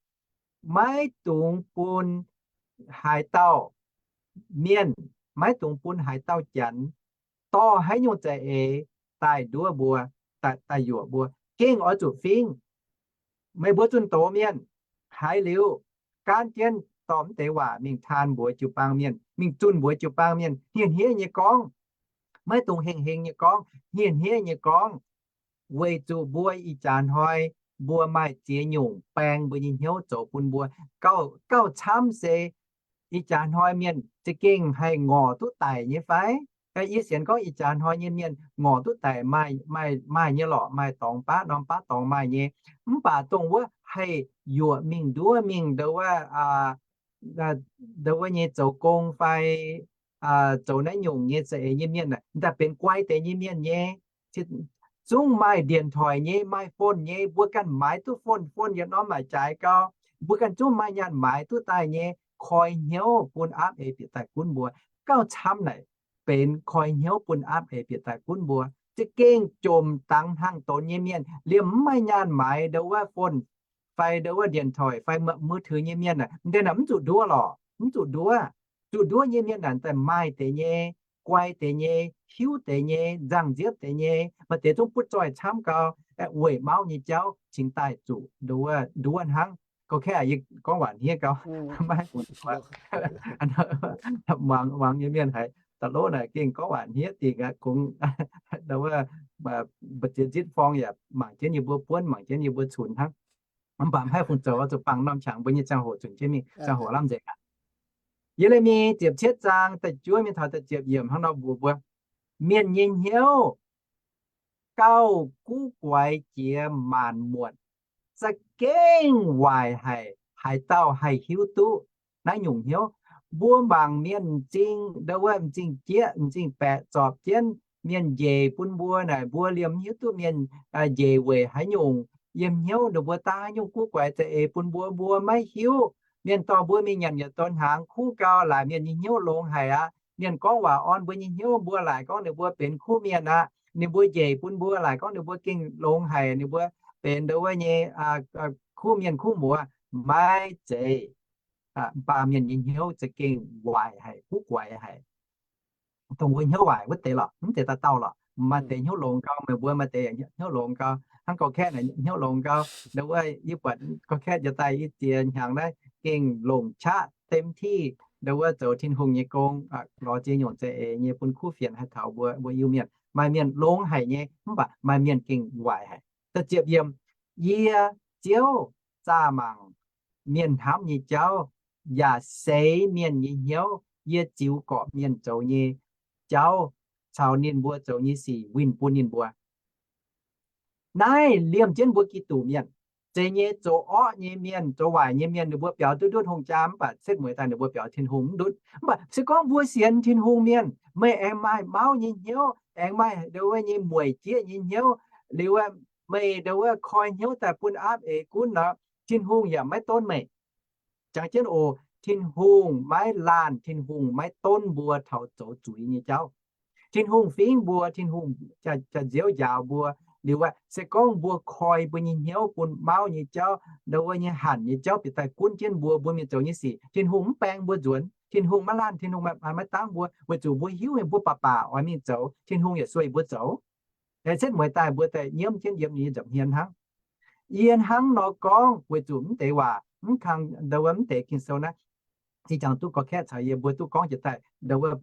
Maiv dungx bun haaix dauh mienh, maiv dungx bun haaix dauh janx dorh haaix nyungc za'eix daaih nduov mbuo, daaih, daaih yuoqc mbuo. Gengh oix zuqc fingx. Meih mbuo zunh doz mienh, haiz liuz gaanv jienv dorh mv deix waac mingh taan mbuox jiu-baang mienh, mingh zunh mbuox jiu-baang mienh, hniev-hniev nyei gorngv. Maiv dungx heng-heng nyei gorngv, hniev-hniev nyei gorngv. Weic zuqc mbuo ih jaax hnoi mbuo maaih ziex nyungc baeng mbuo nyei hnyouv zoux bun mbuo. Gauh, gauh camv se ih jaax hnoi mienh za'gengh haih ngorc duqv daic nyei fai? Yie sienx gorngv ih jaax hnoi nyei mienh ngorc duqv daic maaih, maaih, maaih nyei lorqc, maaih dorngx baav norm baav dorngx maaih nyei. Mv baac dongh wuov haih yuoqc mingh nduov mingh ndau wuov, ndau wuov nyei zoux gong fai zoux naaiv nyungc nyei za'eix nyei mienh aah, daaih benx guai deix nyei mienh nyei. Zungv maaih điện thoại nyei, maaih phone nyei, mbuo ganh maaiz duqv phone, phone yietc norm maaic jaaix gau. Mbuo ganh zungv maaih nyaanh maaiz duqv daaih nyei, koi hnyouv bun aapv eix bieqc daaih gunv mbuo. Gauh camv naaic benx koi hnyouv bun aapv eix bieqc daaih gunv mbuo. Za'gengh jomc dangx hnaangx donx nyei mienh, liemh mv maaih nyaanh maaiz ndau wuov phone fai ndau wuov điện thoại fai mv, mv thư nyei mienh aah, deix naaic mv zuqc nduov lorqc, mv zuqc nduov. Zuqc nduov nyei mienh naaic daaih maaih deix nyei, guai deix nyei, hiuv deix nyei, nzangc-nziepv deix nyei, maaih deix zungv butv zoih camv gau, weic mauv nyei jauv cingx daaih zuqc nduov hnangv. Gorqv-kaeqv, yie gorngv waac hniev gau, maiv muangx nyei mienh haiz da'lov naaic gengh gorngv waac hniev dingc aqv, kungx mbu'ziex nzitv forng yaac mangc jienv yie mbuo buonv, mangc jienv yie mbuo cunx hnangv. Mv baac maiv fungc zoux, zuqc bangc norm qangx mbuo nyei ziangh hoc zunc jienv mingh, ziangh hoc lamh nzengc aqv. Yie lai mi ziepc cietv zaang da'juov mingh taux da'ziepc yiemc hnangv nor mbuox mbuo, mienh nyei hnyouv gauh guv guaix jiex maanc muotc, za'gengh waaic haic. Haaix dauh haih hiuv duqv naaiv nyungc hnyouv? Mbuo mangc mienh m'zing, ndo wuov m'zing jieqv, m'zing baeqc zorpc jienv, mienh njiec bun mbuo naaic, mbuo liemh hiuv duqv mienh njiec weic haaix nyungc, yiem hnyouv ninh mbuo daav haaix nyungc guv guaix za'eix bun mbuo, mbuo maiv hiuv. Mienh dorh mbuo mingh nyanc yietc donx hnaangx kuv gau, laaic mienh nyei hnyouv longx haic aqv. Mienh gorngv waac orn mbuo nyei hnyouv, mbuo laaic gorngv ninh mbuo benx kuv mienh aqv. Ninh mbuo njiec bun mbuo, laaic gorngv ninh mbuo gengh longx haic, ninh mbuo benx ndo wuov nyei kuv mienh kuv muoz. Maiv zeiz. Baamh mienh nyei hnyouv za'gengh waaic haic, guv guaix haic. Dongh mbuo hnyouv waaic wuov deix lorqc, mv zeiz dauh dauh lorqc. Maaih deix hnyouv longx gau, meih mbuo maaih deix hnyouv longx gau. Hnangv gorqv-kaeqv naaic hnyouv longx gau. Ndo wuov yie buatc gorqv-kaeqv jiex daaih i ziex hnyangx naaiv gengh longc qaqv เต็มที่, ndo wuov zoux Tin-Hungh nyei gong, lorz ziex nyungc za'eix nyei bun kuv fienx haaix taux mbuo, mbuo Iu-Mienh. Maaih mienh longx haic nyei, mv baac maaih mienh gengh waaic haic. Da'ziepc yiemc, yie Ziouv zaah mangc mienh hnamv nyei jauv, yaac seix mienh nyei hnyouv. Yie ziux gorqc mienh zoux nyei jauv caux ninh mbuo zoux nyei sic winh bun ninh mbuo. Naaiv liemh jienv mbuo Giduc mienh. Zeiz nyei zoux orqv nyei mienh, zoux waaic nyei mienh, ninh mbuo biaux duqv ndutv hungh jaa mv baac setv mueiz daaih ninh mbuo biaux Tin-Hungh mv ndutv. Mv baac se gorngv mbuo sienx Tin-Hungh mienh, meih aengx maaih mauv nyei hnyouv, aengx maaih ndo wuov nyei mueic jieqv nyei hnyouv, liuz meih ndo wuov koi hnyouv daaih bun aapv eix gunv nor, Tin-Hungh yaac maiv donv meih. Jangx jienv oc, Tin-Hungh maiv laanh, Tin-Hungh maiv donv mbuo taux zoux zuiz nyei jauv. Tin-Hungh fingx mbuo, Tin-Hungh jaax nziouv njaaux mbuo. Liuz aqv, se gorngv mbuo koi mbuo nyei hnyouv bun mauv nyei jauv, ndo wuov nyei hanc nyei jauv bieqc daaih gunv jienv mbuo, mbuo mingh zoux nyei sic, Tin-Hungh mv baeng mbuo nzuonx. Tin-Hungh maiv laanh, Tin-Hungh maiv dangv mbuo, weic zuqc mbuo hiuv mbuo baac baac oix mingh zoux, Tin-Hungh yaac sueih mbuo zoux. Setv mueiz daaih mbuo daaih nyiemv jienv yiem ninh nyei nza'hmien hnangv. Yie hnangv nor gorngv weic zuqc mv deix waac mv kang ndo wuov mv deix Ging-Sou naaiv, ih jangx duqv gorqv-kaeqv caux yie mbuo duqv gorngv jiex daaih ndo wuov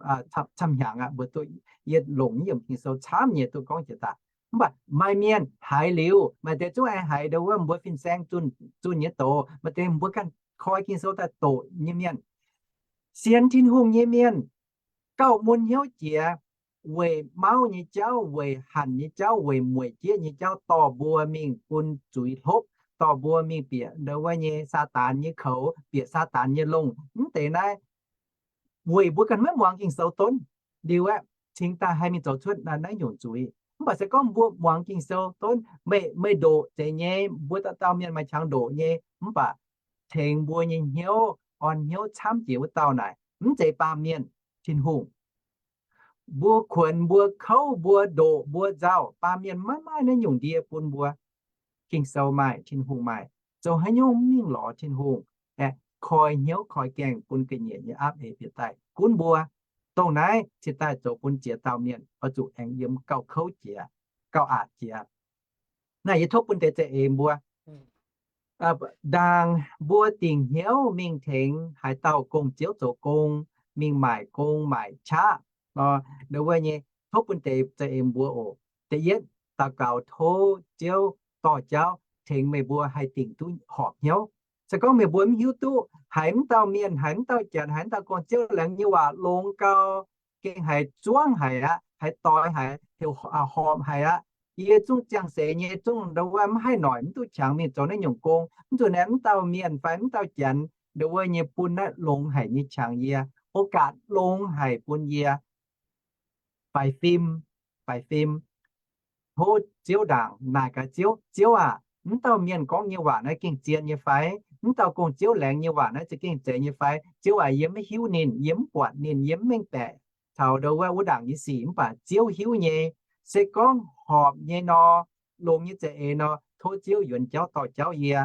camv hnyangx aqv, mbuo duqv, yie longc yiem Ging-Sou camv nyei duqv gorngv jiex daaih. Mv baac maaih mienh haiz liuz, maaih deix zungv aengx haiz ndo wuov mbuo fin-saeng zunh, zunh nyei doz, maaih deix mbuo ganh koi Ging-Sou daaih doqc nyei mienh. Sienx Tin-Hungh nyei mienh gauh mun hnyouv jiex weic mauv nyei jauv, weic hanc nyei jauv, weic mueic jieqv nyei jauv dorh mbuo mingh bun zuiz hlopv, dorh mbuo mingh bieqc ndo wuov nyei Saadaan nyei koux, bieqc Saadaan nyei longh. Mv deix naaiv weic mbuo ganh maiv muangx Ging-Sou donv. Liuz aeqv, cingx daaih haih mingh zoux cuotv naaiv nyungc zuiz. Mv baac se gorngv mbuo muangx Ging-Sou donv, meih, meih ndoqc zeiz nyei, mbuo dauh dauh mienh maaih qangx ndoqc nyei, mv baac tengx mbuo nyei hnyouv, orn hnyouv camv jiex wuov dauh naaic, mv zeiz baamh mienh, Tin-Hungh. Mbuo kuonx, mbuo kouv, mbuo ndoqc, mbuo nzauh, baamh mienh maiv maaih naaiv nyungc ndie bun mbuo. Ging-Sou maaih, Tin-Hungh maaih. Zoux haaix nyungc mv mingh lorz Tin-Hungh, aeqv, koi hnyouv koi gaengh bun ga'nyiec nyei aapv eix bieqc daaih gunv mbuo. Dongh naaiv cingx daaih zoux bun ziex dauh mienh oix zuqc aengx yiem gauh kouv jiex, gauh aqc jiex. Naaiv yie tov bun deix za'eix mbuo, ndaangc mbuo dingc hnyouv mingh tengx haaix dauh gong-ziouv zoux gong, mingh maaic gong maaic qaqv, ndo wuov nyei, tov bun deix za'eix mbuo oc. Da'yietv, daux gaux tov Ziouv dorh jauv tengx meih mbuo haih dingc duqv horpc hnyouv. Se gorngv meih mbuo mv hiuv duqv haiz mv dauh mienh, haiz mv dauh janx, haiz mv dauh gong-ziouv laengz nyei waac longx gau, gengh haiz zuangv haic aqv, haiz doix haic, heuc horpc haic aqv. Yie zungv ziangh seix nyei, zungv ndo wuov mv haih noic, mv duqv qangx mingh zoux naaiv nyungc gong. Mv zuqc naaiv mv dauh mienh fai mv dauh janx ndo wuov nyei bun naaiv longx haic nyei qangx yie. O-gatc longx haic bun yie. Faix fim, faix fim. Tov Ziouv ndaangc naaic gaax Ziouv, Ziouv aac, mv dauh mienh gorngv nyei waac naaiv gengh zien nyei fai? Mv dauh gong-ziouv laengz nyei waac naaiv za'gengh zeiz nyei fai? Ziouv aac, yie maiv hiuv ninh, yie mv buatc ninh, yie mv mengh baeqc taux ndo wuov wuov ndaangc nyei sic, mv baac Ziouv hiuv nyei. Se gorngv horpc nyei nor, longx nyei za'eix nor, tov Ziouv yuonx jauv dorh jauv yie.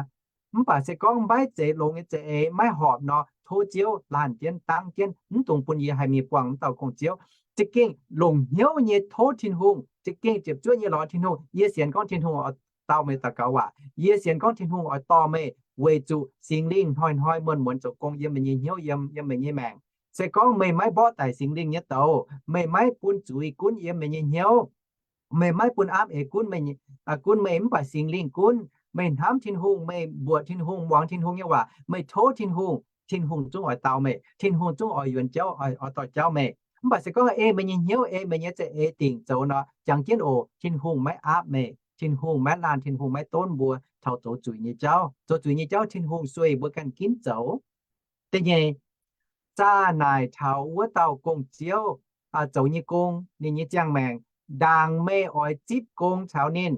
Mv baac se gorngv maiv zeiz longx nyei za'eix, maiv horpc nor, tov Ziouv laanh jienv, dangv jienv, mv dungx bun yie haih mingh buangh wuov dauh gong-ziouv. Za'gengh longc hnyouv nyei tov Tin-Hungh, za'gengh ziepc zuoqv nyei lorz Tin-Hungh. Yie sienx gorngv Tin-Hungh oix dau meih daux gaux waac. Yie sienx gorngv Tin-Hungh oix dorh meih weic zuqc Singx Lingh hnoi-hnoi muonz-muonz zoux gong yiem meih nyei hnyouv, yiem, yiem meih nyei maengc. Se gorngv meih maiv mborqv daic Singx Lingh nyei douz, meih maiv bun zuiz gunv yiem meih nyei hnyouv, meih maiv bun aapv eix gunv meih, gunv meih mv baac Singx Lingh gunv, meih hnamv Tin-Hungh, meih mbuoqc Tin-Hungh, muangx Tin-Hungh nyei waac, meih tov Tin-Hungh, Tin-Hungh zungv oix dau meih, Tin-Hungh zungv oix yuonx jauv, oix, oix dorh jauv meih. Mv baac se gorngv ei meih nyei hnyouv, ei meih nyei za'eix dingc zoux nor, jangx jienv oc, Tin-Hungh maiv aapv meih, Tin-Hungh maiv laanh, Tin-Hungh maiv donv mbuo taux zoux zuiz nyei jauv. Zoux zuiz nyei jauv Tin-Hungh sueih mbuo ganh ginv zoux. Da'nyeic, zaah naaic taux wuov dauh gong-ziouv zoux nyei gong, ninh nyei ziangh maengc, ndaangc meih oix zipv gong caux ninh,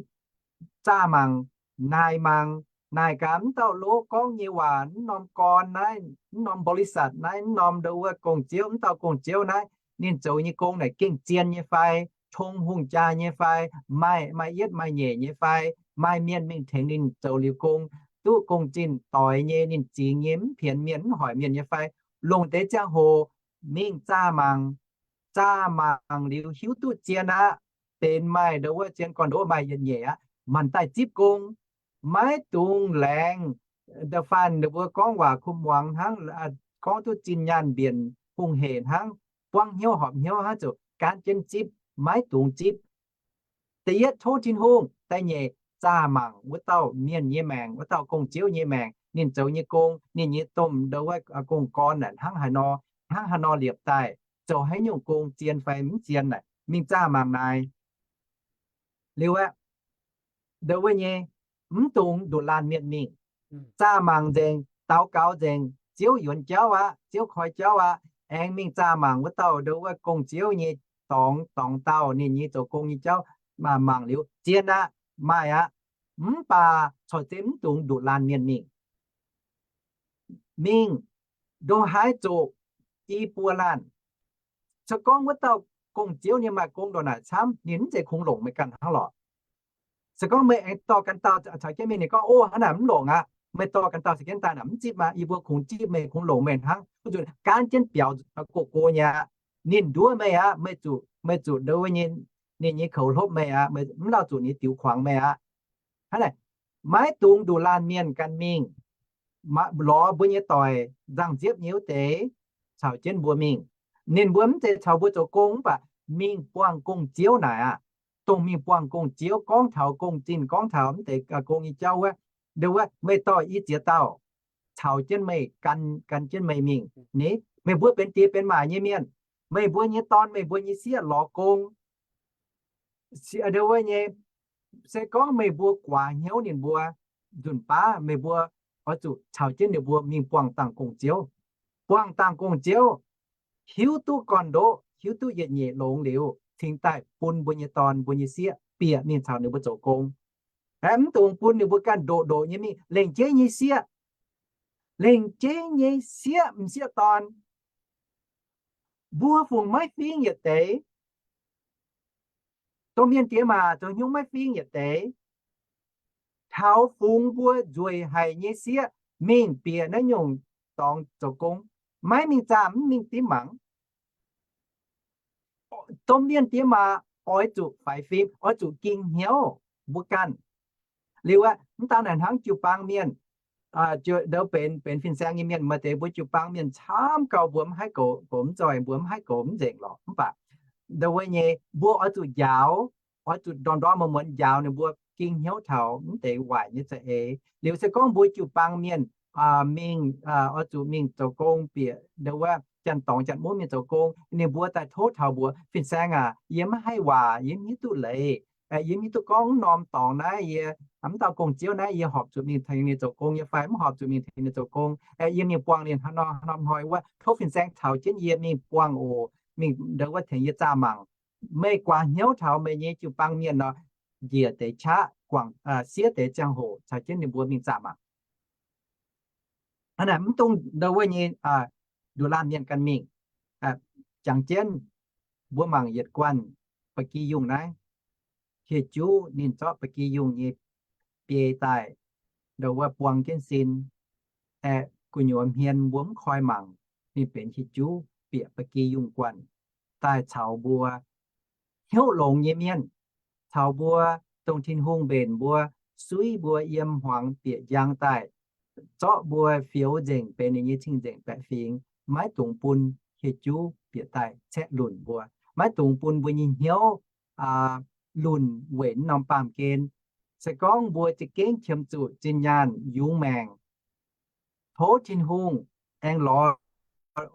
zaah mangc, naaic mangc, naaic gaax mv dauh lov gorngv nyei waac, mv norm gorn naaiv, mv norm บริษัท naaiv, mv norm ndo wuov gong-ziouv, mv dauh gong-ziouv naaiv, ninh zoux nyei gong naaic gengh zien nyei fai, tong hungh jaa nyei fai, maaih, maaih yietv maaih nyeic nyei fai, maaih mienh mingh tengx ninh zoux liuz gong, duqv gong zinh doix nyei, ninh zingx nyei, mv pienx mienh, mv hoic mienh nyei fai. Longc deix ziangh hoc mingh zaah mangc. Zaah mangc liuz hiuv duqv zien aqv, benx maaih ndo wuov zien gorn-ndoqv maaih yietc nyeic aqv, manc daaih zipv gong. Maiv dungx laengz da'faanh ninh mbuo gorngv waac kuv muangx hnangv, gorngv duqv zinh nyaanh mbienc hungh hec hnangv, buangv hnyouv horpc hnyouv hnangv, zuqc gaanv jienv zipv, maiv dungx zipv. Da'yietv tov Tin-Hungh, da'nyeic zaah mangc wuov dauh mienh nyei maengc, wuov dauh gong-ziouv nyei maengc, ninh zoux nyei gong, ninh nyei domh ndo wuov gong-gorn naaic hnangv haaix nor, hnangv haaix nor liepc daaih, zoux haaix nyungc gong, zien fai mv zien naaic, mingh zaah mangc naaic. Liuz aeqv, ndo wuov nyei, mv dungx nduqc laanh mienh mingh. Zaah mangc nzengc, daux gaux nzengc, Ziouv yuonx jauv aqv, Ziouv koi jauv aqv. Aengx mingh zaah mangc wuov dauh ndo wuov gong-ziouv nyei dorngx, dorngx dauh ninh nyei zoux gong nyei jauv. Mangc liuz zien aqv, maaih aqv. Mv baac corc zeiz mv dungx nduqc laanh mienh mingh. Mingh ndongc haaix zuqc i buo laanh. Se gorngv wuov dauh gong-ziouv ninh maaih gong ndongc naaic camv, ninh mv zeiz kungx longc meih ganh hnangv lorqc. Se gorngv meih aengx dorh ganh dauh caux jienv mingh, ninh gorngv, Ov, hnangv naaic mv longc aqv. Meih dorh ganh dauh caux jienv daaih naaic mv zipv maah. Yie mbuo kungx zipv meih, kungx longc meih hnangv. Wuov nzunc gaanv jienv biaux gox go nyei aqv. Ninh nduov meih aqv. Meih zuqc, meih zuqc ndo wuov nyei, ninh nyei koux hlopv meih aqv. Meih mv lauh zuqc ninh diux kuangx meih aqv. Hnangv naaic, maiv dungx nduqc laanh mienh ganh mingh. Lorz mbuo nyei doic, nzangc-nziepv nyei wuov deix caux jienv mbuo mingh. Ninh mbuo mv zeiz caux mbuo zoux gong mv baac mingh buangh gong-ziouv naaic aqv. Dongh mingh buangh gong-ziouv, gorngv taux gong-zinh, gorngv taux mv deix gong nyei jauv wuov, ndo wuov, meih dorh i ziex dauh caux jienv meih, gan, gan jienv meih mingh. Ni, meih mbuo benx diex benx maac nyei mienh, meih mbuo nyei dorn, meih mbuo nyei sieqv lorz gong, ndo wuov nyei, se gorngv meih mbuo guaax hnyouv ninh mbuo, nzunc baav meih mbuo oix zuqc caux jienv ninh mbuo mingh buangh dangh gong-ziouv. Buangh dangh gong-ziouv, hiuv duqv gorn-ndoqv, hiuv duqv yietc nyeic longx liuz, cingx daaih bun mbuo nyei dorn, mbuo nyei sieqv bieqc mingh caux ninh mbuo zoux gong. Aeqv, mv dungx bun ninh mbuo ganh ndoqc ndoqc nyei mingh lengc jeiv nyei sieqv. Lengc jeiv nyei sieqv m'sieqv dorn. Mbuo fungc maiv fingx yietc deix. Domh mienh diex maac zoux haaix nyungc maiv fingx yietc deix. Taux fungx mbuo nzueic haic nyei sieqv mingh bieqc naaiv nyungc dorngx zoux gong, maiv mingh zaah mv mingh dimv mangc. Domh mienh diex maac oix zuqc faix fim, oix zuqc ging hnyouv mbuo ganh. Liuz aqv, mv daan naaic hnangv jiu-baang mienh, ndo benx, benx fin-saeng nyei mienh, maaih deix mbuo jiu-baang mienh camv gauh mbuo mv haih goux, goux mv zoih, mbuo mv haih goux mv nzengc lorqc. Mv baac ndo wuov nyei mbuo oix zuqc njaaux, oix zuqc ndorm-ndorm muonz-muonz njaaux ninh mbuo ging hnyouv taux mv deix waaic nyei za'eix. Liuz se gorngv mbuo jiu-baang mienh mingh, oix zuqc mingh zoux gong bieqc ndo wuov janx-dorngx janx-mungv mingh zoux gong, ninh mbuo daaih tov taux mbuox, Fin-saeng aac, yie mv haih waac, yie mv hiuv duqv leiz. Yie mv hiuv duqv gorngv mv norm dorngx naaiv, yie, mv dauh gong-ziouv naaiv, yie horpc zuqc mingh tengx ninh zoux gong nyei fai mv horpc zuqc mingh tengx ninh zoux gong. Yie mingh buangh ninh haaix nor haaix norm hnoi wuov, tov fin-saeng caux jienv yie mingh buangh oc, mingh ndo wuov tengx yie zaah mangc. Meih guaax hnyouv taux meih nyei jiu-baang mienh nor, njiec deix qaqv, guangc siev deix ziangh hoc caux jienv ninh mbuo mingh zaah mangc. Hnangv naaic mv dungx ndo wuov nyei nduqc laanh mienh ganh mingh. Jangx jienv mbuo mangc yietc guanh ba'gi yungh naaiv. Hieh juv ninh zorqv ba'gi yungh nyei biei daaih, ndo wuov buang jienv sin, aeqv, gu'nyuoz hmien mbuo mv koi mangc, ninh benx hieh juv bieqc ba'gi yungh guanh daaih caux mbuo hnyouv longx nyei mienh, caux mbuo dongh Tin-Hungh mbenc mbuo, suiv mbuo yiem hmuangx bieqc njang daaih, zorqv mbuo fioux nzengc benx ninh nyei cing-nzengc baeqc fingx, maiv dungx bun hieh juv bieqc daaih caeqv lunc mbuo, maiv dungx bun mbuo nyei hnyouv lunc weic naaiv norm baamh gen. Se gorngv mbuo za'gengh qiemx zuqc zinh nyaanh yungz maengc, tov Tin-Hungh aengx lorz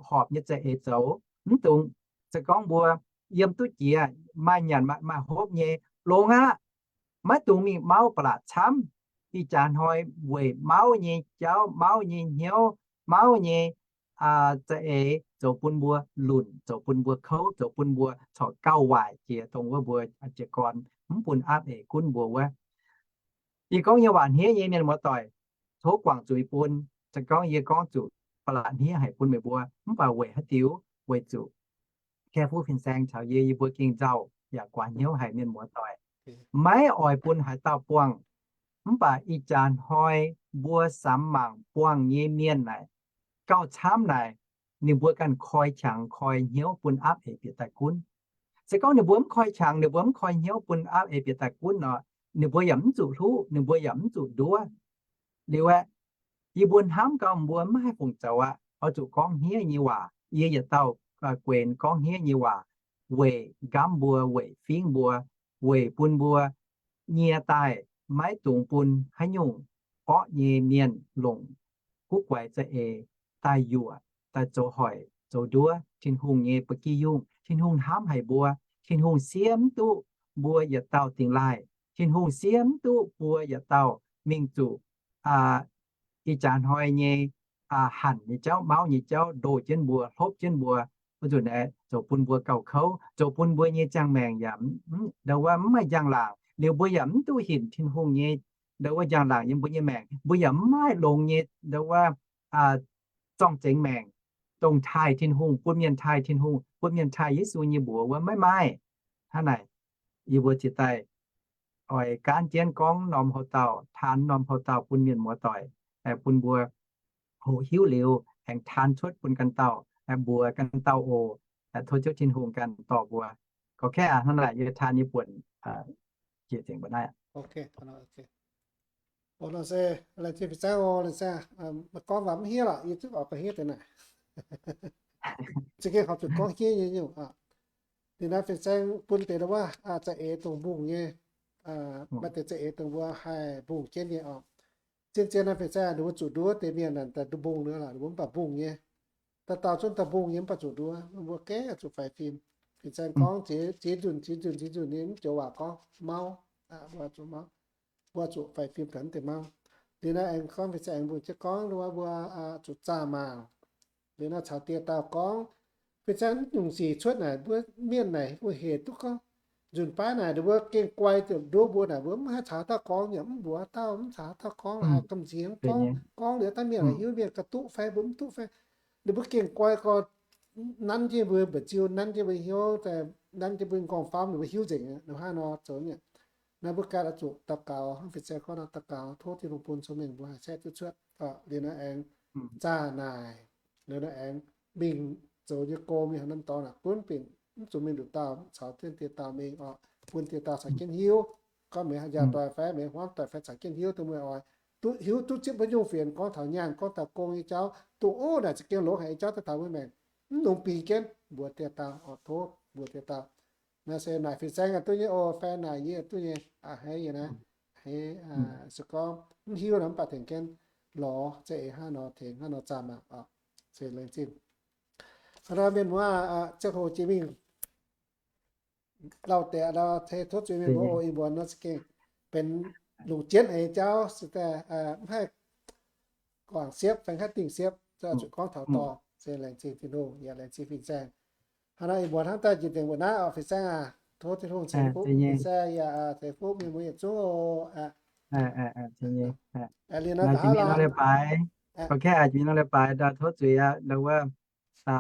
horpc nyei za'eix zoux. Mv dungx, se gorngv mbuo yiem duqv jiex, maaih nyanc maaih hopv nyei, longx aqv. Maiv dungx mingh mauv ba'laqc camv. Ih jaax hnoi weic mauv nyei jauv, mauv nyei hnyouv, mauv nyei za'eix zoux bun mbuo lunc, zoux bun mbuo kouv, zoux bun mbuo corc gauh waaic jiex dongh wuov mbuo jiez gorn mv bun aapv eix gunv mbuo wuov. Yie gorngv nyei waac hniev nyei mienh muoz-doic, tov guangc zuiz bun. Se gorngv yie gorngv zuqc ba'laqc hniev haic bun meih mbuo, mv baac weic haaix diuc? Weic zuqc Kaiv Fuqv Fin-Saeng caux yie, yie mbuo gengh nzauh yaac guaax hnyouv haic mienh muoz-doic. Maiv oix bun haaix dauh buangh. Mv baac ih jaax hnoi mbuo samx mangc buangh nyei mienh naaic, gauh camv naaic, ninh mbuo ganh koi qangx koi hnyouv bun aapv eix bieqc daaih gunv. Se gorngv ninh mbuo mv koi qangx, ninh mbuo mv koi hnyouv bun aapv eix bieqc daaih gunv nor, ninh mbuo yaac mv zuqc hluqv, ninh mbuo yaac mv zuqc nduov. Liuz aeqv, yie mbuo hnamv gau mbuo maiv haih fungc zoux aqv. Oix zuqc gorngv hniev nyei waac. Yie yietc dauh guenx gorngv hniev nyei waac weic nqamv mbuo, weic fingv mbuo, weic bun mbuo nyie daaih maiv dungx bun haaix nyungc orqv nyei mienh longc guv guaix za'eix daaih yuoqc, daaih zoux hoic zoux nduov Tin-Hungh nyei ba'gi yungh. Tin-Hungh hnamv haic mbuo. Tin-Hungh siev mv duqv mbuo yietc dauh dingx laaih. Tin-Hungh siev mv duqv mbuo yietc dauh mingh zuqc ih jaax hnoi nyei hanc nyei jauv, mauv nyei jauv ndoh jienv mbuo, hlopv jienv mbuo, wuov nzunc aeqv, zoux bun mbuo gauh kouv, zoux bun mbuo nyei ziangh maengc yaac ndau wuov mv maaih njang-laangc. Liuz mbuo yaac mv duqv hinc Tin-Hungh nyei ndau wuov njang-laangc yiem mbuo nyei maengc. Mbuo yaac mv maaih longx nyei ndau wuov zorng-zengx maengc, dongh taaih Tin-Hungh, bun mienh taaih Tin-Hungh, bun mienh taaih Yesu nyei mbuox wuov maiv maaih. Hnangv naaic, yie mbuo ziouc daaih oix gaanv jienv gorngv norm houc dauh, taan norm houc dauh bun mienh muoz-doic, bun mbuo hoqc hiuv liuz aengx taan cuotv bun ganh dauh, mbuox ganh dauh oc. Tov Ziouv Tin-Hungh ganh dorh mbuo. Gorqv-kaeqv aac, hnangv naaic yie taan nyei buonc jiex zengc mbuo naaiv. Oc, nor se laengz zingh fin-saeng oc, laengz zingh. Gorngv waac mv hniev lorqc, yie zungv oix gorngv hniev deix naaic. Za'gengh horpc zuqc gorngv hniev nyei nyungc. Liuz naaiv fin-saeng bun deix wuov za'eix dongh mbungh nyei, maaih deix za'eix dongh mbuo haih mbungh jienv nyei oc. Zien-zien naaiv fin-saeng ninh mbuo zuqc nduov deix mienh naaic daaih mbungh nor lorqc, ninh mbuo mv baac mbungh nyei. Dauh dauh zungv daaih mbungh nyei mv baac zuqc nduov, mbuo gengh zuqc faix fim. Fin-saeng gorngv ziex nzunc, ziex nzunc, ziex nzunc ninh mv joux waac gorngv mauv, mbuo zuqc mauv, mbuo zuqc faix fim taux naaiv deix mauv. Liuz naaiv aengx gorngv fin-saeng aengx mbuo jienv gorngv wuov mbuo zuqc zaah mangc. Liuz naaiv caux dieh dauh gorngv, fin-saeng mv nyungc sic cuotv naaic mbuo mienh naaic mbuo hec duqv gorngv, nzunc baav naaic ninh mbuo gengh guai ziouc nduov mbuo naaic, mbuo mv haih caux dauh gorngv, yaac mv mbuox dauh, mv caux dauh gorngv, la'haiz gamh nziex gorngv, gorngv liuz daaih mienh la'hiuv, mienh ga'duqv fai mbuo mv duqv fai. Ninh mbuo gengh guai gorngv nanv jienv mbuo mba'nziu, nanv jienv mbuo hnyouv, nanv jienv mbuo nqorngv-famv, ninh mbuo hiuv nzengc, ninh hnangv nor zoux nyei. Naaiv mbuo ganh oix zuqc daux gaux, hnangv fin-saeng gorngv nor, daux gaux tov Tin-Hungh bun cong-mengh mbuo haih caeqv duqv cuotv. Liuz naaiv aengx zaah naaic, liuz naaiv aengx mingh zoux nyei go mingh haaix norm dorngx naaic gunv bingc, mv zuqc mingh nduqc dauh, caux jienv dieh dauh mingh oc, bun dieh dauh caux jienv hiuv. Gorngv meih njaaux doic fai meih hmuangv doic fai caux jienv hiuv, dongh meih oix duqv hiuv duqv zipv mbuo nyungc fienx gorngv taux nyaanh, gorngv taux gong nyei jauv, dongh o naaic za'gengh longx haic nyei jauv daaih taux mbuo maengc, mv longx bingx jienv mbuox dieh dauh oc, tov mbuox dieh dauh. Naaiv se naaic fin-saeng yaac duqv nyei oc, fai naaic yie yaac duqv nyei, a'hneiv yie naaiv, a'hneiv, se gorngv mv hiuv nor mv baac tengx jienv lorz za'eix hnangv nor, tengx hnangv nor zaah mangc oc. Se laengz zingh. Hnangv nor mienh muoz, ziangh hoc jiex mingh lauh deix nor, tov zuiz mienh muoz oc. Ih mbuo nor za'gengh benx longc jienv nyei jauv, se daaih mv haih guangc siepv fai haih dingh siepv, zuqc gorngv taux dorngh. Se laengz zingh Tin-Hungh yaac laengz zingh fin-saeng. Hnangv nor ih mbuo hnamv daaih jiex dingc mbuo naaiv oc, fin-saeng aac, tov Tin-Hungh ceix fuqv fin-saeng yaac ceix fuqv mienh muoz yietc zungv oc. Liuz nor, mingh nor leiz-baaix, gorngv kaeqv mingh nor leiz-baaix daaih tov zuiz aqv, ndau wuov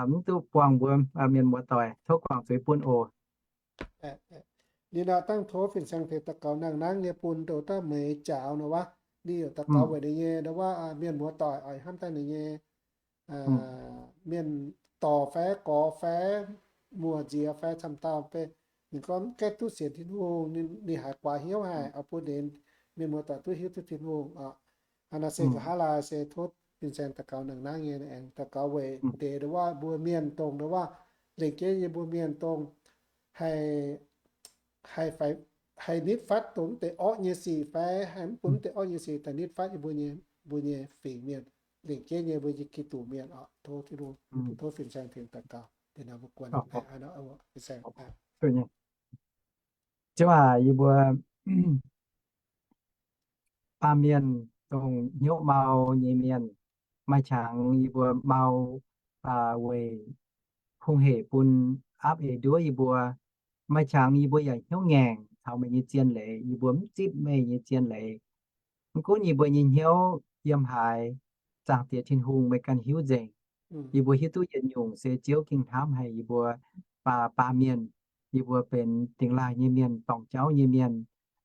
mv duqv buangh mbuo mienh muoz-doic, tov guangc zuiz bun oc. Liuz nor dangh tov fin-saeng tengx daux gaux nangh nangv nyei bun douc dauh meix jaaux nor wuov, ninh yaac daux gaux weic ninh nyei ndau wuov mienh muoz-doic oix hnamv daaih ninh nyei mienh dorc fai gorx fai muoz nziex fai camv dauh, ninh gorngv gaengh duqv sienx Tin-Hungh, ninh haiz guaax hnyouv haic, oix bun ninh mienh muoz-doic duqv hiuv duqv Tin-Hungh oc. Hnangv naaic se nqa'haav laai se tov fin-saeng daux gaux nangc nangv nyei, aengx daux gaux weic deix ndau wuov mbuo mienh dongh ndau wuov lengc jeiv nyei mbuo mienh dongh haih, haih nitv fatv dongh mv deix orqv nyei sic fai haih mv bun mv deix orqv nyei sic daaih nitv fatv yie mbuo nyei, mbuo nyei fingx mienh, lengc jeiv nyei mbuo nyei Giduc mienh oc. Tov Tin-Hungh, tov fin-saeng tengx daux gaux. Ziouv aac, yie mbuo baamh mienh dongh hnyouv mau nyei mienh, maaih qangx yie mbuo mau weic hungh hec bun aapv eix nduov yie mbuo. Maaih qangx yie mbuo yaac hnyouv ngaengc taux meih nyei zien leiz, yie mbuo mv zipv meih nyei zien leiz. Mv gunv yie mbuo nyei hnyouv yiem haaix, Zaangc Diex Tin-Hungh meih ganh hiuv nzengc. Yie mbuo hiuv duqv yietc nyungc se Ziouv gengh hnamv haic yie mbuo baamh mienh. Yie mbuo benx dingh laaih nyei mienh, dorngc jauv nyei mienh,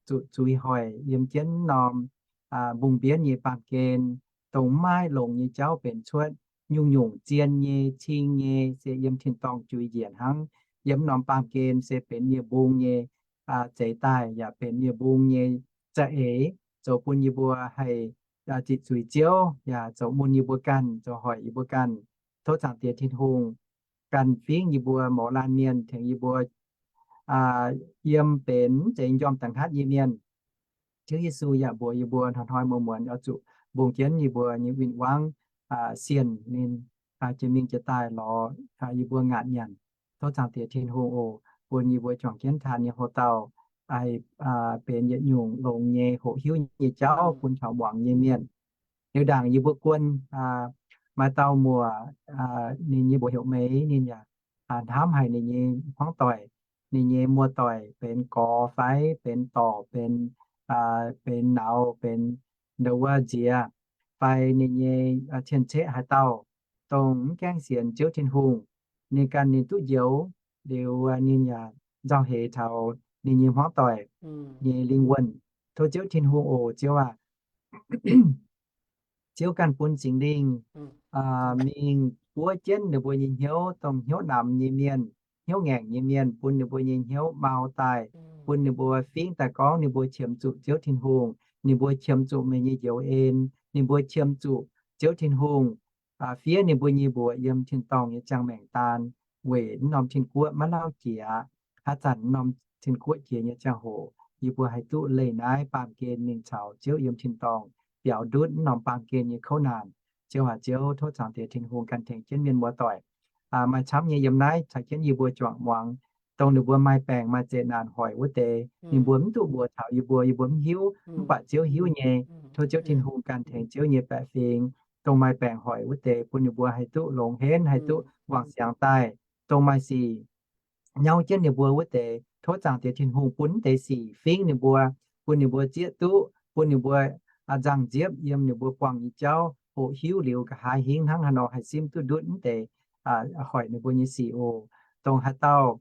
zuqc zuiz hoic yiem jienv norm mbungh mbienv nyei baamh gen, dongh mv maaih longx nyei jauv benx cuotv. Nyungc-nyungc zien nyei, cing nyei, se yiem tin-dorngh juix njiec hnangv. Yiem norm baamh gen se benx nie-mbung nyei zeix daaih, yaac benx nie-mbung nyei za'eix, zoux bun yie mbuo haih ziqc zuiz Ziouv, yaac zoux mun yie mbuo ganh, zoux hoic yie mbuo ganh. Tov Zaangc Diex Tin-Hungh ganh fingx yie mbuo mouz laanh mienh, tengx yie mbuo yiem benx mv zeiz njormh da'hngatv nyei mienh. Ziouv Yesu yaac mbuox yie mbuo hnoi-hnoi muonz-muonz oix zuqc mbungh jienv yie mbuo nyei win-wangv, sienh ninh jiex mingh jiex daaih lorz yie mbuo ngaatc nyanc. Tov Zaangc Diex Tin-Hungh oc, bun yie mbuo juangc jienv taan nyei houx-dauh haih benx yietc nyungc longx nyei hoqc hiuv nyei jauv bun taux muangx nyei mienh. Liuz ndaangc yie mbuo guon maaih dauh muoc, ninh nyei mbuox heuc Meix, ninh yaac hnamv haic ninh nyei hmuangv doic, ninh nyei muoz-doic benx gorx fai benx dorc, benx, benx nauz, benx ndau wuov nziex, fai ninh nyei cien-ceqv haaix dauh, dongh mv gaengh sienx Ziouv Tin-Hungh. Ninh ganh ninh duqv njoux liuz, ninh yaac nzauh heix taux ninh nyei hmuangv doic nyei lingh wuonh. Tov Ziouv Tin-Hungh oc, Ziouv aac, Ziouv ganh bun Singx Lingh mingh buov jienv ninh mbuo nyei hnyouv, dongh hnyouv namx nyei mienh, hnyouv ngaengc nyei mienh, bun ninh mbuo nyei hnyouv mau daaih, bun ninh mbuo fingx daaih gorngv ninh mbuo qiemx zuqc Ziouv Tin-Hungh, ninh mbuo qiemx zuqc meih nyei njoux en, ninh mbuo qiemx zuqc Ziouv Tin-Hungh fiev ninh mbuo nyei mbuox yiem tin-dorngh nyei ziangh maengc daan, weic naaiv norm tin-guoqv maiv lauh jiex aqv. Haaix zanc naaiv norm tin-guoqv jiex nyei ziangh hoc, yie mbuo haih duqv leih naaiv baamh gen mingh caux Ziouv yiem tin-dorngh biaux ndutv naaiv norm baamh gen nyei kouv naanc. Ziouv aac, Ziouv, tov Zaangc Diex Tin-Hungh ganh tengx jienv mienh muoz-doic maaih camv nyei yiem naaiv caux jienv yie mbuo juangc muangx, dongh ninh mbuo maaih baengc maaih zeqc naanc hoic wuov deix, ninh mbuo mv duqv mbuox taux yie mbuo, yie mbuo mv hiuv, mv baac Ziouv hiuv nyei. Tov Ziouv Tin-Hungh ganh tengx Ziouv nyei baeqc fingx, dongh maaih baengc hoic wuov deix, bun ninh mbuo haih duqv longx henv, haih duqv wangc siangx daaih. Dongh maaih sic nyauv jienv ninh mbuo wuov deix, tov Zaangc Diex Tin-Hungh bun mv deix sic fingx ninh mbuo, bun ninh mbuo zieqv duqv, bun ninh mbuo nzangc nziepv yiem ninh mbuo buangh nyei jauv, hoqc hiuv liuz nqa'haav hingv hnangv haaix nor haih simv duqv ndutv mv deix hoic ninh mbuo nyei sic oc. Dongh haaix dauh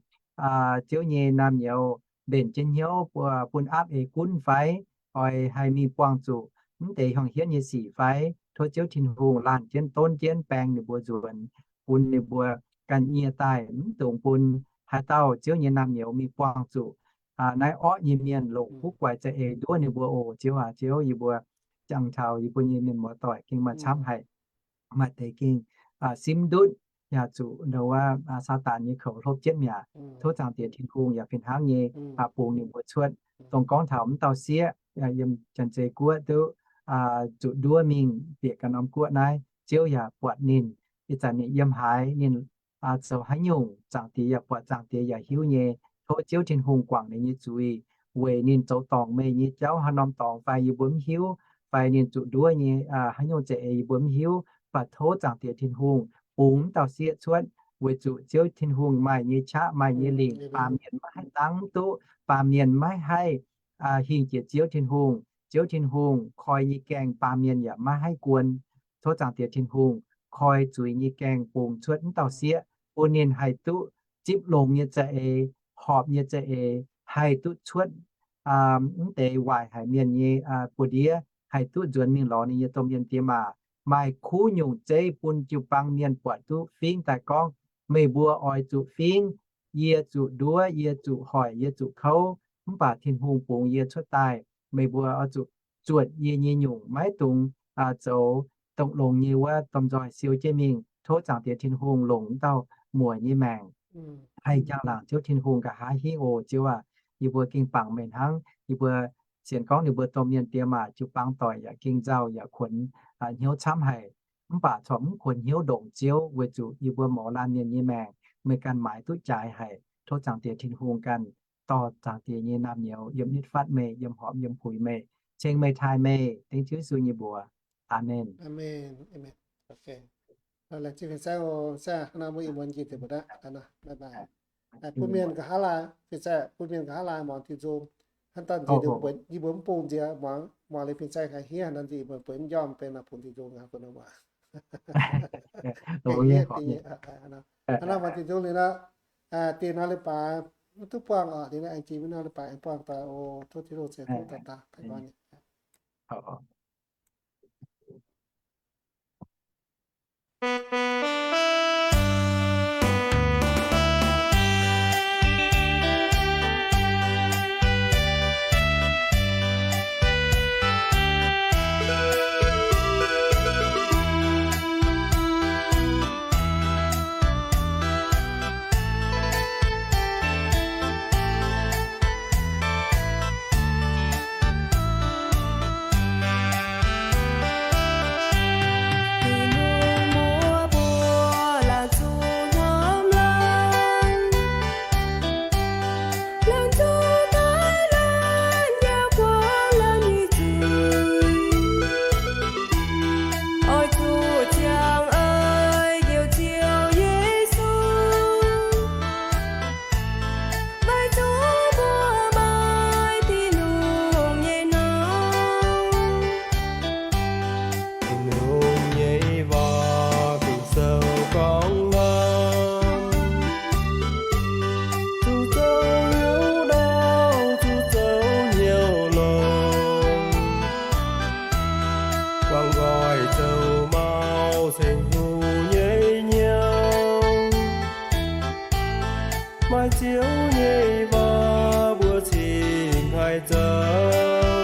Ziouv nyei naamh nyouz mbenc jienv hnyouv bun aapv eix gunv fai oix haih mingh buangh zuqc mv deix hiuang hietv nyei sic fai, tov Ziouv Tin-Hungh laanh jienv donv jienv baeng ninh mbuo nzuonx, bun ninh mbuo ganh nyie daaih, mv dungx bun haaix dauh Ziouv nyei naamh nyouz mingh buangh zuqc naaiv orqv nyei mienh longc kuv guaix za'eix nduov ninh mbuo oc. Ziouv aac, Ziouv, yie mbuo jangx taux yie mbuo nyei mienh muoz-doic gengh maaih camv haic. Maaih deix gengh simv ndutv, yaac zuqc ndau wuov Saadaan nyei koux hlopv jienv mi'aqv. Tov Zaangc Diex Tin-Hungh yaac fih hnangv nyei bungx ninh mbuo cuotv. Dongh gorngv taux mv dauh sieqv yiem Janx-Zei Guoqv duqv zuqc nduov mingh bieqc ganh norm guoqv naaiv, Ziouv yaac buatc ninh. Ih zanc ninh yiem haaix, ninh zoux haaix nyungc, Zaangc Diex yaac buatc, Zaangc Diex yaac hiuv nyei. Tov Ziouv Tin-Hungh guangc ninh nyei zuiz, weic ninh zoux dorngc meih nyei jauv haaix norm dorngx fai yie mbuo mv hiuv, fai ninh zuqc nduov nyei haaix nyungc za'eix yie mbuo mv hiuv, mv baac tov Zaangc Diex Tin-Hungh bungx mv dauh sieqv cuotv, weic zuqc Ziouv Tin-Hungh maaih nyei qaqv, maaih nyei lingc, baamh mienh maiv haih dangv duqv, baamh mienh maiv haih hingh jiex Ziouv Tin-Hungh. Ziouv Tin-Hungh koi nyei gaengh baamh mienh yaac maiv haih guon. Tov Zaangc Diex Tin-Hungh koi zuiz nyei gaengh bungx cuotv mv dauh sieqv, bun ninh haih duqv zipv longx nyei za'eix, horpc nyei za'eix, haih duqv cuotv mv deix waaic haic mienh nyei buoz-ndiev, haih duqv nzuonx mingh lorz ninh nyei domh mienh diex maac, maaih kuv nyungc zeiv bun jiu-baang mienh buatc duqv fingx daaih gorngv, meih mbuo oix zuqc fingx, yie zuqc nduov, yie zuqc hoic, yie zuqc kouv, mv baac Tin-Hungh bungx yie cuotv daaih. Meih mbuo oix zuqc zuotc yie nyei nyungc, maiv dungx zoux dongh longx nyei wuov, domh nzoih siou jienv mingh. Tov Zaangc Diex Tin-Hungh longc wuov dauh muoc nyei maengc. Haih njang-laangc Ziouv Tin-Hungh nqa'haav hingv oc. Ziouv aac, yie mbuo gengh bangc meih hnangv. Yie mbuo sienx gorngv ninh mbuo domh mienh diex maac jiu-baang doic yaac gengh nzauh yaac kuonx hnyouv camv haic. Mv baac corc mv kuonx hnyouv ndongc Ziouv, weic zuqc yie mbuo mouz laanh mienh nyei maengc meih ganh maaiz duqv jaaix haic. Tov Zaangc Diex Tin-Hungh ganh dorh Zaangc Diex nyei naamh nyouz yiem nitv fatv meih, yiem horpc yiem puix meih, ceng meih taaih meih, dengv Ziouv Yesu nyei mbuox. Aamen. Bun mienh nqa'haav laai, fin-saeng bun mienh nqa'haav laai muangx tin-nzung. Hnangv daaih nziex yie mbuo mv bung nziex muangx, muangx liuz fin-saeng haiz hniev, hnangv nziex yie mbuo bueix mv njormh benx bun tin-nzung aqv, bun nor muangx. Hnangv naaiv muangx tin-nzung liuz nor, dingh nor leiz-baaix mv duqv buangh oc, dingh nor aengx jiex mv nor leiz-baaix aengx buangh daaih oc. Tov Tin-Hungh ceix fuqv daaih daaih. Oix zuqc ziangh eix heuc Ziouv Yesu, maiv zungv mbuo maaih diqc lungh nyei norm. Tin-Hungh nyei waac Ging-Sou gorngv nor, zuqc zoux hnyouv ndorm, zuqc zoux hnyouv longx, guangc nqoi zoux mau ceng hungh nyei hnyouv. Maaih Ziouv nyei waac mbuo cingx haih zoux.